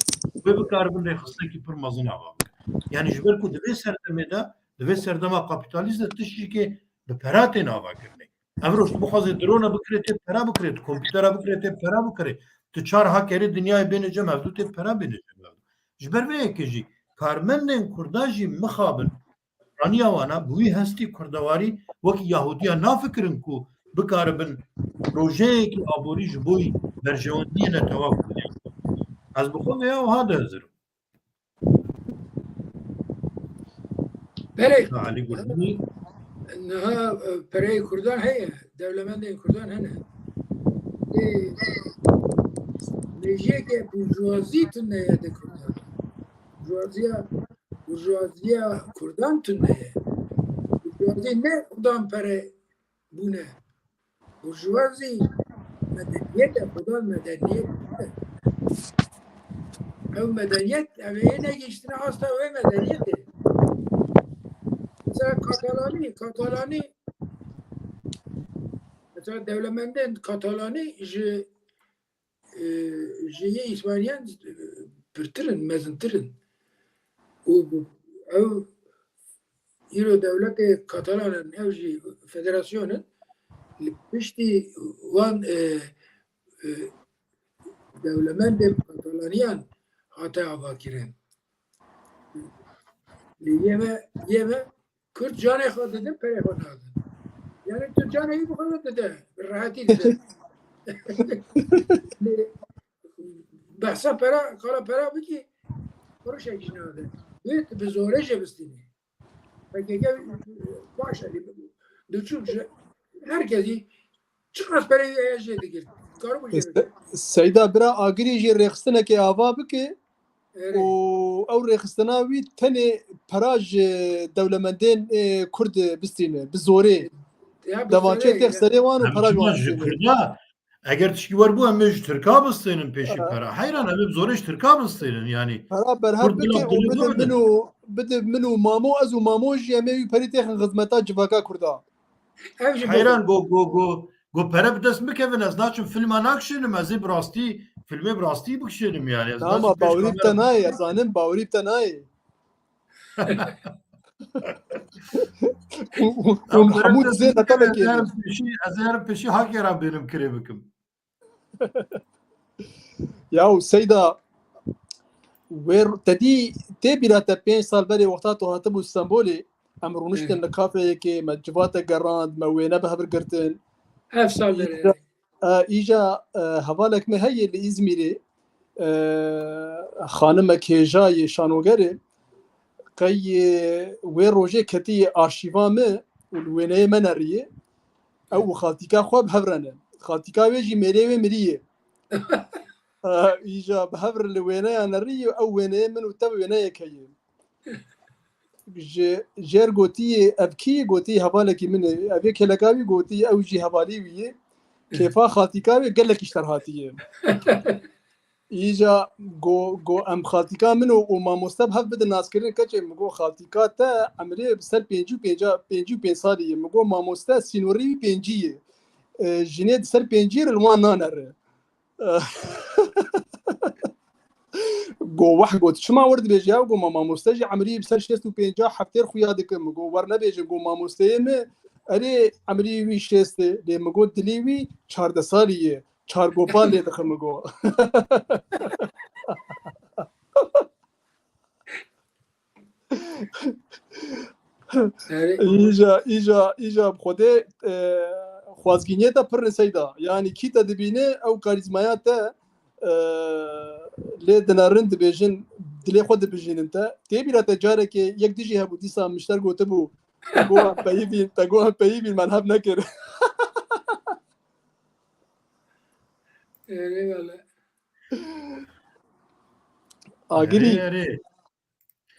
wê bikaribin rêxistinekî pir mezin ava bikin. Yanî ji ber ku di vê serdemê de, di vê serdema kapîtalîst de tişt jî kê bi pera tên avakirinê. Ev roj tu bixwazê drona bikirê tê pera bikirê, tu komputera bikirê tê pera bikirê, tu çar hakerê dinyayê bêne cem hevdû tê pera bêne cem hevdû. Ji ber vê yekê jî karmendên Kurda jî mixabin piraniya wana bi wî hestî kurdewarî wekî Yahudiya nafikirin ku bikaribin projeyekî aborî ji bo berjewendiyê netewa Kurdî. Ez bi xwe vêya wiha dihizirim. Belê. Elî Gurbanî. Niha, e, pereyê Kurdan heye, dewlemendên Kurdan hene. Ê, mêjiyeke burjuwazî tune ye di Kurdan. Burjuwaziya, burjuwaziya Kurdan tune ye. Burjuwazî ne Kurdan pere bûne. Burjuwazî medeniyet e, Kurdan medeniyet e. Ew medeniyet, ev ê negihiştine asta wê medeniyetê. Mesela Katalanî, Katalanî, mesela dewlemendên Katalanî ji, e, ji yê Îspaniyan, e, pirtir in, mezintir in. Û ew îro dewletê Katalan in, ew jî federasyon in. Li piştî wan, e, e, dewlemendên Katalaniyan hate avakirin. Lê yê me, yê me Kurd canê xwe didin, perê xwe nadin. Yani tu canê wî bi xwe re dide, bi rehetî dide. Lê behsa pera, kala pera bikî, quruşek jî nade. Wê tu bi zorê jê bistînî. P K K baş e, diçûk ji herkesî çiqas perê wî heye jê digir. Karibû jê bike. Seyda bira Agirî jî rêxistinekê ava bike. Erê. Û ew rêxistina wî tenê pera ji dewlemendên, ê, Kurd bistîne, bi zorê. Ya, bi Devaçê zorê, têx ya. serê wan û Em pera ji çima wan ji bistîne. Kurda, eger tişkî wer bû, em ê ji Tirka bistênin pêşî Aha. pera. Heyran, em ê bi zorê ji Tirka bistênin, yanî Pera berhev Kurd bila bike û dilê bide bibin. min û, bide min û Mamo, ez û Mamo jî em ê wî perî têxin xizmeta civaka Kurda. Ev jî Heyran, bibin. go, go, go, go pere bi dest bikevin, ez naçim filma nakişênim, ez ê bi rastî, filmê bi rastî bikişênim yani. Ez Ama naçim pêş bawrî bi te kamera nayê, ez zanim bawrî bi te nayê. Û, û, û Ew pere Hemû bi dest dizê bikevin, ez ê netabekê. herim pêşî, ez ê herim pêşî Hakê re bênim kirê bikim. Ya û Seyda, wê r-, te dî tê bîra te pênc sal berê wexta tu hatibû Stenbolê, em rûniştin Hı. li kafeyekê, me civate gerand, me wêne bi hev girtin. Ev sal berê. Îja, e, îja, e, hevalek me heye li Îzmîrê, e, xanimek hêja yê şanogerê, qey, e, wê rojê ketiyê arşîva me û li wêneyê me neriyê. Ew û xaltîka xwe bi hev re ne. Xaltîka wê jî mêrê wê mirî ye. E, îja bi hev re li wêneya nerî ye, ew wêneyê min û te wêneyek heye. Ji jêr gotiyê, ev kî ye? Gotiyê hevalekî min e. Ev yê kêleka wî gotiyê, ew jî hevalî wî ye. Kêfa xaltîka wê gelekî ji ter hatiye. Îja go, go em xaltîka min û, û mamoste bi hev bidin naskirin, keçê min go xaltîka te emrê bi ser pêncî û pênca, pêncî û pênc salî ye. Min go mamoste sînorî wî pêncî ye. E, jinê di ser pêncî re li wan nanere. Go weh got, çima wir dibêje ya? Go ma mamoste jî emrî bi ser şêst û pênca heftêr xuya dikim. Go wer nebêjin, go mamosteyê min, erê emrî wî şêst e, lê min got dilî wî çardeh salî ye. Çar gopal lê dixim go. Erê. Îja, îja, îja bi Xwedê, e, xwazgîniyê te pir e Seyda. Yanî kî te dibîne ew karîzmaya te, e, lê dinerin dibêjin, dilê xwe dibijînin te. Tê bîra te carekê yek dijî hebû dîsa mişter gotibû, te go em peyivîn, te go em peyivîn, me hev nekir. Erê wele. Agirî. Erê, erê.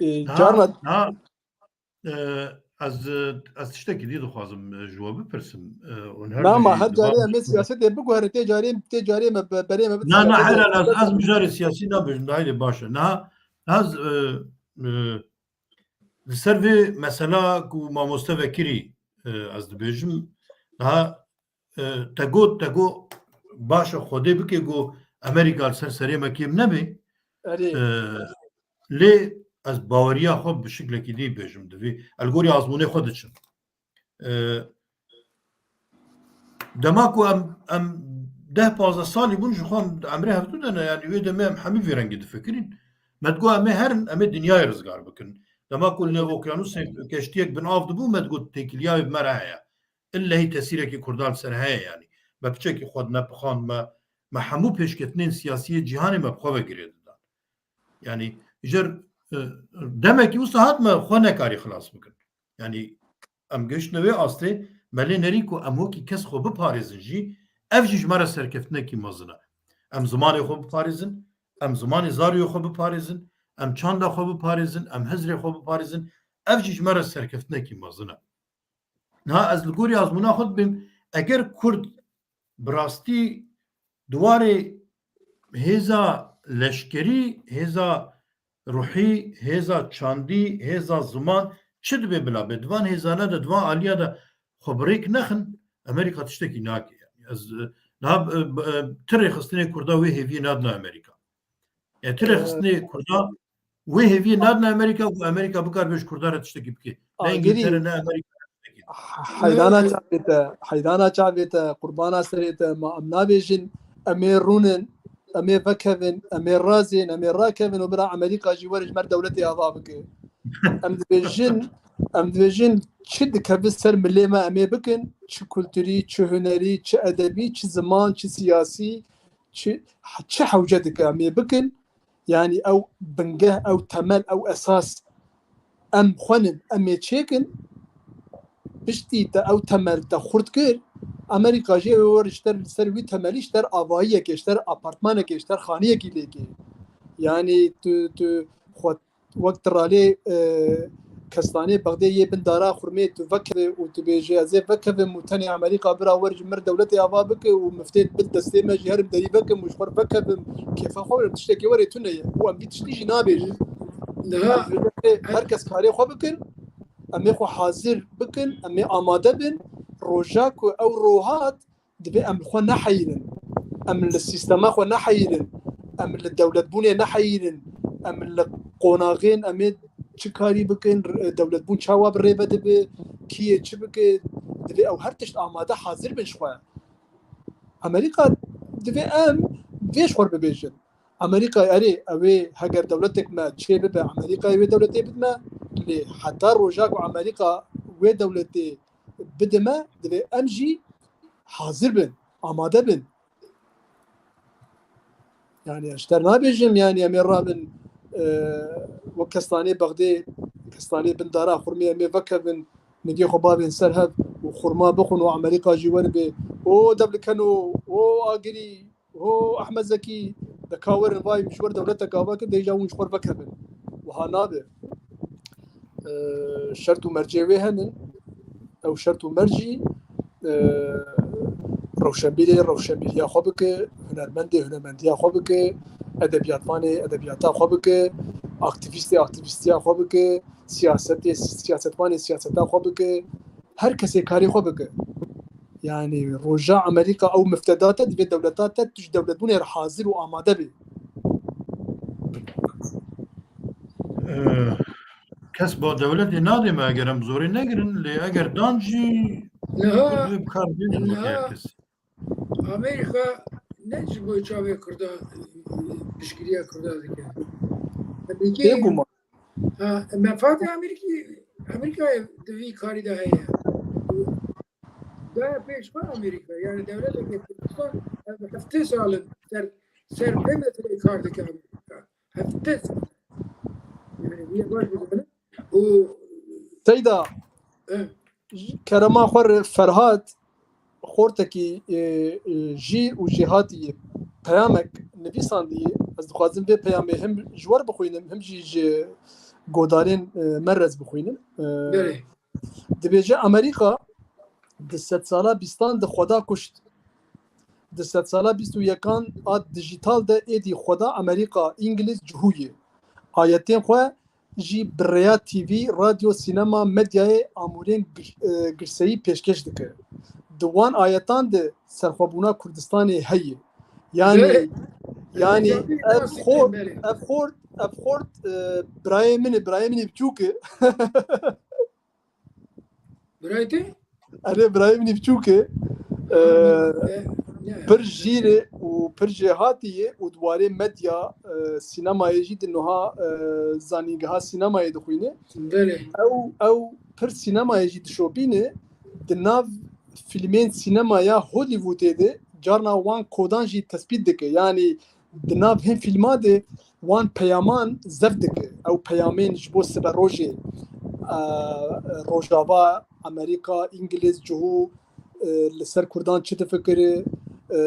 E, Niha, carna niha, e, ez, ez tiştekî dî dixwazim, e, ji we bipirsim. E, hûn her Na, du ma jî her di carê van em ê siyasetê biguherin, tê carê, tê carê me be-, berê me bidin. Na, na, heyran, ez, ez mijarê siyasî nabêjim, haydi baş e. Niha, ez, e, e, li ser vê mesela ku mamoste vekirî, e, ez dibêjim, niha e, te got, te got, baş e, Xwedê bike ku Amerîka li ser serê me kêm nebe. Erê. E, lê ez baweriya xwe bi şiklekî dî bêjim, divê el gorî azmûnê xwe diçim. E, dema ku em, em deh pazdeh salî bûn, ji xwe em emrê hevdû de ne, yanî wê demê em hemî vê rengî difikirîn. Me digot, em ê herin, em ê dinyayê rizgar bikin. Dema ku li nêv okyanusê keştiyek bin av dibû, me digot, têkiliya wê bi me re heye. Illehî tesîrekî Kurdan li ser heye yanî. piçekî xwe nepixand, me, me hemû pêşketinên siyasî yê cîhanê me bi xwe ve girê didan. Yanî jer, e, demekî wisa hat me xwe nekarî xilas bikin. Yanî em gihiştine wê astê, me lê nerî ku em wekî kes xwe biparêzin jî, ev jî ji me re serkeftinekî mezin e. Em zimanê xwe biparêzin, em zimanê zarûyê xwe biparêzin, em çanda xwe biparêzin, em hizrê xwe biparêzin, ev jî ji me re serkeftinekî mezin e. Niha ez li gorî azmûna xwe dibêm, eger Kurd bi rastî di warê hêza leşkerî, hêza ruhî, hêza çandî, hêza ziman çi dibe bila be, di van hêzane de, di van aliya de xwe bi rêk nexin, Amerîka tiştekî nake. Yanî ez, e, niha, e, e, ti rêxistinê Kurda wê hêviyê nadine Amerîka. E, ti rêxistinê Kurda wê hêviyê nadine Amerîka ku Amerîka bikaribe ji Kurda re tiştekî bike. Ne Agirî, Îngiltere, ne Amerîka re tiştekî. Heydana çavê te, heydana çavê te, qurbana serê te, ma em nabêjin, em ê rûnin, em ê vekevin, em ê razên, em ê rakevin û bira Amerîka jî were ji me re dewletê ava bike. Em dibêjin, em dibêjin, çi dikeve ser milê me em ê bikin, çi kulturî, çi hunerî, çi edebî, çi ziman, çi siyasî, çi, çi hewce dike em ê bikin. Yanî ew bingeh, ew temel, ew esas em xwenin, em ê çêkin. Piştî te ew temel te xurt kir, Amerîka jî ew ê were ji ter, li ser wî temelî ji ter avahiyekê, ji ter apartmanekê, ji ter xaniyekî lêkê. Yanî tu, tu xwe wek tu ralê, e, kestanê Bexdê yê bin dara xurmê tu vekeve û tu bêje, ez ê vekevim û tenê Amerîka bira wer ji mir dewletê ava bike û miftê bi destê me jî herim derî vekim û ji xwe vekevim, kêfa xwe werim, tiştekê werê tune ye û em vî tiştî jî nabêjin. Niha Em dibêje her kes karê xwe bikin, em ê xwe hazir bikin, em ê amade bin, roja ku ew ro hat, divê em li xwe neheyîrin. Em li sîstema xwe neheyîrin. Em li dewletbûnê neheyîrin. Em li qonaxên em ê çi karî bikin, dewletbûn çawa bi rê ve dibe, kî yê çi bike, divê ew her tişt amade hazir bin ji xwe. Amerîka divê em vê ji xwe bibêjin. Amerîka, erê, ew ê heger dewletek me çê bibe, Amerîkayê wê dewletê bidime, lê heta roja ku Amerîka wê dewletê bidime, divê em jî hazir bin, amade bin. Yani ez ji te re nabêjim, yani em ê rabin, e, wek kestanê Bexdê, kestanê bin dara xurmê em ê vekevin, nigê xwe bavên ser hev û xurma bixwin û Amerîka jî weribê, o Devlikeno, o Agirî, ho Ehmed Zekî, de ka werin vay ji wer dewletek ava kir, dêja hûn ji xwe vekevin. Wiha nabe. E, şert û mercê wê henin. Ew şert û merc jî, e, rewşenbîrê rewşenbîriya xwe bike, hunermendê hunermendiya xwe bike, edebiyatvanê edebiyata xwe bike, aktîvîstê aktîvîstiya xwe bike, siyasetê siyasetvanê siyaseta xwe bike, her kesê karê xwe bike. Yani roja Amerîka ew mifteda te divê dewleta te tu ji dewletbûnê re hazir û amade bî. Ee, kes ba dewletê nadê me eger em zorê negirin, lê eger dan jî Niha, divê bi kar bêjin weke niha her kes. Amerîka ne ji bo çavê Kurda, piştgiriya Kurda dike. Bêguman. Ha, menfaatê Amerîkî, Amerîkayê di vî karî de heye. Daya pêş xwe Amerîka, yani dewleteke Kurdistan, ev heftê sal in ser, ser vê meseleyê kar dike Amerîka. Heftê sal. Yani, wî baş bizanin. Û Seyda, eh. Kerema xwe re Ferhat, xortekî, e, e, Jîr û Jêhatî peyamek nivîsandiye. Ez dixwazim vê peyamê him ji we re bixwînim, him jî ji godarên, e, me re ez bixwînim. E, Belê. Dibêje Amerîka di sedsala bîstan de xweda kuşt. Di sedsala bîst û yekan a dijîtal de êdî xweda Amerîka, Îngiliz cihû ye. Ayetên xwe jî bi rêya T V, radyo, sînema, medyayê amûrên gir-, e, girseyî pêşkêş dike. Di wan ayetan de serxwebûna Kurdistanê heye. Yani, Belê. yani Belê. ev Nasıl xort, belê. ev xort, ev xort, e, birayê min e, birayê min e biçûk e. Birayê te? Erê, birayê min e biçûk e. E, E, ne? Pir jîr e û pir jêhatî ye û di warê medya, e, sînemayê jî di nuha, e, zanîngeha sînemayê dixwîne. Belê. Ew, ew pir sînemayê jî dişopîne, di nav fîlmên sînemaya Hollywoodê de carna wan kodan jî tespît dike. Yanî di nav hin fîlma de wan peyaman zeft dike. Ew peyamên ji bo siberojê, e, Rojava, Amerîka, Îngiliz, cihû, e, li ser Kurdan çi difikire, e,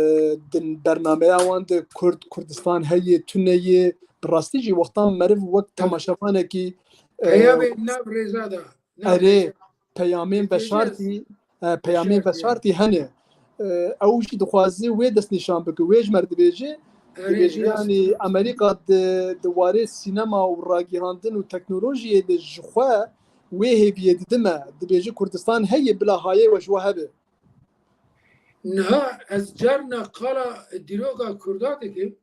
di bernameya wan de Kurd, Kurdistan heye, tune ye. Bi rastî jî wextan meriv wek temaşevanekî, e, Peyamên nav rêza da. Nav erê, rêza. Peyamên Dibêje veşartî, e, peyamên veşartî, veşartî hene. E, ew jî dixwaze wê destnîşan bike. Wê ji me re dibêje, erê, dibêje rast. Yanî Amerîka di, di warê sînema û ragihandin û teknolojiyê de ji xwe wê hêviyê didime. Dibêje Kurdistan heye, bila hayê we ji we hebe. Niha ez carna qala dîroka Kurda dikim.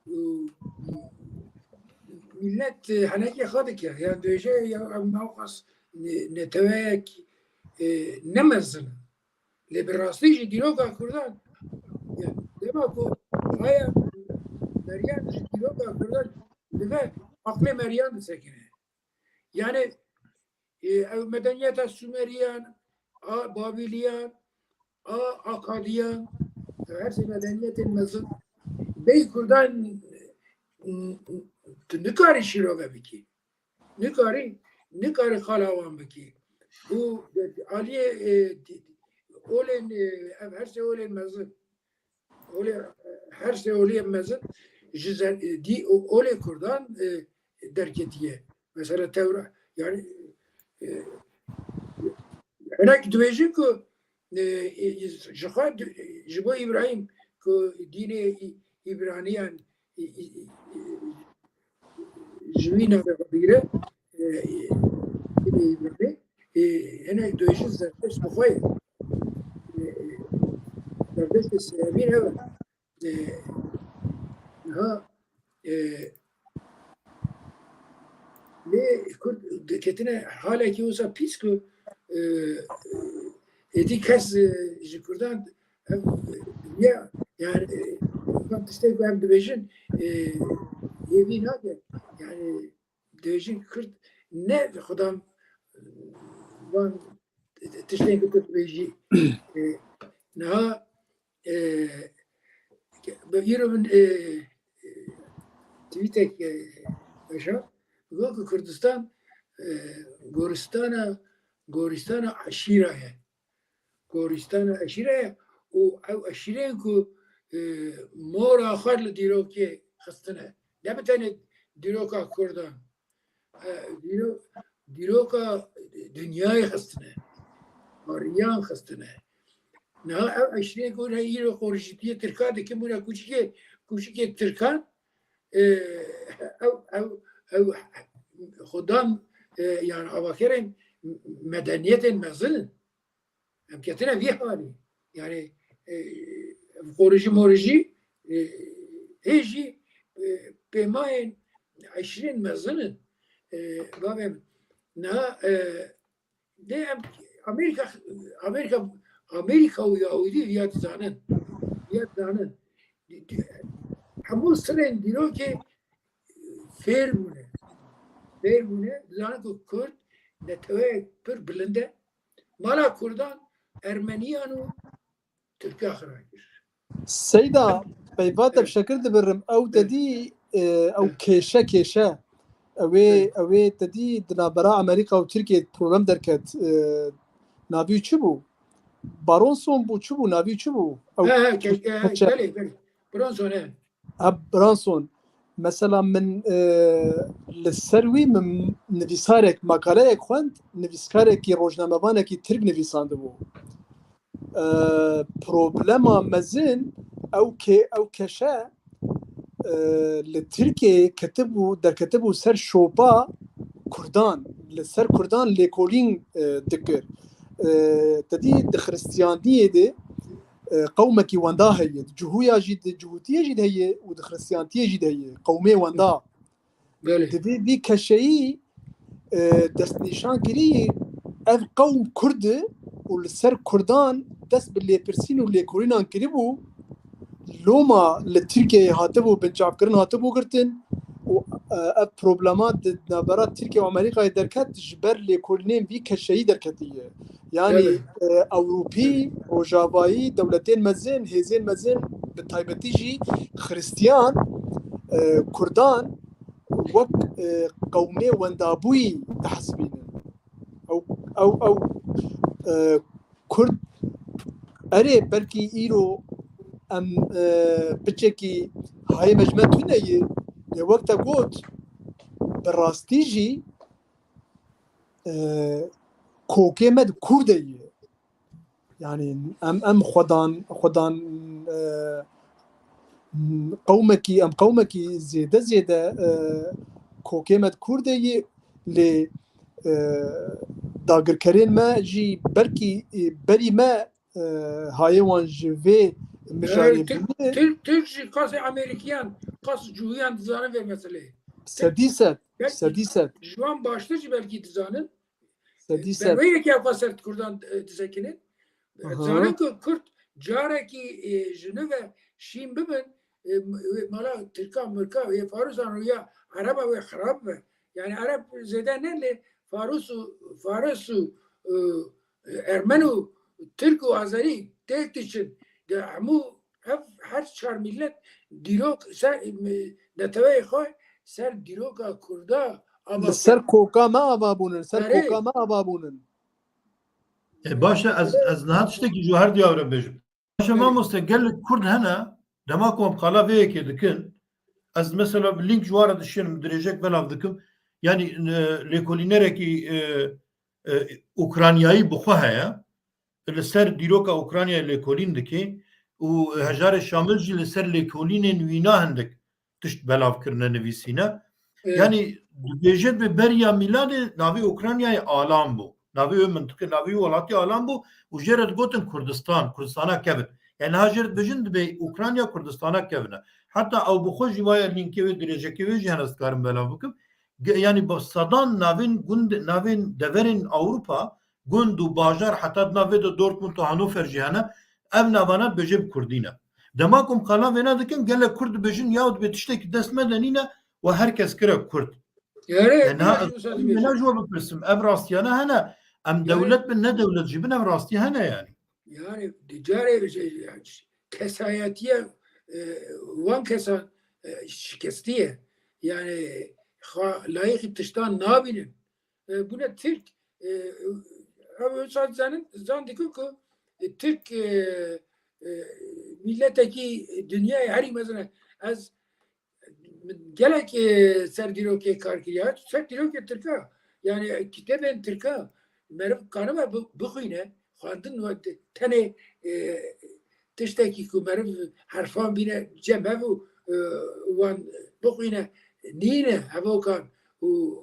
Û millet, e, henekê xwe dike. Yan dibêje ya ev newqas ne-, neteweyek, e, ne mezin. Lê bi rastî jî dîroka Kurdan, ya, dema ku haya meriyan ji dîroka Kurdan dibe, aqlê meriyan disekine. Yani, e, ev medeniyeta Sumeriyan, a Babîliyan, a Akadiyan, ev her sê medeniyetên mezin, bey Kurdan, m, m, tu nikarî şîrove bikî. Nikarî, nikarî qala wan bikî. Û aliyê, e, olên, e, ev her sê olên mezin. Olê, her sê olê mezin ji zer-, dî, olê Kurdan, e, derketiye. Mesela Tewra-, yani, e, hinek dibêjin ku, e, e, ji xwe di-, ji bo Îbrahîm ku dînê Î-, Îbraniyan, e, e, e, ji wî navê xwe bigire, e, e, e, hinek dibêjin Zerdeşt bi xwe ye. E, e, Zerdeştê sêyemîn ev e. E, niha, e, lê Kurd diketine halekî wisa pîs ku, e, êdî kes, e, ji Kurdan ev, e, ya, yani, e, van tiştê ku em dibêjin, e, hêvî nake. Yani, dibêjin Kurd ne xudan van tiştên ku tu dibêjî. E, niha, e, bi îro min, e, e, tweetek, e, veşart. Got ku Kurdistan, e, goristana, goristana eşîra ye. Goristana eşîre ye û ew eşîreyên ku, e, mora xwe li dîrokê xistine. Ne bi tenê dîroka Kurdan. E, dîro-, dîroka dinyayê xistine. Ariyan xistine. Niha ew eşîreyên ku hûn îro qorîjîtiyê Tirkan dikin, bûne kûçikê, kûçikê Tirkan, e, ew, ew, ew xudan, e, yani avakerên medeniyetên mezin in. Em ketine vî halî. Yani, e, ev qorîjî morîjî, e, hê jî, e, pêmayên eşîrên mezin in. E, bavê min. Niha, e, dê em Amerîka, Amerîka, Amerîka û Yahûdî viya dizanin. Viya dizanin. Hemû sirên dîrokê fêr bûne. Fêr bûne. Dizanin ku Kurd neteweyek pir bilind e. Mala Kurdan Ermeniyan û Tirkiya xira kir. Seyda, peyva te bi şekir dibirim. Ew te dî, e, ew kêşe, kêşe. Ew ê, ew ê te dî di navbera Amerîka û Tirkiyê problem derket. E, navî çi bû? Baronson bû, çi bû? Navî çi bû? Ew He, he, ke-, ke-, keçe. Belê, belê. Bronson, he. Ha, Branson, mesela min, e, li ser wî min nivîsarek, makaleyek xwend, nivîskarekî, rojnamevanekî Tirk nivîsandibû. E, problema mezin ew ke-, ew keşe, e, li Tirkiyeyê ketibû, derketibû ser şopa Kurdan, li ser Kurdan lêkolîn, e, dikir. E, te dî di Xiristiyaniyê de, e, qewmekî wenda heye. Di Cihûya jî, di Cihûtiyê jî de heye û di Xiristiyantiyê jî de heye. Qewmê wenda. Belê. Di vî, vî keşeyî, e, destnîşan kirî, ev qewm Kurd e û li ser Kurdan dest bi lêpirsîn û lêkolînan kiribû. Loma li Tirkiyeyê hatibû binçavkirin, hatibû girtin û e, ev problema di navbera Tirkiye û Amerîkayê derket, ji ber lêkolînên vî keşeyî derketiye. Yanî, Evet. e, Ewropî, Rojavayî, dewletên mezin, hêzên mezin, bi taybetî jî Xiristiyan, e, Kurdan wek, e, qewmê wendabûyî dihesibînin. Ew, ew, ew, e, Kurd, erê, belkî îro em, e, piçekî hayê me ji me tune ye, lê wek te got, bi rastî jî, e, kokê me di Kurdê ye. Yanî em, em xwedan, xwedan, e, qewmekî, em qewmekî zêde zêde, e, kokê me di Kurdê ye, lê, e, dagirkerên me jî belkî, e, berî me, e, hayê wan ji vê mijarê Tirk, bûye. Tirk, Tirk jî qasê Amerîkiyan, qas cuhiyan dizane vê meseleyê. Sedî sed, Belkî sedî sed. Ji wan baştir jî belkî dizanin. Sedî sed. Berweyek ya xwe ser Kurdan, e, disekinin. Aha. Zanin ku Kurd carekî, e, ji nû ve şîn bibin, e, m-, e, mala Tirka, Mirka, e, Farusan rûya Ereba wê xirab be. Yani Ereb zêde ne lê Farus û, Faris û, e, Ermen û Tirk û Azerî têk diçin. De hemû ev her çar millet dîrok ser, e, neteweyê xwe ser dîroka Kurda ava Li ser koka me ava bûnin, ser Erê. koka me ava bûnin. E, baş e, ez, ez niha tiştekî ji her diya re bêjim. Baş e, Erê. Mamoste, gelek Kurd hene, dema ku em qala vê yekê dikin, ez mesela link ji wan re dişînim, dirêjek belav dikim. Yanî, e, lêkolînerekî, e, e, Ukraynayî bi xwe heye, li ser dîroka Ukraynayê lêkolîn dike û hejarê Şamil jî li ser lêkolînên wîna hindik tişt belav kirine, nivîsîne. Evet. Yanî dibêje bi beriya mîladê navê Ukraynayê Alan bû. Navê wê mintiqê, navê wê welatî Alan bû û jê re digotin Kurdistan, Kurdistana kevin. Yani niha jê re dibêjin dibê Ukrayna Kurdistana kevin e. Heta ew bi xwe jî waya lînkê wê, dirêjekê wê jî hene ez dikarim belav bikim. Ge-, yani bi sedan navên gund, navên deverên Ewropa, gund û bajar, heta di nav vê de Dortmund û Hannover jî hene, ev navana dibêje bi kurdî ne. Dema ku em qala vêna dikin, gelek kurd dibêjin, ya dibê tiştekî dest me de nîne û her kes kire kurd. Erê, Yani ha, ez wisa dibêjim. Vêna ji we bipirsim, ev rastiyane hene, em Erê. dewlet bin, ne dewlet jî bin, ev rastî hene yani. Yani, di carê, yani, kesayetiye, e, wan kesan, e, şikestiye. Yani, xwe layîqî tiştan nabînin. E, bûne Tirk, e, ew wisa dizanin, zan dikin ku, e, Tirk, e, e, milletekî dinyayê herî mezin e. Ez min gelek, e, ser dîrokê kar kiriye. Ser dîrokê Tirka, yani kitêbên Tirka meriv karibe bi-, bixwîne, xwendin we te-, tenê, e, tiştekî ku meriv herfan bîne cem hev û, e, wan bixwîne, nîne hevokan û,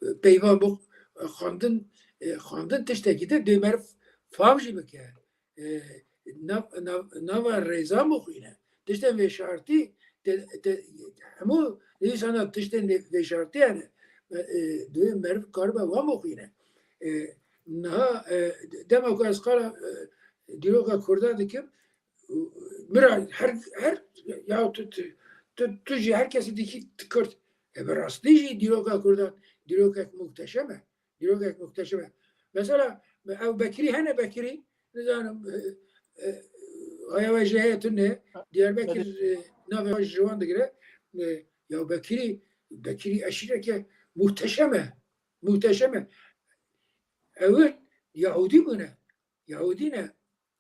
e, peyvan bix-, xwendin, e, xwendin tiştekî de dê meriv fam jî bike. E, nav, nav, nava rêzan bixwîne. Tiştên vêşartî, te, te, hemû nivîsana tiştên vê-, vêşartî hene. E, e, divê meriv karibe wan bixwîne. E, niha, e, dema ku ez qala, e, dîroka Kurda dikim, mira her, her, ya tu, tu, tu, tu jî her kesî dikî tu Kurd. E, bi rastî jî dîroka Kurdan dîrokek muhteşem e. Dîrokek muhteşem e. Mesela, ew Bekirî hene, Bekirî, nizanim, e, e, haya we jê heye tune, Diyarbekir, e, navê ji wan digire. E, ya Bekirî, Bekirî eşîreke muhteşem e. Muhteşem e. Ewil Yahudî bûne. Yahudî ne.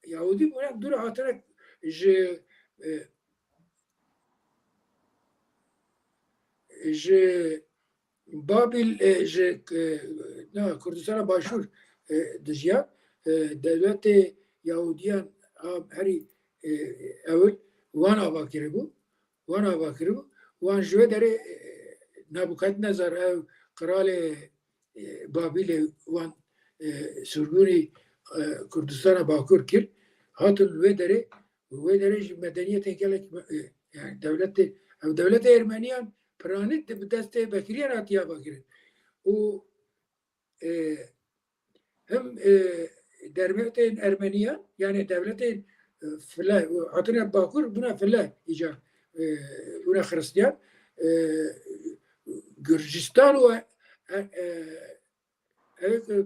Yahudî bûne, dû re hatine ji, e, ji Babil, e, ji, e, na, Kurdistana Başûr, e, dijiya. E, dewletê Yahudiyan a herî, e, ewil wan ava kiribû. Wan ava kiribû. Wan ji wê derê, e, Nebukadnezar ew qiralê, e, Babilê wan, e, sirgûnî, e, Kurdistana Bakur kir. Hatin wê derê, wê derê jî medeniyetên gelek, e, yani dewletê, ev dewletê Ermeniyan piranî de bi destê Bekiriyan hatiye ava kirin. Û, e, him, e, dermetên Ermeniyan, yani dewletên, e, file, hatine Bakur bûne file îcar, e, bûne Xiristiyan, e, Gurcistan û e, e, e, ew,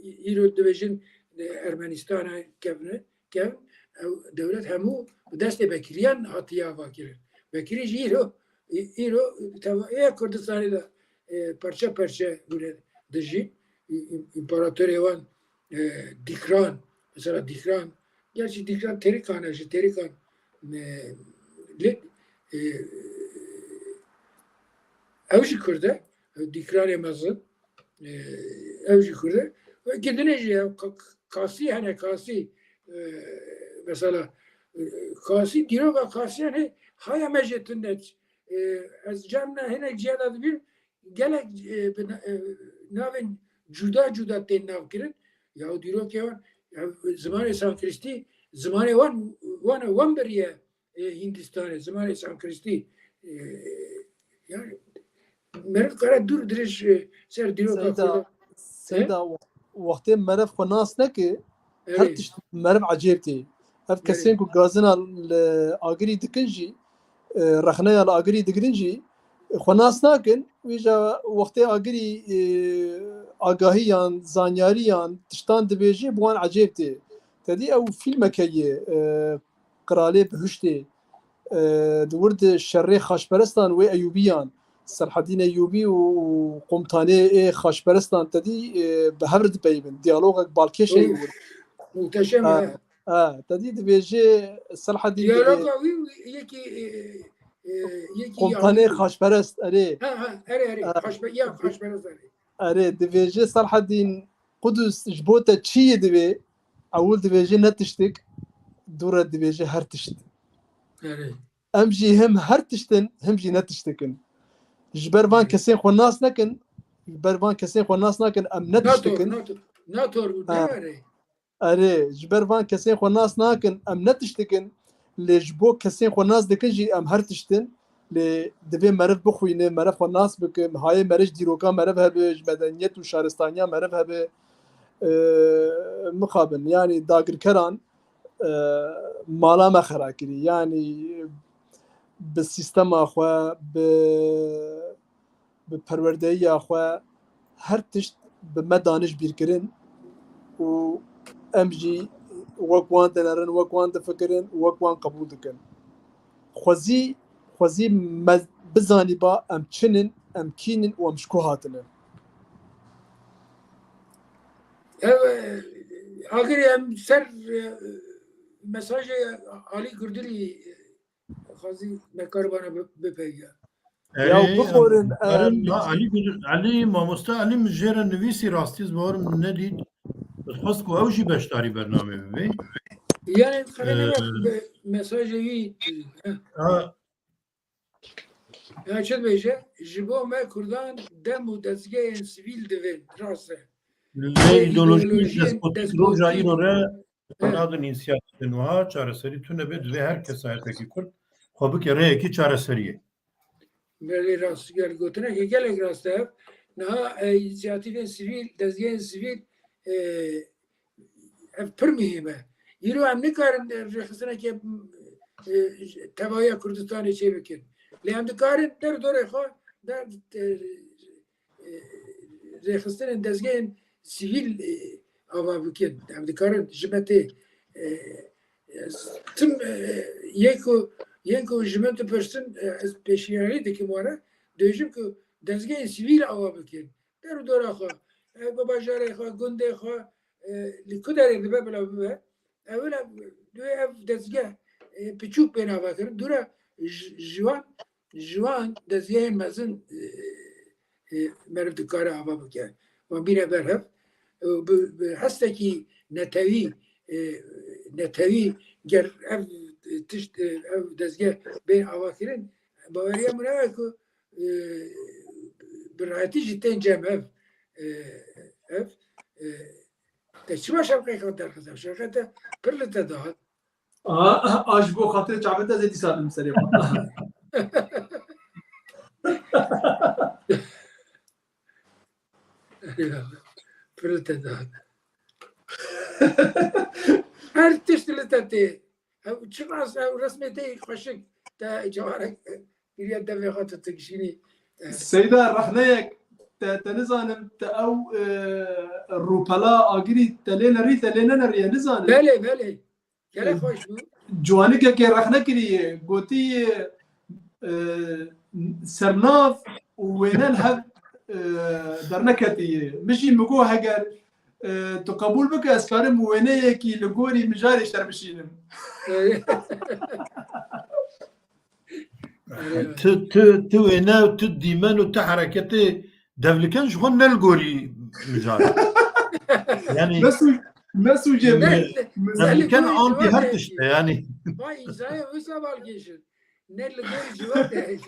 e, îro dibêjin, e, Ermenistana kevne, kevn, ew dewlet hemû bi destê Bekiriyan hatiye avakirin. Bekirî jî îro, î-, îro teva-, ê Kurdistanê de, e, parçe parçe bûne dijî. Î-, î-, împaratorê wan, e, Dîkran, mesela Dîkran, gerçî Dîkran Terîkan e, ji Terîkan, e, lê, e, ew jî Kurd e, Dîkranê mezin, e, ew jî Kurd e. Wekî dinê jî ew Ka-, Kasî hene, Kasî, e, mesela, e, Kasî, dîroka Kasî hene, haya me jê tune. E, ez carna hinek ciya de dibînim, gelek, e, bi na-, e, navên cuda cuda tên navkirin. Ya dîrokê wan, ya zimanê Sankristî, zimanê wan, wan, wan biriye, e, Hindistanê, zimanê Sankristî. E, yani, meriv kare dûr dirêj, e, ser dîroka Seyda, xwe de. Seyda, He? Wextê meriv xwe nas neke, her Erê. Tişt meriv ecêb tê. Ev Erê. Kesên ku gazina li agirî dikin jî, e, rexneya li agirî digirin jî, xwe nas nakin. Wî ja wextê agirî, e, agahiyan, zanyariyan, tiştan dibêje, bi wan ecêb tê. Tedî ew fîlmeke ye, e, Qiralê Bihuştê, e, di wir di şerê xaçperestan wê Eyûbiyan, Serhedîn Eyûbî û, û komutanê ê xaçperestan tedî, e, bi hev re dipeyivin. Diyalogek balkêş heye Û wir. Muhteşem Ha, e. Ha, tedî dibêje Serhedîn dibê Diyaloga wî yekî, e, e, yekî Komutanê Yahûdî. Xaçperest, erê. Ha, ha, erê, erê. Ha. Xaçpe-, ya xaçperest erê. Erê, dibêje Serhedîn Qudus ji bo te çi yê divê? Ewil dibêje ne tiştik, dû re dibêje her tişt. Erê. Em jî him her tiştin, him jî ne tiştikin. Ji ber van Erê. Kesên xwe nas nekin, ji ber van kesên xwe nas nakin, em ne Nator, tiştikin. Nator, Nator bû, Ha. ne erê. Erê, ji ber van kesên xwe nas nakin, em ne tiştikin, lê ji bo kesên xwe nas dikin jî em her tiştin, lê divê meriv bixwîne, meriv xwe nas bike, hayê meriv ji dîroka meriv hebe, ji medeniyet û şaristaniya meriv hebe, e, mixabin, yanî dagirkeran, e, mala me xera kirî, yanî bi sîstema xwe, bi bi perwerdeyiya xwe her tişt bi me danî ji bîr kirin û em jî wek wan dinerin, wek wan difikirin û wek wan qebûl dikin. Xwezî, xwezî me bizanîba em çi nin, em kî nin û em ji ku hatine. Ev, e, agirê em ser, e, mesajê Alî Gurdilî, e, Xwezî me karibana bi-, bipeyve. Ya Erê, bixorin, em, karin, em, ha, Elî bir, Elî, mamoste Elî min jê re nivîsî, rastî ez bawerim min nedît. Dixwest ku ew jî beşdarî bernamê bibe. Yani, xelê Ee, nebe, be-, mesajê wî, ha. Ha. Ya çi dibêje? Ji bo me Kurdan dem û dezgehên sivîl divên, rast e. Lê Lê îdeolojiyên îdeolojiyên despotîk roja despotîk. îro re He. Nadin însiyatîfên wiha çareserî tune be, divê her kesayetekî Kurd xwe bike rêyekî çareseriyê. Belê, rast, gel gotinekê gelek rast e ev. Niha, e, însiyatîfên sivîl, dezgehên sivîl, e, ev pir muhîm e. Îro em nikarin, e, rêxistineke, e, tevahiya Kurdistanê çêbikin. Lê em dikarin der dorê xwe, der, e, e, rêxistinên dezgehên sivîl, e, ava bikin. Em dikarin ji me tê, e, e, tim, e, yên ku, yên ku ji min dipirsin, e, ez pêşniyarî dikim wan re, dibêjim ku dezgehên sivîl ava bikin. Der û dora xwe, e, bi bajarê xwe, gundê xwe, e, li ku derê dibe bila bibe, Ewil e, divê ev dezgeh, e, piçûk bên avakirin. Dûre ji, ji wan, ji wan dezgehên mezin, e, e, meriv dikare ava bike. Wan bîne ber hev. E, bi, bi hestekî netewî, e, netewî ger ev tişt, e, ev dezgeh bên avakirin, baweriya min ew e ku, e, bi rahetî jî tên cem ev, e, ev, e, Te çima şewqê xwe derxist? Ev şewqê te pir li te dihat. A, a ji bo xatirê çavê te zêdî sadim serê xwe. Pir li te dihat. Her tişt li te tê. Ew çiqas ew resmê te yê xweşik. Te cawarek giriya devê xwe tu, tu kişînî. Seyda, rehneyek, te, te nizanim, te ew, e, rûpela agirî te lê nerî, te lê neneriye, nizanim. Belê, belê. Gelek xweş bû. Ciwanikekê rexne kiriye, gotiye, e, sernav û wêne li hev, e, derneketiye. Min jî mi got, heger, e, tu qebûl bike, ez karim wêneyekî li gorî mijarê şer bişînim. Erê. Tu, tu, tu wêne û tu dîmen û tu hereketê devliken ji xwe ne li gorî mijar. Yani Mesû, mesûcê Ne- min. devliken anti her tişt e yani. Vay, îcraya wisa balkêşin. Ne li gorî civatê.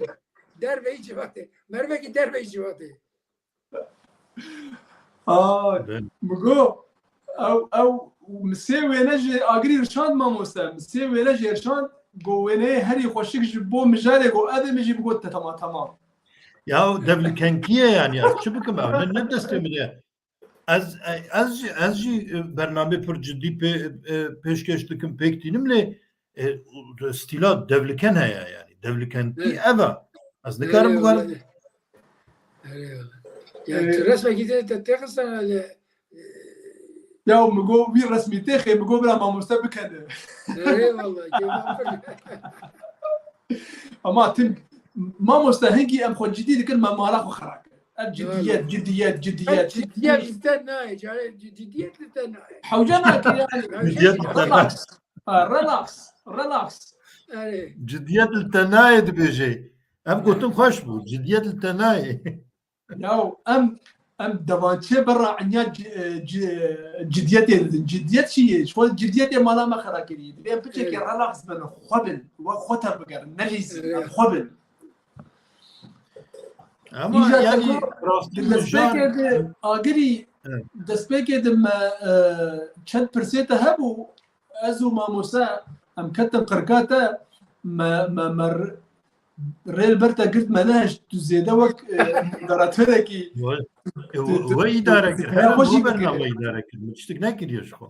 Derveyî civatê. Mervekî derveyî civatê. Aa, Ben- mi got, ew, ew, mi sê wêne ji agirî rişand mamoste. Mi sê wêne jê rişand, got wêneyê herî xweşik ji bo mijarê, got ev ê, min jî bigot te tamam, tamam. Ya devlikenkî ye yani, ez çi bikim, ew ne, ne destê min e. Ez, ez, jî- ez jî, e, bernamê pir cidî pê, e, pêşkêş dikim, pêk tînim lê, e, stîla devliken heye yani. Devlikenkî Evet. ev e. Ez nikarim Erê, bikarim. erê. Erê, erê. Ya Ee, tu resmekî te te texistan hele. Ya mi got wî resmî têxê, mi got bira mamoste bikene. Erê vallahi. Kêfan pir. Ama tim mamoste hingî em xwe cidî dikin, me mala xwe xera kir. Ev cidiyet, cidiyet, cidiyet. Cidiyet li te nayê. Carê cidiyet li te nayê. Hewce nake yani. Cidiyet li te nayê. Relax. Ha, relax. Relax. Erê. Cidiyet li te nayê dibêje. Ev gotin xweş bû. Cidiyet li te nayê. Ya em em devançê berra enya ci- e, ci- cidiyetê didin. Cidiyet çi ye? Ji xwe cidiyetê mala me xera kirî. Divê em piçekê Evet. relax bin, xwe bin. We xwe tevbigerin. Nelîzin. Evet. Em xwe bin. Ama Îja yani te got, rastî di destpêkê mijar- de agirî, Evet. destpêkê de me e, çend pirsê te hebû, ez û mamoste em ketin qirka te, me, me, me r- rê li ber te girt, me nehişt, tu zêde wek e, moderatorekî. Wê- Tu- tu- wê îdare kir. tu- Her xwe jî bu bername bikire. Îdare kir. Min tiştik nekiriye ji xwe.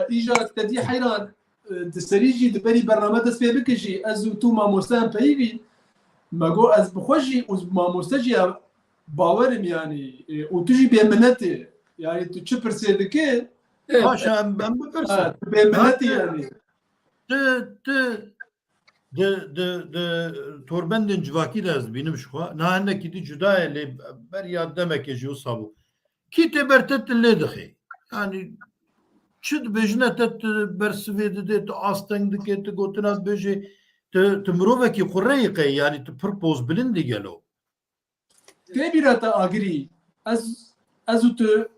Îja te dî heyran, e, di serî jî di berî bername dest pê bike jî, ez û tu mamoste em peyivîn. Me got ez bi xwe jî û mamoste jî em bawer im yani. E, û tu jî bêminet î. Yani tu çi pirsê dike, Evet. Baş e, em, em bipirsin. ha, tu bêminet î Ha, yani. Tu, tu, di, di, di torbendên civakî de ez dibînim ji xwe. Na hinekî dî cuda ye, lê beriya demekê jî wisa bû. Kî tê ber te, tu lê dixê. Yani çi dibêjine te, tu bersivê didê, tu asteng dikê, tu gotina dibêjê, tu, tu mirovekî qureyî qey, yani tu pir pozbilind î gelo. Tê bîra te agirî, ez, ez û tu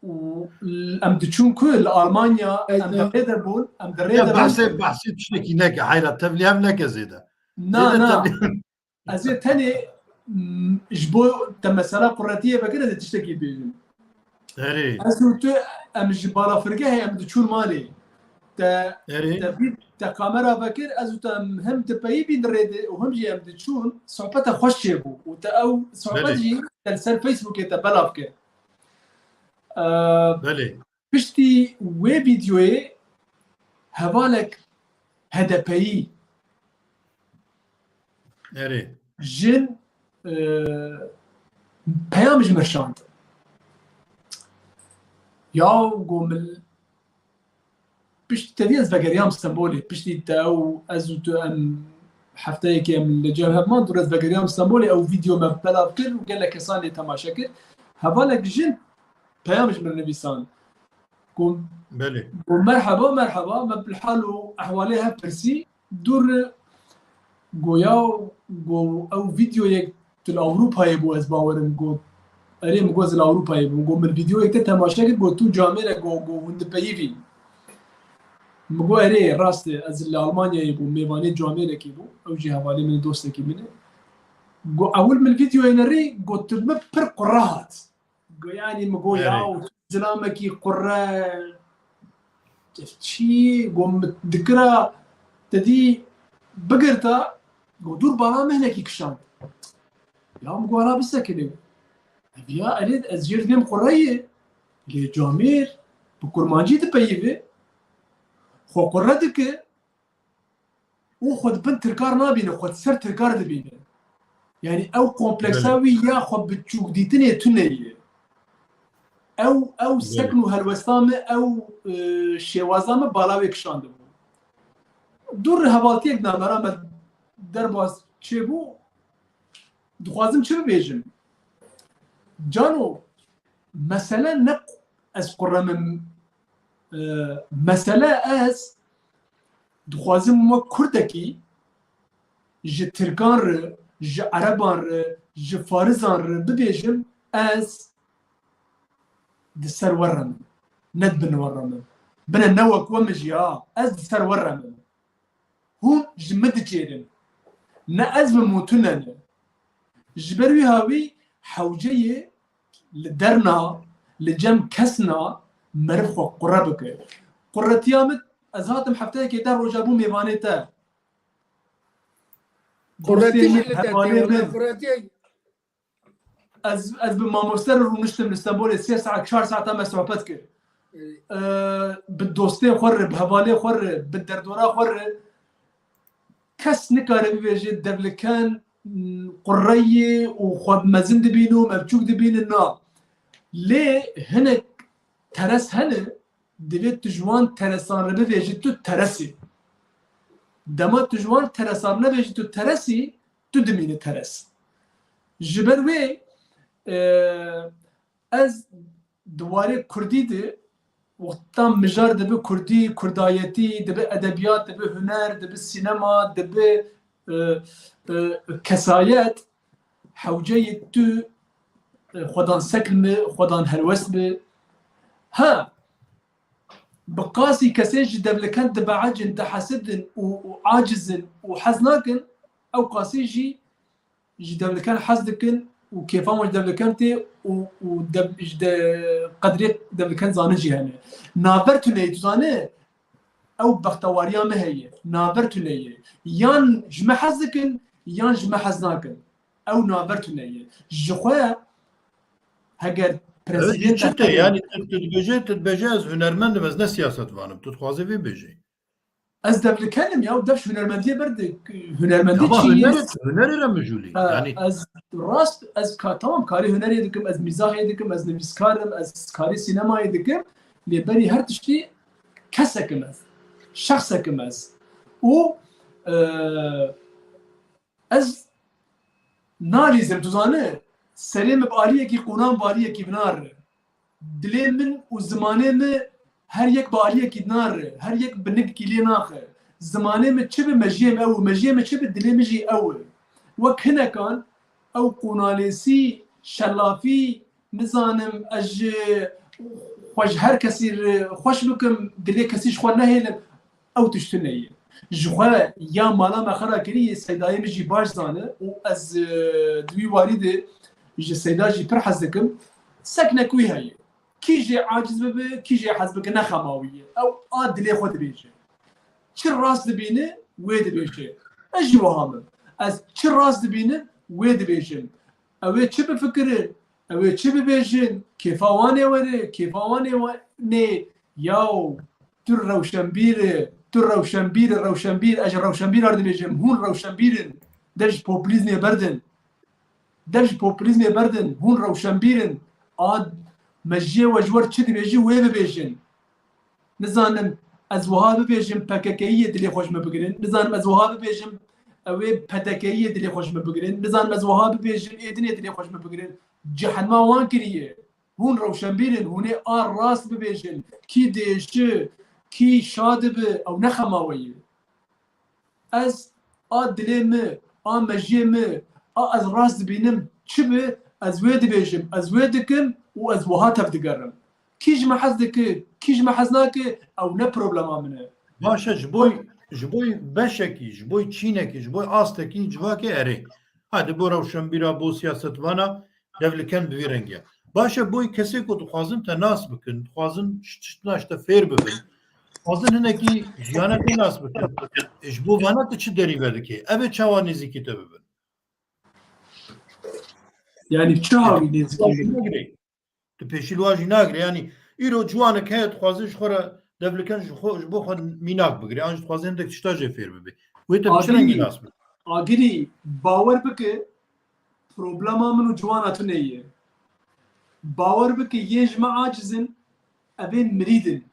û l- em diçûn ku li Almanya, em di rê de bûn, em di rê Ya de bûn. behsê, behsê tiştekî neke, heyra tevlî hev neke zêde. Na, Zêde na. tevlî- Ez ê tenê, m, ji bo te mesela quretiyê vekir, ez ê tiştekî bêjim. Erê. Ez û tu em ji balafirgehê em diçûn malê. Te, Erê. te bî, te kamera vekir, ez û tu em hem dipeyivîn di rê de û hem jî em diçûn, sohbeta xweş çêbû. Û te ew sohbet Belê. jî te li ser Facebookê te belav kir. Ee, Belê. Piştî wê vîdyoyê hevalek H D P'yî Erê. jin, e, peyam ji min şand. Ya go min piştî te dî ez vegeriyam Stenbolê. Piştî te û ez û tu em hefteyekê em li cem hev man, dûr ez vegeriyam Stenbolê, ew vîdyo me belav kir û gelek kesan lê temaşe kir. Hevalek jin peyam ji min nivîsan. Go, Belê. go merheba, merheba, me bi hal û ehwalê hev pirsî, dûr go ya, go ew vîdyoyek tu li Ewropayê bû, ez bawerim, go erê, min go ez li Ewropayê bûm, go min vîdyoyek te temaşe kir, go tu camêrek, go, go hûn dipeyivîn. Min go erê, rast e, ez li Almanyayê bûm, mêvanê camêrekê bû, ew jî hevalê min e, dostekî min e. Go ewil min vîdyoyê nerî, go tu min pir qurre hat. Go, yanî min go ya, Erê. û zilamekî qurre, çi, go min dikira, te dî bigirta, go dûr bala me hinekî kişand. Ya min go, hala bisekine. Ev ya, erê, ez jê dibêm qurre ye. Lê camêr bi kurmancî dipeyive, xwe qurre dike. Û xwe di bin tirkar nabîne, xwe di ser tirkar dibîne. Yani ew kompleksa Belê. wî ya xwe biçûk dîtinê tune ye. Ew, ew Belê. sekn û helwesta me, ew, e, şêwaza me bala wê kişandibû. Dûr hevaltiyek namera me derbas çêbû, dixwazim çi bibêjim? Cano, mesele ne ez quremim, e, mesele ez dixwazim wek Kurdekî ji Tirkan re, ji Ereban re, ji Farizan re bibêjim, ez di ser we re me. Ne di bin we re me. Bine ne wek we me jî ha. Ez di ser we re me. Hûn ji min diçêrin. Ne ez bim û tu ne ne. Ji ber wî hawî hewceyê li derna, li cem kesna meriv xwe qure bike. Quretiya min, ez hatim hefteyekê deh roja bû mêvanê te. Quretî Dostê jî min, li te hevalê tê, min. Quretî ez, ez bi mamoste re rûniştim li Stenbolê, sê saet, çar saeta me sohbet kir. Ee, Ee, bi dostê xwe re, bi hevalê xwe re, bi derdora xwe re kes nikare bibêje devliken, m, qureyê û xwe mezin dibîne û mevçûk dibîne, na. Lê hinek teres hene, divê tu ji wan teresan re bibêjî tu teresî. Dema tu ji wan teresan nebêjî tu teresî, tu dimînî teres. Ji ber wê, e, ez di warê kurdî de wexta mijar dibe kurdî, kurdayetî, dibe edebiyat, dibe huner, dibe sînema, dibe, e, e, kesayet, hewceyê tu, e, xwedan sekn bi, xwedan helwest bi. Ha, bi qasî kesên ji devliken dibeecin, dihesidin û, û aciz in û hez nakin, ew qasî jî ji devliken hez dikin û kêfa wan ji devliken tê û, û dev-, ji de-, qedrê devliken zanin jî hene. Navber tuneyê, tu zane, ew bextewariya me heye. Navber tuneyê. Yan ji me hez dikin, yan ji me hez nakin. Ew navber tuneyê. Ji xwe heger Evet, prezîdenta çi te, heye, yani tu, tu dibêje, tu dibêje ez hunermend im, ez ne siyasetvan im. Tu dixwazî vê bêjî. Ez devliken im ya, dev ji hunermendiyê berde, hunermendî Ama çi ye? Hunerê, hunerê re mijûlî. Ha, yani ez rast, ez ka-, tamam, karê hunerê dikim, ez mîzahê dikim, ez nivîskar im, ez karê sînemayê dikim. Lê berî her tiştî kesek im ez. Şexsek im ez. Û, e, ez nalîzim, tu zane, serê min bi aliyekî qûnan bi aliyekî binare. Dilê min û zimanê min her yek bi aliyekî nare, her yek bi nikekî lê naxe. Zimanê min çi bi mejiyê min ew e, mejiyê min çi bi dilê min jî ew e. Wek hinekan ew qûnalêsî, şelafî, nizanim, ez ji xwe ji her kesî re xweş bikim, dilê kesî ji xwe nehêlim. Ew tişt tune ye. Ji xwe ya mala me xera kirî yê Seydayê min jî baş zane û ez, e, di wî warî de ji Seyda jî pir hez dikim. Seknek wî heye. Kî jê aciz bibe, kî jê hez bike, ne xema wî ye. Ew a dilê xwe dibêje. Çi rast dibîne, wê dibêje. Ez jî wiha me. Ez çi rast dibînim, wê dibêjim. Ew ê çi bifikirin? Ew ê çi bibêjin? Kêfa wan ê were, kêfa wan ê wa-, nê. Yaw, tu rewşenbîr î, tu rewşenbîr î, rewşenbîr, ez ji rewşenbîran dibêjim, hûn rewşenbîr in. Dev ji populîzmê berdin. Dev ji populîzmê berdin, hûn rewşenbîr in. A mejiyê we ji we re çi dibêjî, wê bibêjin. Nizanim ez wiha bibêjim, P K K'yê dilê xwe ji min bigirin. Nizanim ez wiha bibêjim, ew ê P D K'yê dilê xwe ji min bigirin. Nizanim ez wiha bibêjim, ê din ê dilê xwe ji min bigirin. Cehenema wan kiriye. Hûn rewşenbîr in, hûn ê a rast bibêjin. Kî diêşi, kî şa dibi, ew ne xema we ye. Ez a dilê min, a mejiyê min, a ez rast dibînim, çi bi, ez wê dibêjim, ez wê dikim û ez wiha tev digerim. Kî ji me hez dike, kî ji me hez nake, ew ne problema min e. Baş e, ji bo, ji bo beşekî, ji bo çînekî, ji bo astekî civakê erê. Hadi bo rewşenbîra, bo siyasetvana, devliken bi vî rengî ye. Baş e, bo kesê ku dixwazin te nas bikin, dixwazin ş-, tiştna ji te fêr bibin, dixwazin hinekî jiyanekê nas bikin. Ji bo vana tu çi derî vedikê? Ev ê çawa nêzîkî te bibin? Yani çi hawî nêzîkî min? Tu pêşî li wan jî nagirê. Yanî îro ciwanek heye dixwaze ji xwe re devliken ji xwe, ji bo xwe mînak bigire. An jî dixwaze hindek tişta jê fêr bibe. Wê te bi çi rengî nas bike? Agirî, bawer bike, Problema min û ciwana tune ye. Bawer bike, yên ji me aciz in, ev ên mirîd in.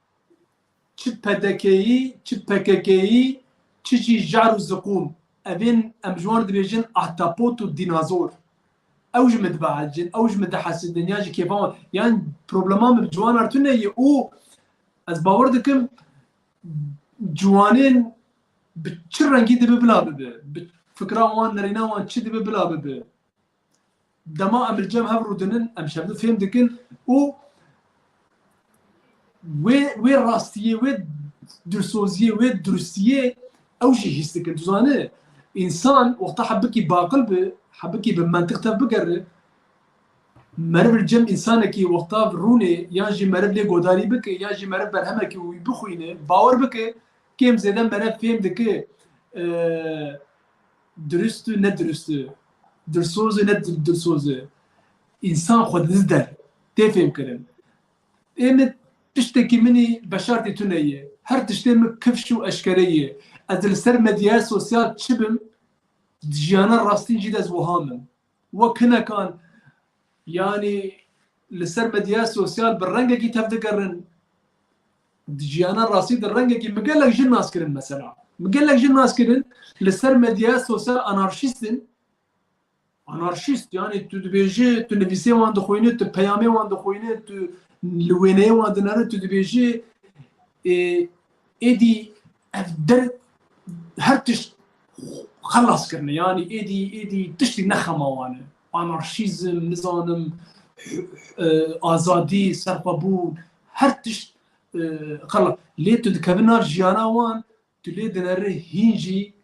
Çi P D K'yî, çi P K K'yî, çi jî jar û ziqûm. Ev ên em ji wan dibêjin ahtapot û dînazor. Ew ji min dibehecin, ew ji min dihesidin, yan ji kêfa wan. Yan problema min bi ciwanan tune ye û ez bawer dikim ciwanên bi çi rengî dibe bila bibe, bi fikra wan, nerîna wan çi dibe bila bibe. Dema em li cem hev rûdinin, em ji hevdu fêm dikin û wê, wê rastiyê, wê dilsoziyê, wê durustiyê ew jî hîs dikin. Tu zanî, însan wexta hebikî baqil bi, hebikî bi mentiq tev bigere, meriv li cem însanekî wexta rûnê, yan jî meriv lê godarî bike, yan jî meriv berhemekî wî bixwîne, bawer bike, kêm zêde meriv fêm dike, e, dirust û nedurust e, dilsoz û ne dil-, dilsoz e. Însan xwe dide der, tê fêmkirin. Ê min tiştekî min î veşartî tune ye. Her tiştê min kifş û eşkere ye. Ez li ser medyaya sosyal çi bim, di jiyana rastîn jî de ez wiha min. Wek hinekan, yanî li ser medyaya sosyal bi rengekî tevdigerin, di jiyana rastî de rengekî, min gelek jin nas kirin mesela. Min gelek jin nas kirin, li ser medyaya sosyal anarşîst in. Anarşîst, yanî tu dibêjî, tu nivîsê wan dixwînî, tu peyamê wan dixwînî, tu li wêneyê wan dinere, tu dibêjî, ê, êdî ev der her tişt xelas kirine. Yanî êdî, êdî tiştî ne xema wan e. Anarşîzm, nizanim, e, azadî, serxwebûn, her tişt, e, xela-, lê tu dikevî nav jiyana wan, tu lê dinere hîn jî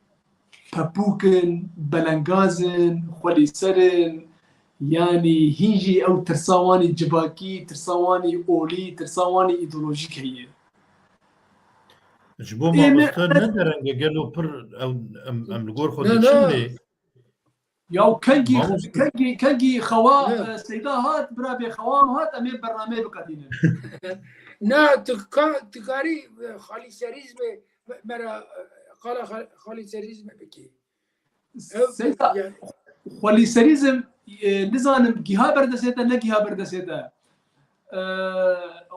pepûk in, belengaz in, xwelîser in, yanî hîn jî ew tirsa wan î civakî, tirsa wan î olî, tirsa wan î îdeolojîk heye. Ji bo Ê, me- mamoste ne dereng e, gelo pir ew, em, em li gor xwe Ne, diçin ne. lê. Ya kengî, Mamoste- kengî, kengî xewa, Ne. e, Seyda hat, bira bê xewa em hat, em ê bernameyê biqedînin. Na, tu ka-, tu karî, e, xalîserîzmê me-, me ra, e, qala xa-, xalîserîzmê bikî. Ev, Seyda, yani xwelîserîzm, e, nizanim giha berdestê te, ne giha berdestê te. E,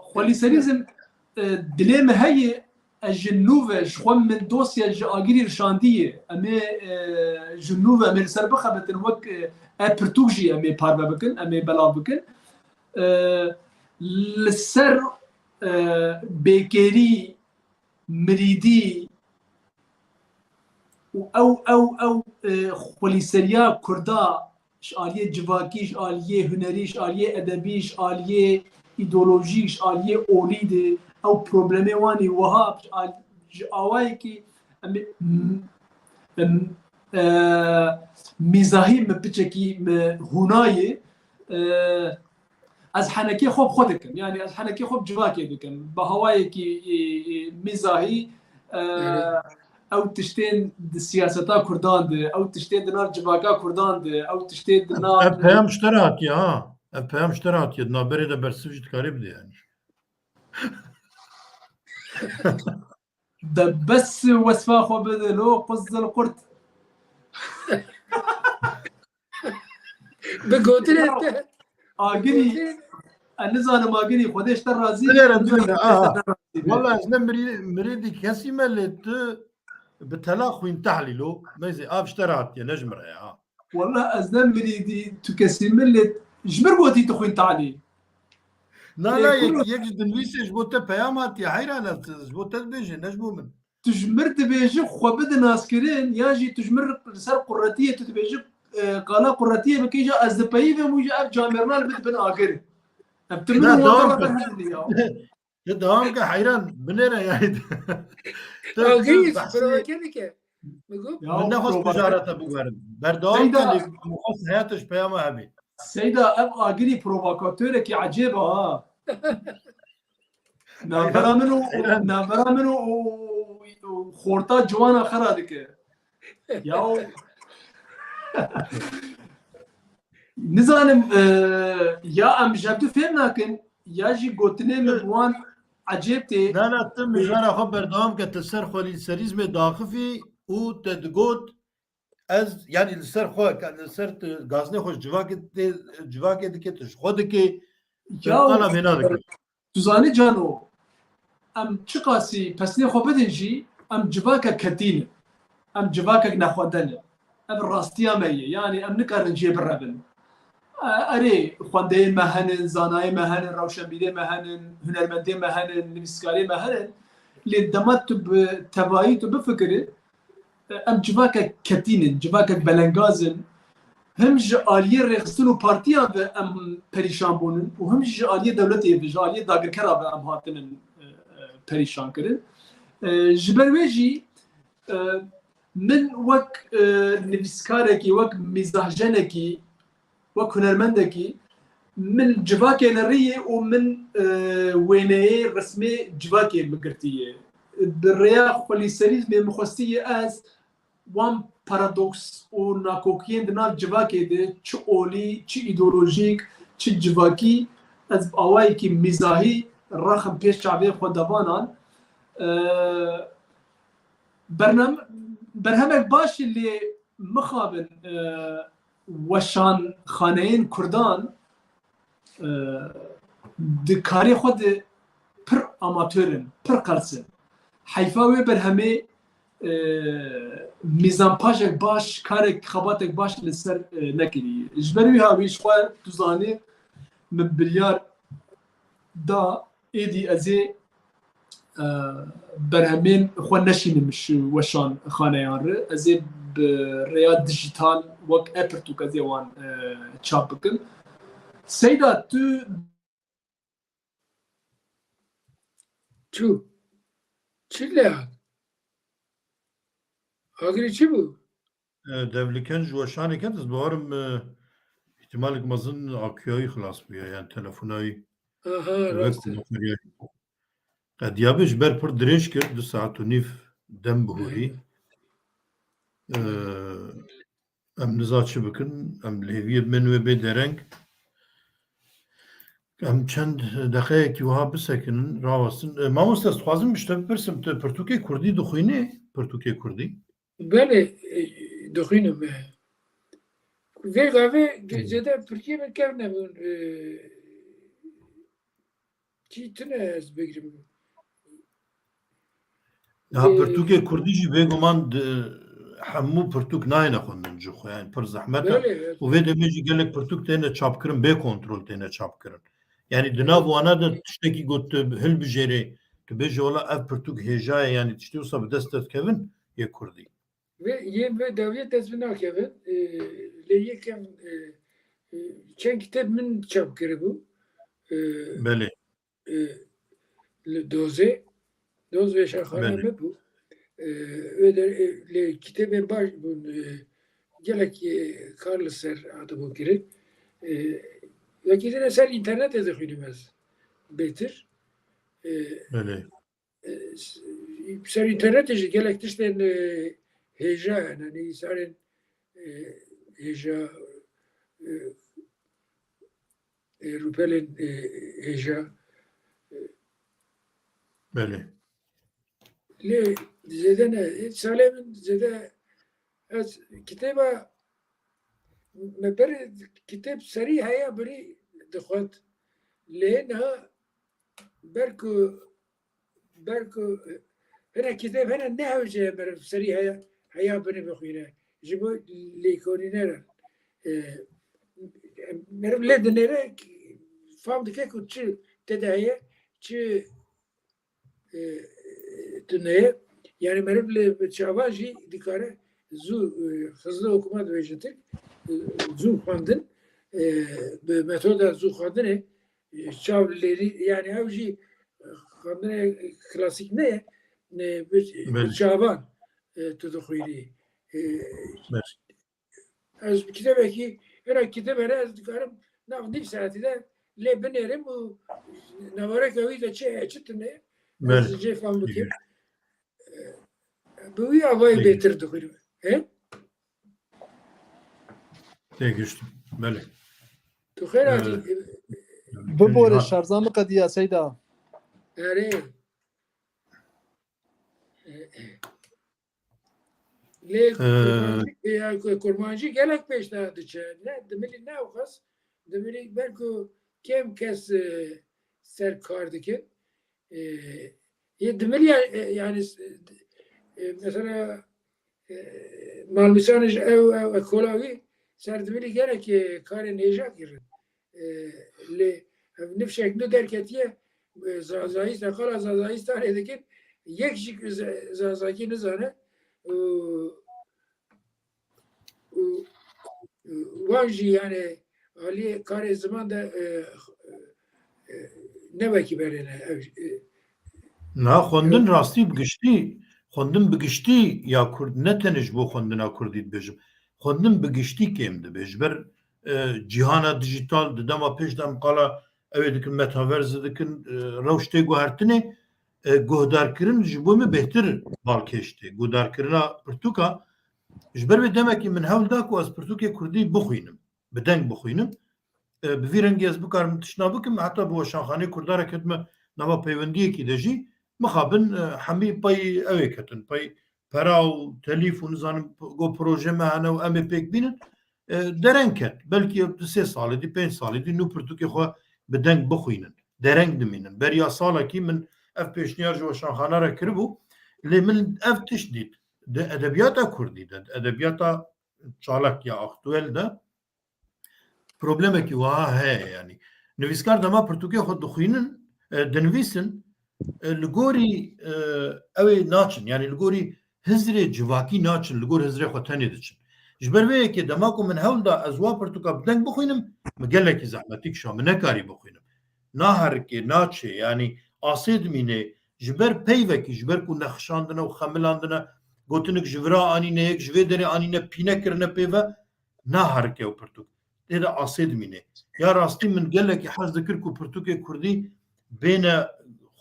xwelîserîzm, e, dilê min heye, ez ji nû ve, ji xwe min dosya ji agirî rişandiye. Em ê, e, ji nû ve em ê li ser bixebitin, wek, e, ev pirtûk jî em ê parve bikin, em ê belav bikin. E, li ser, e, bêkêrî, mirîdî û ew, ew, ew, e, xwelîseriya Kurda ji aliyê civakî, ji aliyê hunerî, ji aliyê edebî, ji aliyê îdeolojîk, ji aliyê olî de ew problemê wan ê wiha ji al-, ji awayekî em, em, e, mîzahî min piçekî min hûnayê, e, ez henekê xwe bi xwe dikim. Yanî ez henekê xwe bi civakê dikim. Bi hawayekî, e, e, mîzahî, e, Evet. ew tiştên di siyaseta Kurdan de, ew tiştên di nav civaka Kurdan de, ew tiştên di nav Ev peyam ji te re hatiye ha. Ev peyam ji te re hatiye. Di navberê de bersiv jî dikarî bide yani. De bes wesfa xwe bide lo qizil qurt. Bi gotinê te. Agirî, ez nizanim Agirî, Xwedê ji te razî be, Binêre, ez nizanim binêre, Xwedê ji te aha. razî be. Wala ez ne mirî-, mirîdî kesî me lê tu bi tela xwîn tehlîlo. Meyzê av ji te re hatiye, ne ji min re ya. Wala ez ne mirîdî tu kesî min lê ji min gotî tu xwîn tehlî. Na, Lê na, kuro- yek, yek ji dinivîsê ji bo te peyam hatiye, heyran ez, ji bo te dibêje, ne ji bo min. Tu ji mir dibêjî xwe bide naskirin, ya jî tu ji mir li ser quretiyê tu dibêjî, e, qala quretiyê bikî, ja ez dipeyivim û ja ev camêrna li min dibin agir. Ev tu min Na, û wan dewam re ke. Hildin ya. Tu dewam ke, heyran, binêre yani. Tu, tu Agir, behsê provoke dike. Min got. Ya, Min nexwest provoke. Tijara te biguherim. Berdewam ke, Seyda. Lê min xwest heyata ji peyama hebî. Seyda, ev Agirî provokatörekî ecêb e ha. Navbera min û, Heyran. navbera min û, û, û xorta ciwana xera dike. Ya o- Nizanim, e, ya em ji hevdu fêm nakin, ya jî gotinê min bi wan ecêb tê. Na, na, tu mijara xwe berdewam ke, tu ser xwelîserîzmê daxifî û te digot, Ez, yanî li ser xwe, ka li ser tu gazinê xwe ji civakê tê, civakê dikê, tu ji xwe dikê, tu Ya, ana vêna dikê. Tu zanî Cano, em çiqasî pesnê xwe bidin jî, em civakek ketî ne. Em civakek nexwede ne. Ev rastiya me ye. Yanî em nikarin jê birevin. E, erê, xwendeyê me henin, zanayê me henin, rewşenbîrê me henin, hunermendê me henin, nivîskarê me henin. Lê dema tu bi tevayî tu bifikirî, em civakek ketîn in, civakek belengaz in. Him ji aliyê rêxistin û partiyan ve em perîşan bûnin û him jî ji aliyê dewletê ve, ji aliyê dagirkera ve em hatinin, e, e, perîşan kirin. E, ji ber wê jî, e, min wek, e, nivîskarekî, wek mîzahjenekî, wek hunermendekî min civakê nerî ye û min, e, wêneyê resmê civakê min girtî ye. Bi rêya xwelîserî me min xwestî ye ez wan paradoks û nakokiyên di nav civakê de çi olî, çi îdeolojîk, çi civakî ez bi awayekî mîzahî raxim pêş çavê xwendevanan. E, bernam-, berhemek baş e lê mixabin, e, weşanxaneyên Kurdan, e, di karê xwe de pir amatör in, pir qels in. Heyfa wê berhemê, e, mîzanpajek baş, karek, xebatek baş li ser, e, nekiriye. Ji ber wî hawî ji xwe tu zanî min biryar da êdî ez ê, e, berhemên xwe neşînim ji weşanxaneyan re. Ez ê bi rêya dijîtal wek e-pirtûk ez ê wan, e, çap bikim. Seyda, tu Çû. Çi lê hat? Agirî çi bû? E, devliken ji weşanê ket, ez bawerim, e, îhtimalek mezin akuyayî xilas bûye, yani telefonayî. Aha, rast e. Qediyabe ji ber pir dirêj kir, du saet û nîv dem bihûrî. E, em niza çi bikin, em li hêviyê min wê bê dereng. Em çend deqeyekî wiha bisekinin, rawestin. E, mamoste, ez dixwazim ji te bipirsim, tu pirtûkê kurdî dixwînî? Pirtûkê kurdî? Belê, e, dixwînim, e. Vê gavê ge-, zêde pirtûkê min kevn nebûn, e, kî tune ez bigrim. Ya, e, pirtûkê kurdî jî bêguman di, hemû pirtûk nayêne xwendin ji xwe, yani pir zehmet e. Belê, evet. Û vê demê jî gelek pirtûk têne çapkirin, bê kontrol têne çapkirin. Yani di nav wana de tiştekî got tu hilbijêrê, tu bêjî wela ev pirtûk hêja ye, yani tiştê wisa bi dest te dikevin yê kurdî. Vê yên vê dawiyê dest min nakevin. E, lê yekem, e, e, çend kitêb min çap kiribû. E, Belê. E, li dozê, doz weşanxane Belê. me bû. E, wê der, e, lê kitêbên baş bûn, e, gelek, e, kar li ser hatibûn kirin. E, wekî din ser înternetê dixwînim ez bêtir. E, Belê. E, s-, ser înternetê jî gelek tiştên, e, hêja hene, yani însanên, e, hêja, e, e, rûpelên, e, hêja. Belê. Lê zêde ne, e, salê min zêde ez kitêba me berê kitêb serî heya birî dixwend. Lê niha ber ku ber ku, e, hinek kitêb hene ne hewce ye meriv serî heya, heya binê bixwîne. Ji bo lêkolîneran. E, meriv lê dinêre fam dike ku çi tê de heye, çi, e, tune ye. Yani meriv li çavan jî dikare zû, e, hızlı okuma dibêjin Tirk, e, zû xwendin, e, bi metoda zû xwendinê, e, çav lêrî, yani ew jî, e, xwendinê klasîk ne, e, bi, bi Belê. çavan, e, tu dixwînî. E, Belê. Ez kitêbekî, hera kitêb here ez dikarim nav nîv saetî de lê binêrim û navareke wî de çi heye, çi tune, ez Belê. jê fam bikim. Peki. E, bi wî avayî Peki. bêtir dixwînim. He? Tê gişt. Belê. Tu xêr Ee, hatî. Bibore, şarja min qediya, Seyda. Erê. Lê Ee, kurmancî, e, ya, ku-, kurmancî gelek pêş de diçe. Ne, dimilî ne ew qas. Dimilî belku kêm kes, e, ser kar dikin. E, yê dimilî ya-, e, yani, e, mesela, e, malmîsanê ji ew, ew, ew kola wî ser dimilî gelek, e, karên hêja kirin. E, lê ev nifşek nû derketiye, e, Zazayîst, qala Zazayîstanê dikin, yek jî Za-, Zazakî nizane û, û, û wan jî yani aliyê karê ziman de, e, e, ne wekî berê ne. Ev, e, Na, xwendin ev rastî bi giştî, xwendin bi giştî ya Kurd, ne tenê ji bo xwendina Kurdî dibêjim. Xwendin bi giştî kêm dibe. Ji ber, e, cîhana dijîtal di dema pêş de em qala ew ê dikin, metaverse dikin, e, rewş tê guhertinê, e, guhdarkirin ji bo me bêhtir balkêş tê. Guhdarkirina pirtûka, ji ber wê demekî min hewl da ku ez pirtûkê Kurdî bixwînim, bi deng bixwînim. E, bi vî rengî ez bikarim tiştna bikim, heta bi weşanxaneyê Kurdan re ketime nava peywendiyekî de jî, mixabin, e, hemî pey ew ê ketin, pey pera û telîf û nizanim go proje me hene û em ê pêk bînin, e, dereng ket. Belkî di sê salê dî, pênc salê dî nû pirtûkê xwe bi deng bixwînin. Dereng dimînin. Beriya salekî min ev pêşniyar ji weşanxana re kiribû, lê min ev tişt dît. Di edebiyata Kurdî de, di edebiyata çalak ya aktuel de problemekî wiha heye, yanî. Nivîskar dema pirtûkê xwe dixwînin, e, dinivîsin, e, li gorî, e, ew ê naçin, yanî li gorî hizrê civakî naçin, li gor hizrê xwe tenê diçin. Ji ber vê yekê dema ku min hewl da ez wa pirtûka bi deng bixwînim, min gelekî zehmetî kişa, min nekarî bixwînim. Naherikê, naçê, yanî asê dimînê, ji ber peyvekî, ji ber ku nexşandine û xemilandine, gotinik ji vira anîne, yek ji vê derê anîne, pîne kirine pê ve, naherike ew pirtûk. Tê de asê dimîne. Ya rastî min gelekî hez dikir ku pirtûkê Kurdî bêne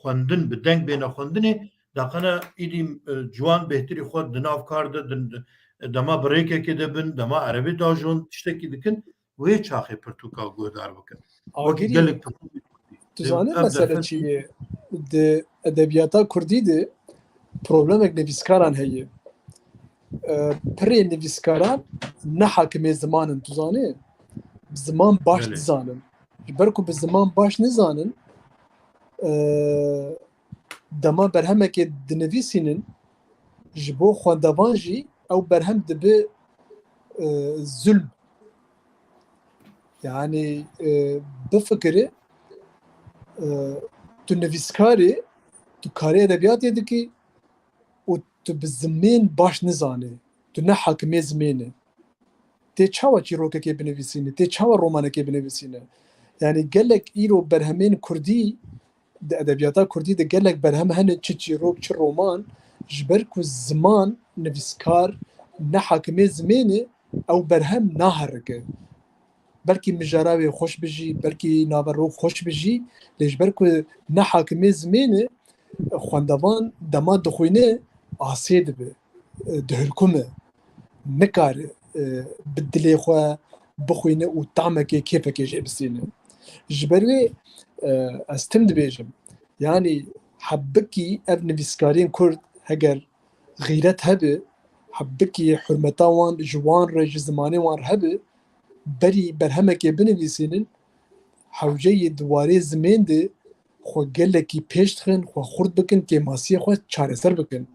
xwendin, bi deng bêne xwendinê, daqene îdî, e, ciwan bêhtirî xwe di nav kar de, di, di, dema bi rêkekê de bin, dema erebê dajon, tiştekî dikin, wê çaxê pirtûka guhdar bikin. Wekî Agirî, gelek pirtûkê Kurdî. Tu Ê, zanî ev mesele derfet çi ye? Di edebiyata Kurdî de problemek nivîskaran heye. E, pirê nivîskaran ne hakimê ziman in, tu zanî? Bi ziman baş Belê. dizanin. Ji ber ku bi ziman baş nizanin, e, dema berhemekê dinivîsînin, ji bo xwendevan jî ew berhem dibe, e, zulm. Yani, e, bifikire, e, tu nivîskar î, tu karê edebiyatê dikî û tu bi zimên baş nizanî, tu ne hakimê zimên î. Tê çawa çîrokekê binivîsînî, tê çawa romanekê binivîsînî? Yani gelek îro berhemên Kurdî, di edebiyata Kurdî de gelek berhem hene, çi çîrok, çi roman, ji ber ku ziman, nivîskar ne hakimê zimên e, ew berhem naherike. Belkî mijara wê xweş bijî, belkî naverok xweş bijî, lê ji ber ku ne hakimê zimên e, xwendevan dema dixwîne asê dibe, e, dihilkume. Nikare, e, bi dilê xwe bixwîne û tamekê, kêfekê jê bistîne. Ji ber wê, e, ez tim dibêjim. Yanî hebikî ev nivîskarên Kurd heger xîret hebe, hebikî hurmeta wan ji wan re, ji zimanê wan re hebe, berî berhemekê binivîsînin, hewceyê di warê zimên de xwe gelekî pêş dixin, xwe xurt bikin, kêmasiyê xwe çareser bikin.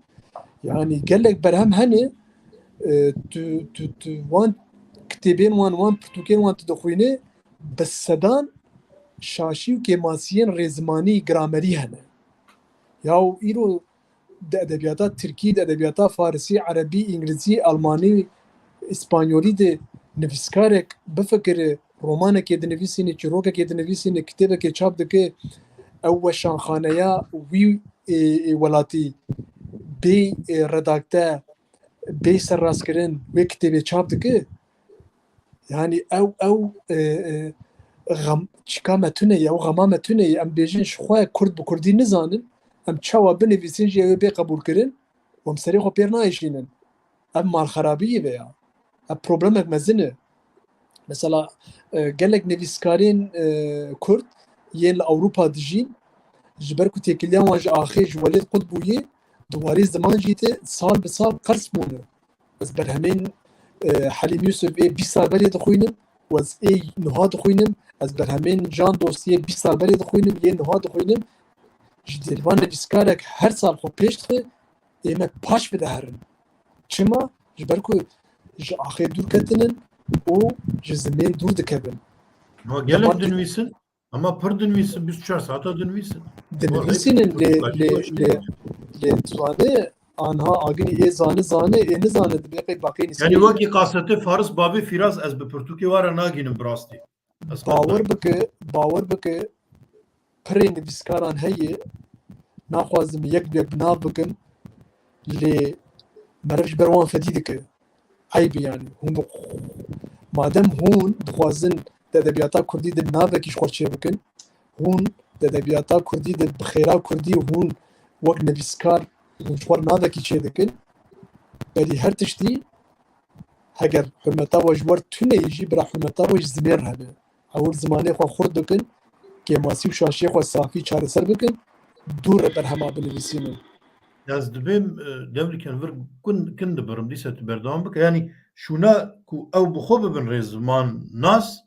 Yanî gelek berhem hene, e, tu, tu, tu wan kitêbên wan, wan pirtûkên wan tu dixwîne, bi sedan şaşî û kêmasiyên rêzimanî, gramerî hene. Ya û îro di edebiyata tirkî, di edebiyata farisî, erebî, îngilizî, almanî, îspanyolî de nivîskarek bifikire, romanekê dinivîsîne, çîrokekê dinivîsîne, kitêbekê çap dike, ew weşanxaneya wî, ê, ê welatî bê, ê, redakte, bê serrastkirin wê kitêbê çap dike. Yani ew, ew, e, e, xem, çika me tune ye, ew xema me tune ye. Em bêjin ji xwe Kurd bi Kurdî nizanin, em çawa binivîsin jî ew ê bê qebûlkirin û em serê xwe pêr naêşînin. Ev malxerabiyê ve ya. Ev problemek mezin e. Mesela, e, gelek nivîskarên, e, Kurd yên li Ewropa dijîn, ji ber ku têkiliya wan ji axê ji welêt qut bûye, di warê ziman jî de sal bi sal qers bûne. ez berhemên, e, Helîm Yusuf ê bîst sal berê dixwînim û ez ê nuha dixwînim, ez berhemên Can Dostiyê bîst sal berê dixwînim, yê nuha dixwînim. Ji dêrvan nivîskarek her sal xwe pêş dixe, ê me paş bide herin. Çima? Ji ber ku ji axê dûr ketinin û ji zimên dûr dikevin. Ha, gelek dinivîsin. Ama pir dinivîsin, bîst û çar saeta dinivîsin. Dinivîsînin lê, lê, lê, lê tu zane, anha agirî ê zane, zane, ê nizane, dibê qey baqê nivîsî. Yani wekî kasetê Faris Bavê Fîraz ez bi pirtûkê wara nagînim bi rastî. Ez Bawer bike, bawer bike, pirê nivîskaran heye, naxwazim yek bi yek bi nav bikim, lê meriv ji ber wan fedî dike. Eyb e yani. Hûn bi-, madem hûn dixwazin di edebiyata kurdî de navekî ji xwe çêbikin, hûn di edebiyata kurdî de bi xêra kurdî hûn wek nivîskar hûn ji xwe re navekî çêdikin, berî her tiştî heger hurmeta we ji we re tune ye jî, bira hurmeta we ji zimên re hebe. Ewil zimanê xwe xurt bikin, kêmasî û şaşiyê xwe safî çareser bikin, dû re berhema binivîsînin. Ez dibêm, e, Dewlîken vir kun, kin dibirim, dîsa tu berdewam bike. Yanî şûna ku ew bi xwe bibin rêziman nas,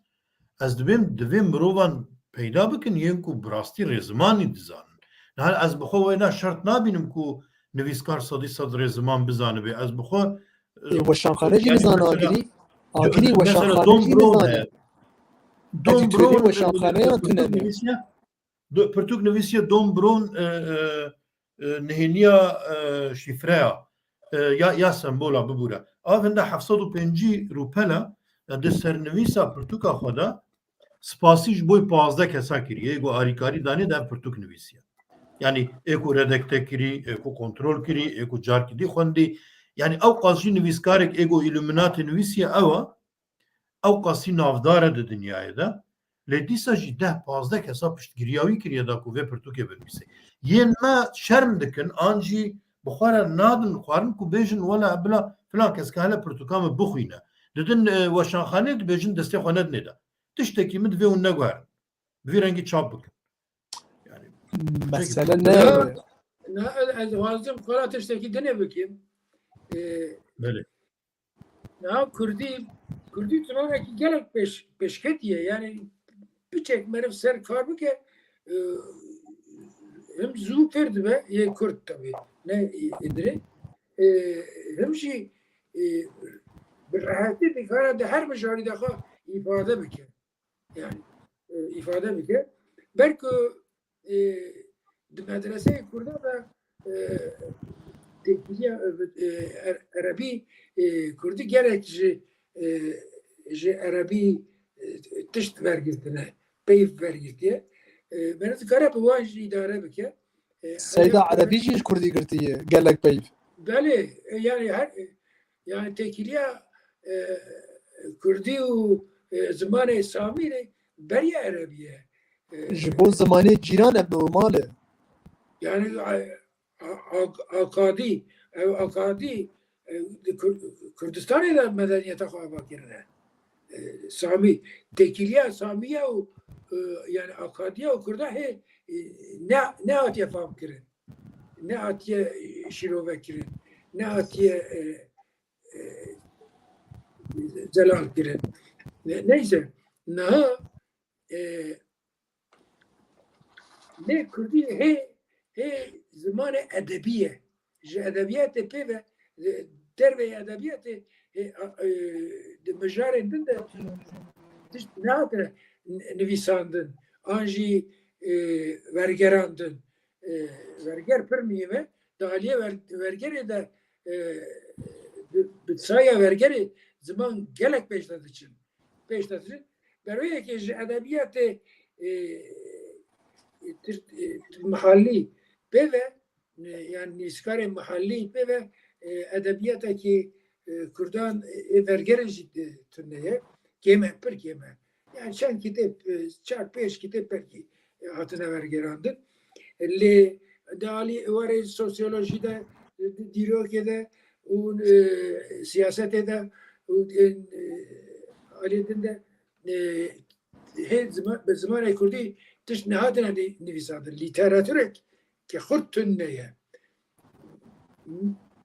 ez dibêm, divê mirovan peyda bikin, yên ku bi rastî rêzimanî dizanin. Niha ez bi xwe wêna şert nabînim ku nivîskar sedî sed rêziman bizanibe. Ez bi xwe, e, Ê, weşanxane jî yani nizane mesela, agirî, agirî mesela weşanxane Don jî Brown nizane. Heye. Don Brown, e, weşanxaneya pirtûk tune ne. Nivîsiye, do-, pirtûk nivîsiye Don Brown, e, e, e, nihêniya, e, şîfreya, e, ya, ya sembola bibûre. Av hinde heft sed û pêncî rûpela, e, di sernivîsa pirtûka xwe de spasî ji bo pazdeh kesa kiriye, ê ku arîkarî danê de ev pirtûk nivîsiye. Yanî ê ku redakte kirî, ê ku kontrol kirî, ê ku carkî dî xwendî. Yanî ew qas jî nivîskarek ê ku Illuminati nivîsiye ew e, ew qasî navdar e di dinyayê de. Lê dîsa jî deh pazdeh kesa piştgiriya wî kiriye da ku vê pirtûkê binivîse. Yên me şerm dikin, an jî bi xwe re nadin xwarin ku bêjin, wela bila filan kes ke hele pirtûka min bixwîne. Didin, e, weşanxanê dibêjin destê xwe nedinê de. Tiştekî min divê hûn neguherin. Bi vî rengî çap bikin. Yani, mesele ne? Niha, niha ez, ez dixwazim xwe ra tiştekî dinê bikim. E, belê. Niha Kurdî, Kurdî zimanekî gelek pêş, pêşketî ye. Yani biçek meriv ser kar bike, e, him zû fêr dibe, yê Kurd tabii, ne Îdirê. E, him jî, e, bi rehetî dikare di her mijarî de xwe îfade bike. Yani, e, îfade bike. Belku, e, di medreseyê Kurda de, e, têkiliya, e, e, er-, erebî, e, Kurdî gelek ji, e, ji erebî, e, tişt vergirtine, peyv vergirtiye. E, meriv dikare bi wan jî îdare bike. E, Seyda erebî jî ji Kurdî girtiye, gelek peyv. Belê, e, yani her, e, yani têkiliya, e, Kurdî û, e, zimanê Samî re beriya erebî ye. E, ji bo zimanê cîran ev normal e. Yani, a-, a-, a-, akadî, ev akadî, e, di Kur-, Kurdistanê de medeniyeta xwe ava kirine. E, Samî, têkiliya Samî ya û, e, yani akadiya û Kurda hê, e, ne, nehatiye fam kirin. Nehatiye, e, şîrove kirin. Nehatiye, e, e, zelal kirin. Ne-, neyse, niha, e, lê Kurdî hê, hê zimanê edebî ye. Ji edebiyatê pê ve, e, derveyê edebiyatê, e, a, e, di mijarên din de tişt nehatine n-, nivîsandin. An jî, e, vergerandin. E, verger pir muhîm e. Di aliyê ver-, vergerê de, e, bi, bi saya vergerê ziman gelek pêş de diçin. Pêş de diçin. Ber wê yekê ji edebiyatê, e, tir-, e, mihallî pê ve, e, yani nivîskarê mihallî pê ve, e, edebiyatekî, e, Kurdan, e, vergerê jî, e, tune ye. Kêm e, pir kêm e. Yani çend kitêb, e, çar pênc kitêb belkî, e, hatine vergerandin. Lê di alî warê sosyolojî de, e, di dîrokê de û, e, siyasetê de û, e, e, alî din de, e, hê zima-, bi zimanê kurdî tişt nehatine nî-, nivîsandin. Lîteraturek ke xurt tune ye.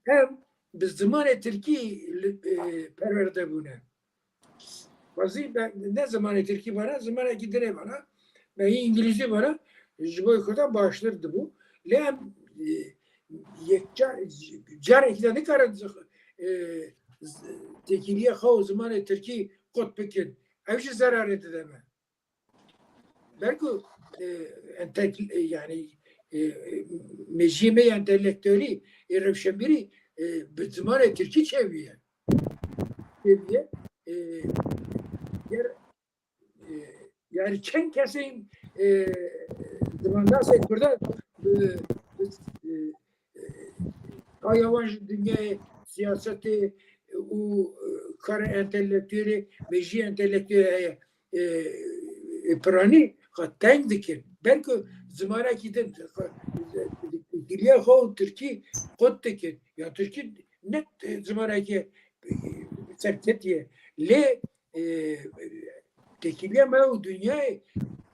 Em bi zimanê tirkî li, e, perwerde bûne. Xwezî be-, ne zimanê tirkî bana, zimanekî dinê bana, me yî îngilîzî bana, ji bo kurdan baştir dibû. Lê em, e, yek ca-, carekî de nikarin zi-, e, z-, têkiliya xwe û zimanê tirkî qut bikin. Ev jî zerarê dide me. Belku, e, entel-, e, yani, e, mejiyê me ya entelektuelî, e, rewşenbîrî, e, bi zimanê tirkî çeviye. Çeviye, e, ger, e, yani çend kesên, e, zimandasê kurdan bi, bi, e, e, aya wan ji dinyayê siyasetê û, e, kara entelektuelê, mejiyê entelektuelê heye, e, e, piranî xwe teng dikin. Belku zimanekî din, xwe, diliya xwe û tirkî qut dikin. Ya tirkî ne, e, zimanekî, e, serketiye. Lê, e, têkiliya me û dinyayê,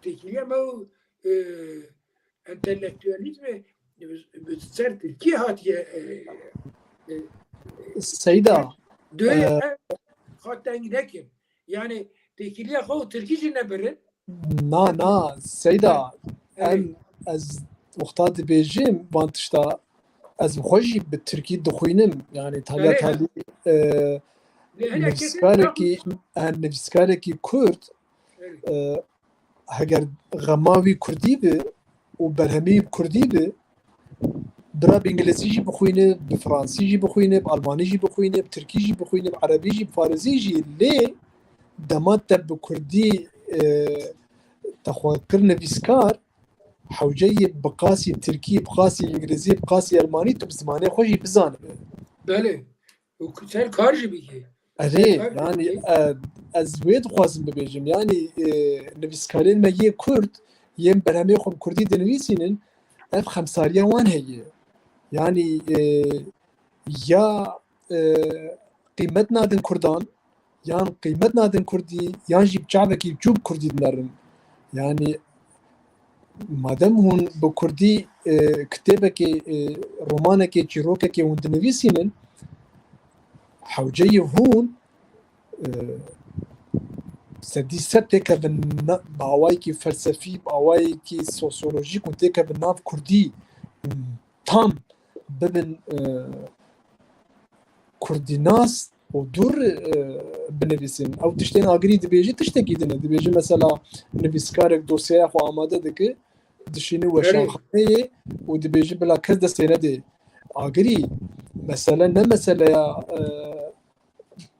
têkiliya me û, e, entelektuelîzmê bi ser tirkî hatiye, e, e, Seyda, Duyê e, ev xwe teng nekin. Yani têkiliya xwe û tirkî jî nebirin. Na, na, Seyda, Evet. em, ez wexta dibêjim van tişta, ez bi xwe jî bi tirkî dixwînim. Yani talya Evet. talî, e, Lê hinek kesên nivîskarekî, e, nivîskarekî kurd, Evet. e, heger xema wî kurdî bi û berhemî wî bi kurdî bi, bira bi îngilizî jî bixwîne, bi fransî jî bixwîne, bi almanî jî bixwîne, bi tirkî jî bixwîne, bi erebî jî, bi farisî jî, lê dema te bi kurdî, e, te xwe kir nivîskar, hewce yê bi qasî tirkî, bi qasî îngilizî, bi qasî elmanî tu bi zimanê xwe jî bizanibe. Belê. Û ku-, ser kar jî bike. Erê, Ser kar yani, jî bike. e, ez wê dixwazim bibêjim. Yani, e, nivîskarên me yê kurd, yên berhemê xwe bi kurdî dinivîsînin, ev xemsariya wan heye. Yani, e, ya, e, qîmet nadin kurdan, yan qîmet nadin kurdî, yan jî bi çavekî biçûk kurdî dinerin. Yani, madem hûn bi kurdî, e, kitêbekê, e, romanekê, çîrokekê hûn dinivîsînin, hewceyê hûn, e, sedî sed têkevin na-, bi awayekî felsefî, bi awayekî sosyolojîk hûn têkevin nav kurdî, tam bibin, e, kurdînas û dûr, e, binivîsin. Ew tiştên agirî dibêje tiştekî din e. Dibêje mesela nivîskarek dosyaya xwe amade dike, dişîne weşanxaneyê û dibêje bila kes destê nede. Agirî, mesele ne meseleya, e,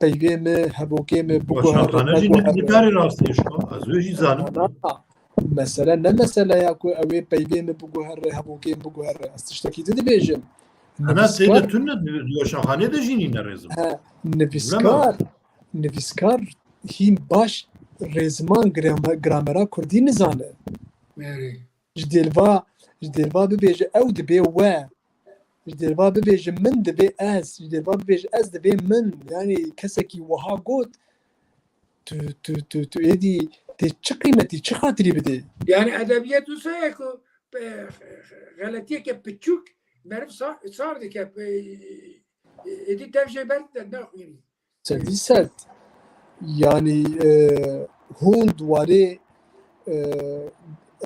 peyvê min, hevokê min, biguhere, Weşanxane jî neguhere. Nikarê rastî şo. Ez wê jî zanim. Na, na. Mesele ne meseleya ku ew ê peyvê min biguhere, hevokê min biguhere. Ez tiştekî din dibêjim. Hena Nivîskar- seyde tune di weşanxanê de jî nîne rêzim. He, nivîskar, nivîskar hîn baş rêziman grame-, gramera kurdî nizane. Erê. Ji dêrva, ji dêrva bibêje ew dibê we. Ji dêrva bibêje min dibê ez. Ji dêrva bibêje ez dibê min. Yani kesekî wiha got, tu, tu, tu, tu êdî tê çi qîmetî, çi xatirî bidê? Yani edebiyat wisa ye ku, e, xeletiyeke piçûk meriv sa-, sar dike, e, e, êdî dev jê ber de naxwînî. Sedî sed. Yani, e, hûn di warê, e,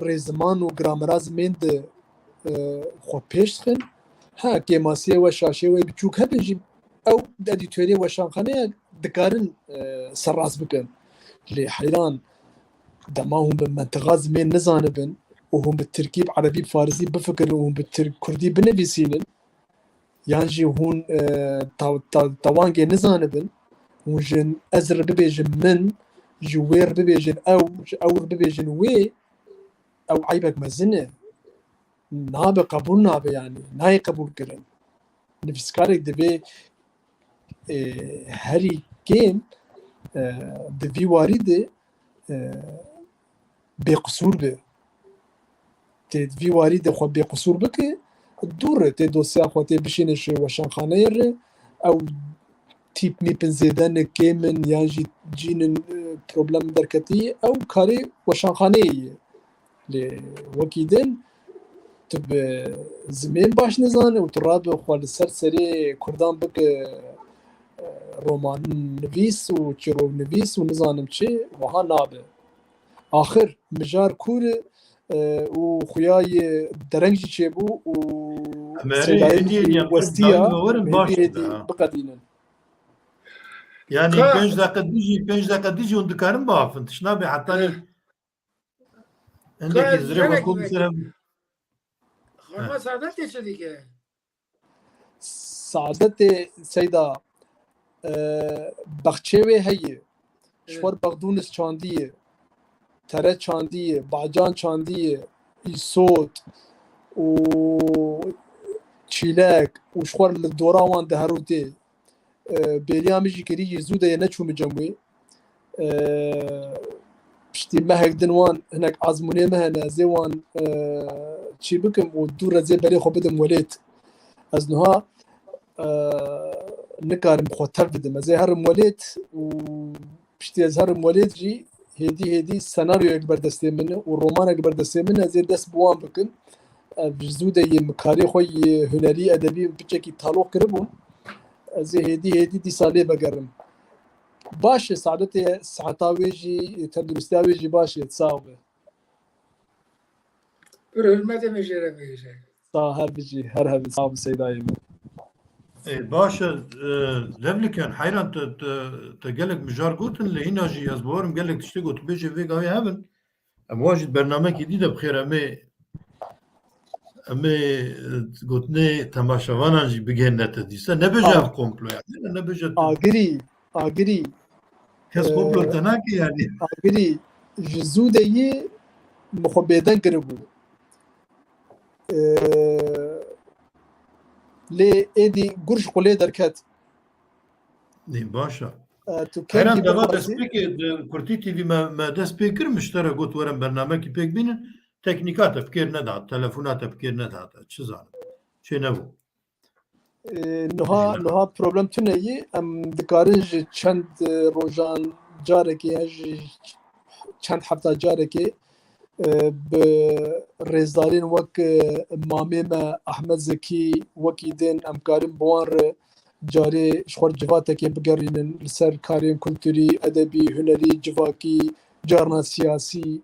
rêziman û gramera zimên de, e, xwe pêş dixin. Ha, kêmasiyê we, şaşê we biçûk hebin jî, ew di edîtorê weşanxaneyê dikarin, e, serrast bikin. Lê heyran, dema hûn bi mentiqa zimên nizanibin û hûn bi tirkî, bi erebî, bi farisî bifikirin û hûn bi tirk, kurdî binivîsînin, yan jî hûn, e, ta-, ta-, tawangê nizanibin, hûn ji ez re bibêjin min, ji wê re bibêjin ew, ji ew re bibêjin wê, ew eybek mezin e. Nabe, qebûl nabe yani. Nayê qebûl kirin. Nivîskarek divê, e, herî kêm, e, di vî warî de, e, bêqisûr be. Tê di vî warî de xwe bêqisûr bike, dûr e, tê dosya xwe tê bişîne şê weşanxaneyê re, ew tîp mîpin zêde ne, kêm in, yan jî cîn in, e, problem derketî, ew karê weşanxaneyê ye. Lê wekî din, tu bi zimên baş nizane û tu rabe xwe li ser serê Kurdan bike, e, romannivîs û çîroknivîs û nizanim çi, wiha nabe. Axir mijar kûr e, e, û xuya yê dereng jî çêbû û Em erê sêdayê hêdî hêdî em westiya dayî me werin baş hêdî hêdî dide, ha. Biqedînin. Yani Ka- pênc deqe dijî, pênc deqe dijî hûn dikarin biafin. Tişt nabe heta ne. Eh. Hindekî Ka zirê xwe gelek kom me- ser em. Xanima Heh. Saadetê çi dike? Saadetê Seyda, e, baxçê wê heye. Ji Hı. xwe Bexdûnis çandiye, tere çandiye, bacan çandiye, îsot û çîlek û ji xwe li dora wan diherû tê. E, bêriya min jî kirî jî zû de ye neçûme cem wê. E, piştî mehek din wan hinek azmûnê me hene, ez ê wan, e, çî bikim û dû re zê berê xwe bidim welêt. Ez niha, e, nikarim xwe tev bidim. Ez ê herim welêt û piştî ez herim welêt jî hêdî hêdî senaryoyek ber destê min e û romanek ber destê min e, ez ê dest bi wan bikim. Ev ji zû de yê min karê xwe yê hunerî, edebî piçekî taloq kiribûm. Ez ê hêdî hêdî dîsa lê vegerim. Baş e, saadetê, siheta wê jî, tenduristiya wê jî baş e, sax be. Pir hurmetê min jê re bigihîje. Sax her bijî, her hebî, sax bi Seydayê min. Ê, baş e, e, Levliken, heyran te, te, te gelek mijar gotin, lê hîna jî ez bawerim gelek tiştê ku tu bêjê vê gavê hebin. Em wa jî di bernamekî dî de bi xêr em ê, em ê, e, gotinê temaşevanan jî bigihîne te dîsa. Nebêje Tamam. ev komplo ye. Nebêje tu Agirî, agirî. Kes Ee, komplo te nake yani. Agirî ji zû de yî min xwe bêdeng kiribû. Ee, lê êdî gur ji xwe lê derket. Nê, baş e. Ee, tu Heyran kengî dema bixwazî destpêkê di Kurtî T V me, me dest pê kir, min ji te re got werin bernamekî pêk bînin. Teknîka te bi kêr nedat, telefona te bi kêr nedat. Çi zanim. Çê nebû. Ee, niha, Jî ne. niha problem tune ye. Em dikarin ji çend, e, rojan carekê ya ji çend hefta carekê, e, bi rêzdarên wek, e, mamê me Ahmet Zekî, wekî din em karin bi wan re carê ji xwe re civatekê bigerînin li ser karên kulturî, edebî, hunerî, civakî, carna siyasî,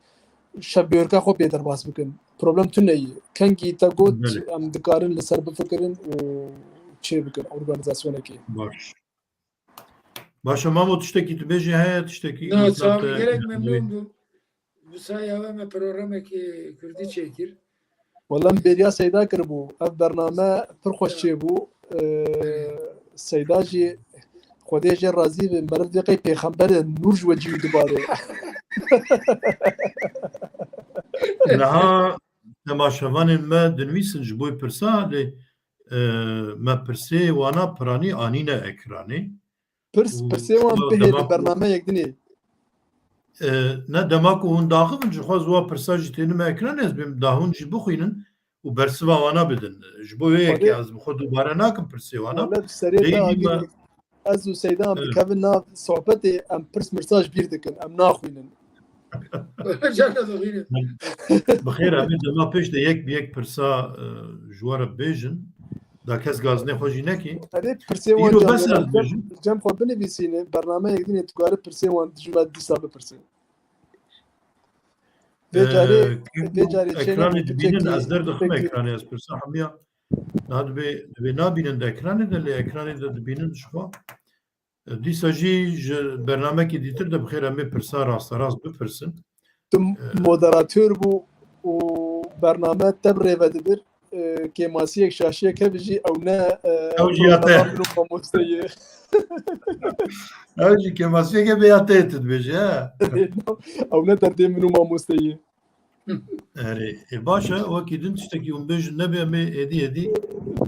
şevbêrka xwe pê derbas bikin. Problem tune ye. Kengî te got, Belê. em dikarin li ser bifikirin û çê bikin organîzasyonekê. Baş. Baş e, Mamo, tiştekî tu bêjî heye, tiştekî Na, mesela sağ ol, te gerek memnun bûm. Bi saya we me programekî kurdî çêkir. Wela min bêriya Seyda kiribû. Ev bername pir xweş çêbû. Ee, Seyda jî Xwedê jê razî be, meriv dê qey pêxemberê nûr ji we cî dibare. Niha temaşevanên me dinivîsin ji bo pirsa, lê, e, me pirsê wana piranî anîne ekranê. Pirs, Û pirsê wan bihêle dema ku bernameyek dinê. E, ne, dema ku hûn daxivin, ji xwe ziwa pirsa jî tênime ekranê, ez bêm da hûn jî bixwînin û bersiva wana bidin. Ji bo wê yekê Xwedê ez bi xwe dubare nakim pirsê wana. Wele bi serê Lê te îdî me agirî. Ez û Seyda em Evet. dikevin nav sohbetê, em pirs mirsa ji bîr dikin, em naxwînin. Carna dixwînin. Bi xêr, em ê dema pêş de yek bi yek pirsa, e, ji we re bêjin. Da kes gazinê xwe jî nekî. Erê, pirsê wan Îro bes cem, ez cem, bêjim. cem xwe binivîsîne, bernameyek din ê tu kare pirsê wan ji me dîsa bipirse. Vê carê, Ee, vê carê çêneke ekranê tu dibînin, çekî, ez derdixim pekî. Ekranê, ez pirsa hemiya. Niha dibê, dibê nabînin di ekranê de, lê ekranê de dibînin ji xwe. Dîsa jî ji bernamekî dîtir de bi xêr em ê pirsa rasterast bipirsin. Tu Ee, moderator bû û bername te bi rê ve dibir. E, kêmasiyek şaşiyek hebe jî ew ne, e, Ew jî ya te. Min û mamoste ye. Ew jî kêmasiyek hebe ya te tu dibêje, he? Ew ne derdê min û mamoste ye. Erê, e, baş e, wekî din tiştekî hûn bêjin nebe, em ê êdî êdî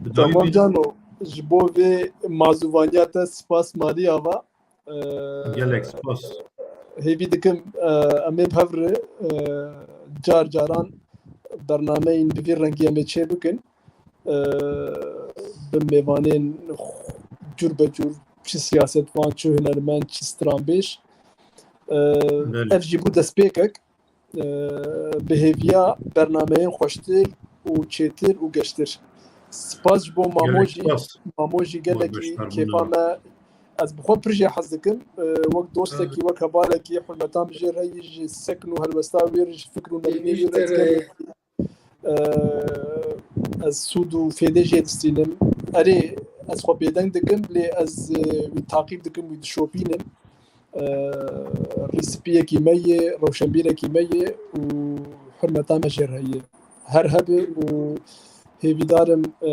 bi dawî Tamam bînin. Cano, ji bo vê mazûvaniya te spas malî ava. Ee, Gelek spas. Hêvî dikim, e, em ê bi hev re, e, car caran bernameyên bi vî rengî em ê çê bikin. E, bi mêvanên cûr be cûr, çi siyasetvan, çi hunermend, çi stranbêj. E, Belê. Ev jî bû destpêkek. E, bi hêviya bernameyên xweştir û çêtir û geştir. Spas ji bo Mamo jî, Mamo jî gelekî kêfa me. Ez bi xwe pir jê hez dikim. E, wek dostekî, wek hevalekî, hurmetan bi jê re yî, ji sekn û helwesta wî re, ji fikr û nerînê wî re ez gelekî, e, ez sûd û fêdê jê distînim. Erê, ez xwe bêdeng dikim, lê ez, e, wî taqîb dikim, wî dişopînim. E, rîspiyekî me yê, rewşenbîrekî me yê û hurmeta me jê re ye. Her hebe û hêvîdarim, e,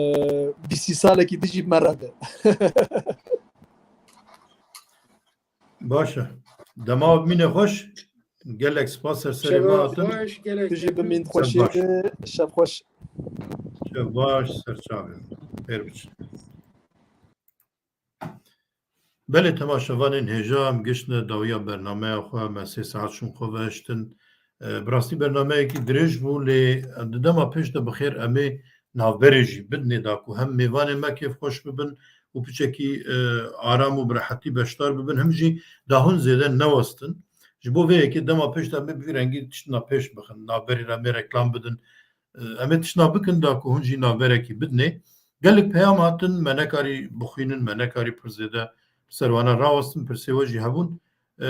bîstî salekî dijî me re be. Baş e. Dema bimîne xweş. Gelek spas ser serê me hatin. Tu jî bimîn xweşê be. Şev xweş. Şev baş, ser çavê. Xêr biçin. Belê, temaşevanên hêja, em giştine dawiya bernameya xwe, me sê saet şûn xwe vehiştin. E, bi rastî bernameyekî dirêj bû, lê di dema pêş de bi xêr em ê navberê jî bidinê da ku hem mêvanê me kêfxweş bibin û piçekî, e, aram û bi rehetî beşdar bibin, him jî dahûn zêde newestin. Ji bo vê yekê dema pêş de em ê bi vî rengî tiştina pêş bixin, navberê re em ê reklam bidin. E, em ê tiştna bikin da ku hûn jî navberekî bidinê. Gelek peyam hatin, me nekarî bixwînin, me nekarî pir zêde bi ser wana rawestin, pirsê we jî hebûn. E,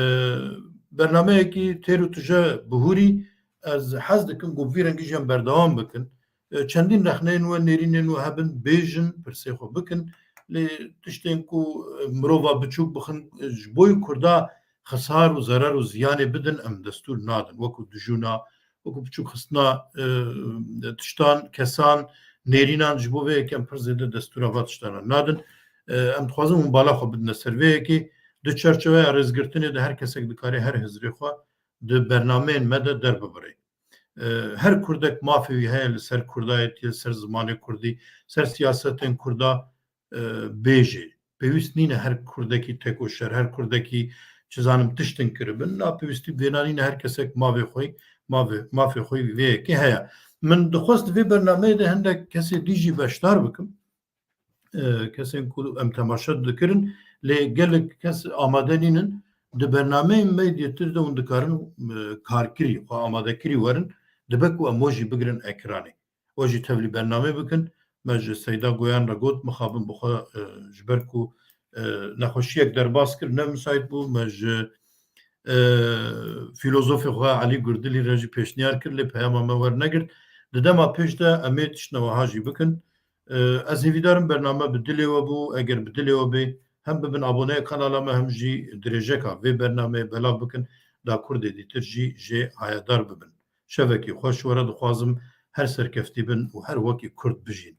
bernameyekî têr û tije bihûrî, ez hez dikim ku bi vî rengî jî em berdewam bikin. E, çendîn rexneyên we, nêrînên we hebin, bêjin, pirsê xwe bikin. Lê tiştên ku, e, mirova biçûk bixin, e, ji bo yê Kurda xisar û zerar û ziyanê bidin, em destûr nadin. Wekû dijûna, wekû biçûk xistina, e, tiştan, kesan, nêrînan, ji bo vê yekê em pir zêde destûra va tiştana nadin. E, em dixwazin hûn bala xwe bidine ser vê yekê. Di çerçeveya rêzgirtinê de her kesek dikare her hizrê xwe di bernameyên me de derbibire. E, her kurdek mafê wî heye li ser kurdayetiyê, li ser zimanê kurdî, ser siyasetên kurda, e, bêjê. Pêwîst nîne her kurdekî tekoşer, her kurdekî, çi zanim, tiştin kiribin. Na, pêwîstî bi vêna nîne, her kesek mavê xwe, mavê, mafê xwe vê yekê heye. Min dixwest vê bernameyê de hindek kesê dî jî beşdar bikim. E, kesên ku em temaşe dikirin, lê gelek kes amade nînin. Di bernameyên me yê dîtir de hûn dikarin, e, karkirî, xwe amadekirî werin, dibe ku em we jî bigirin ekranê. We jî tevlî bernamê bikin. Me ji Seyda Goyan re got, mixabin bi xwe, e, ji ber ku, e, nexweşiyek derbas kir, ne misayît bû. Me ji, e, fîlozofê xwe Elî Gurdilî re jî pêşniyar kir, lê peyama me wernegirt. Di dema pêş de em ê tiştine wiha jî bikin. E, ez hêvîdar im bername bi dilê we bû. Eger bi dilê we bê, hem bibin aboneyê kanala me, hem jî dirêjeka vê bernameyê belav bikin, da kurdê dîtir jî jê hayedar bibin. Şevekî xweş we re dixwazim, her serkeftî bin û her wekî kurd bijîn.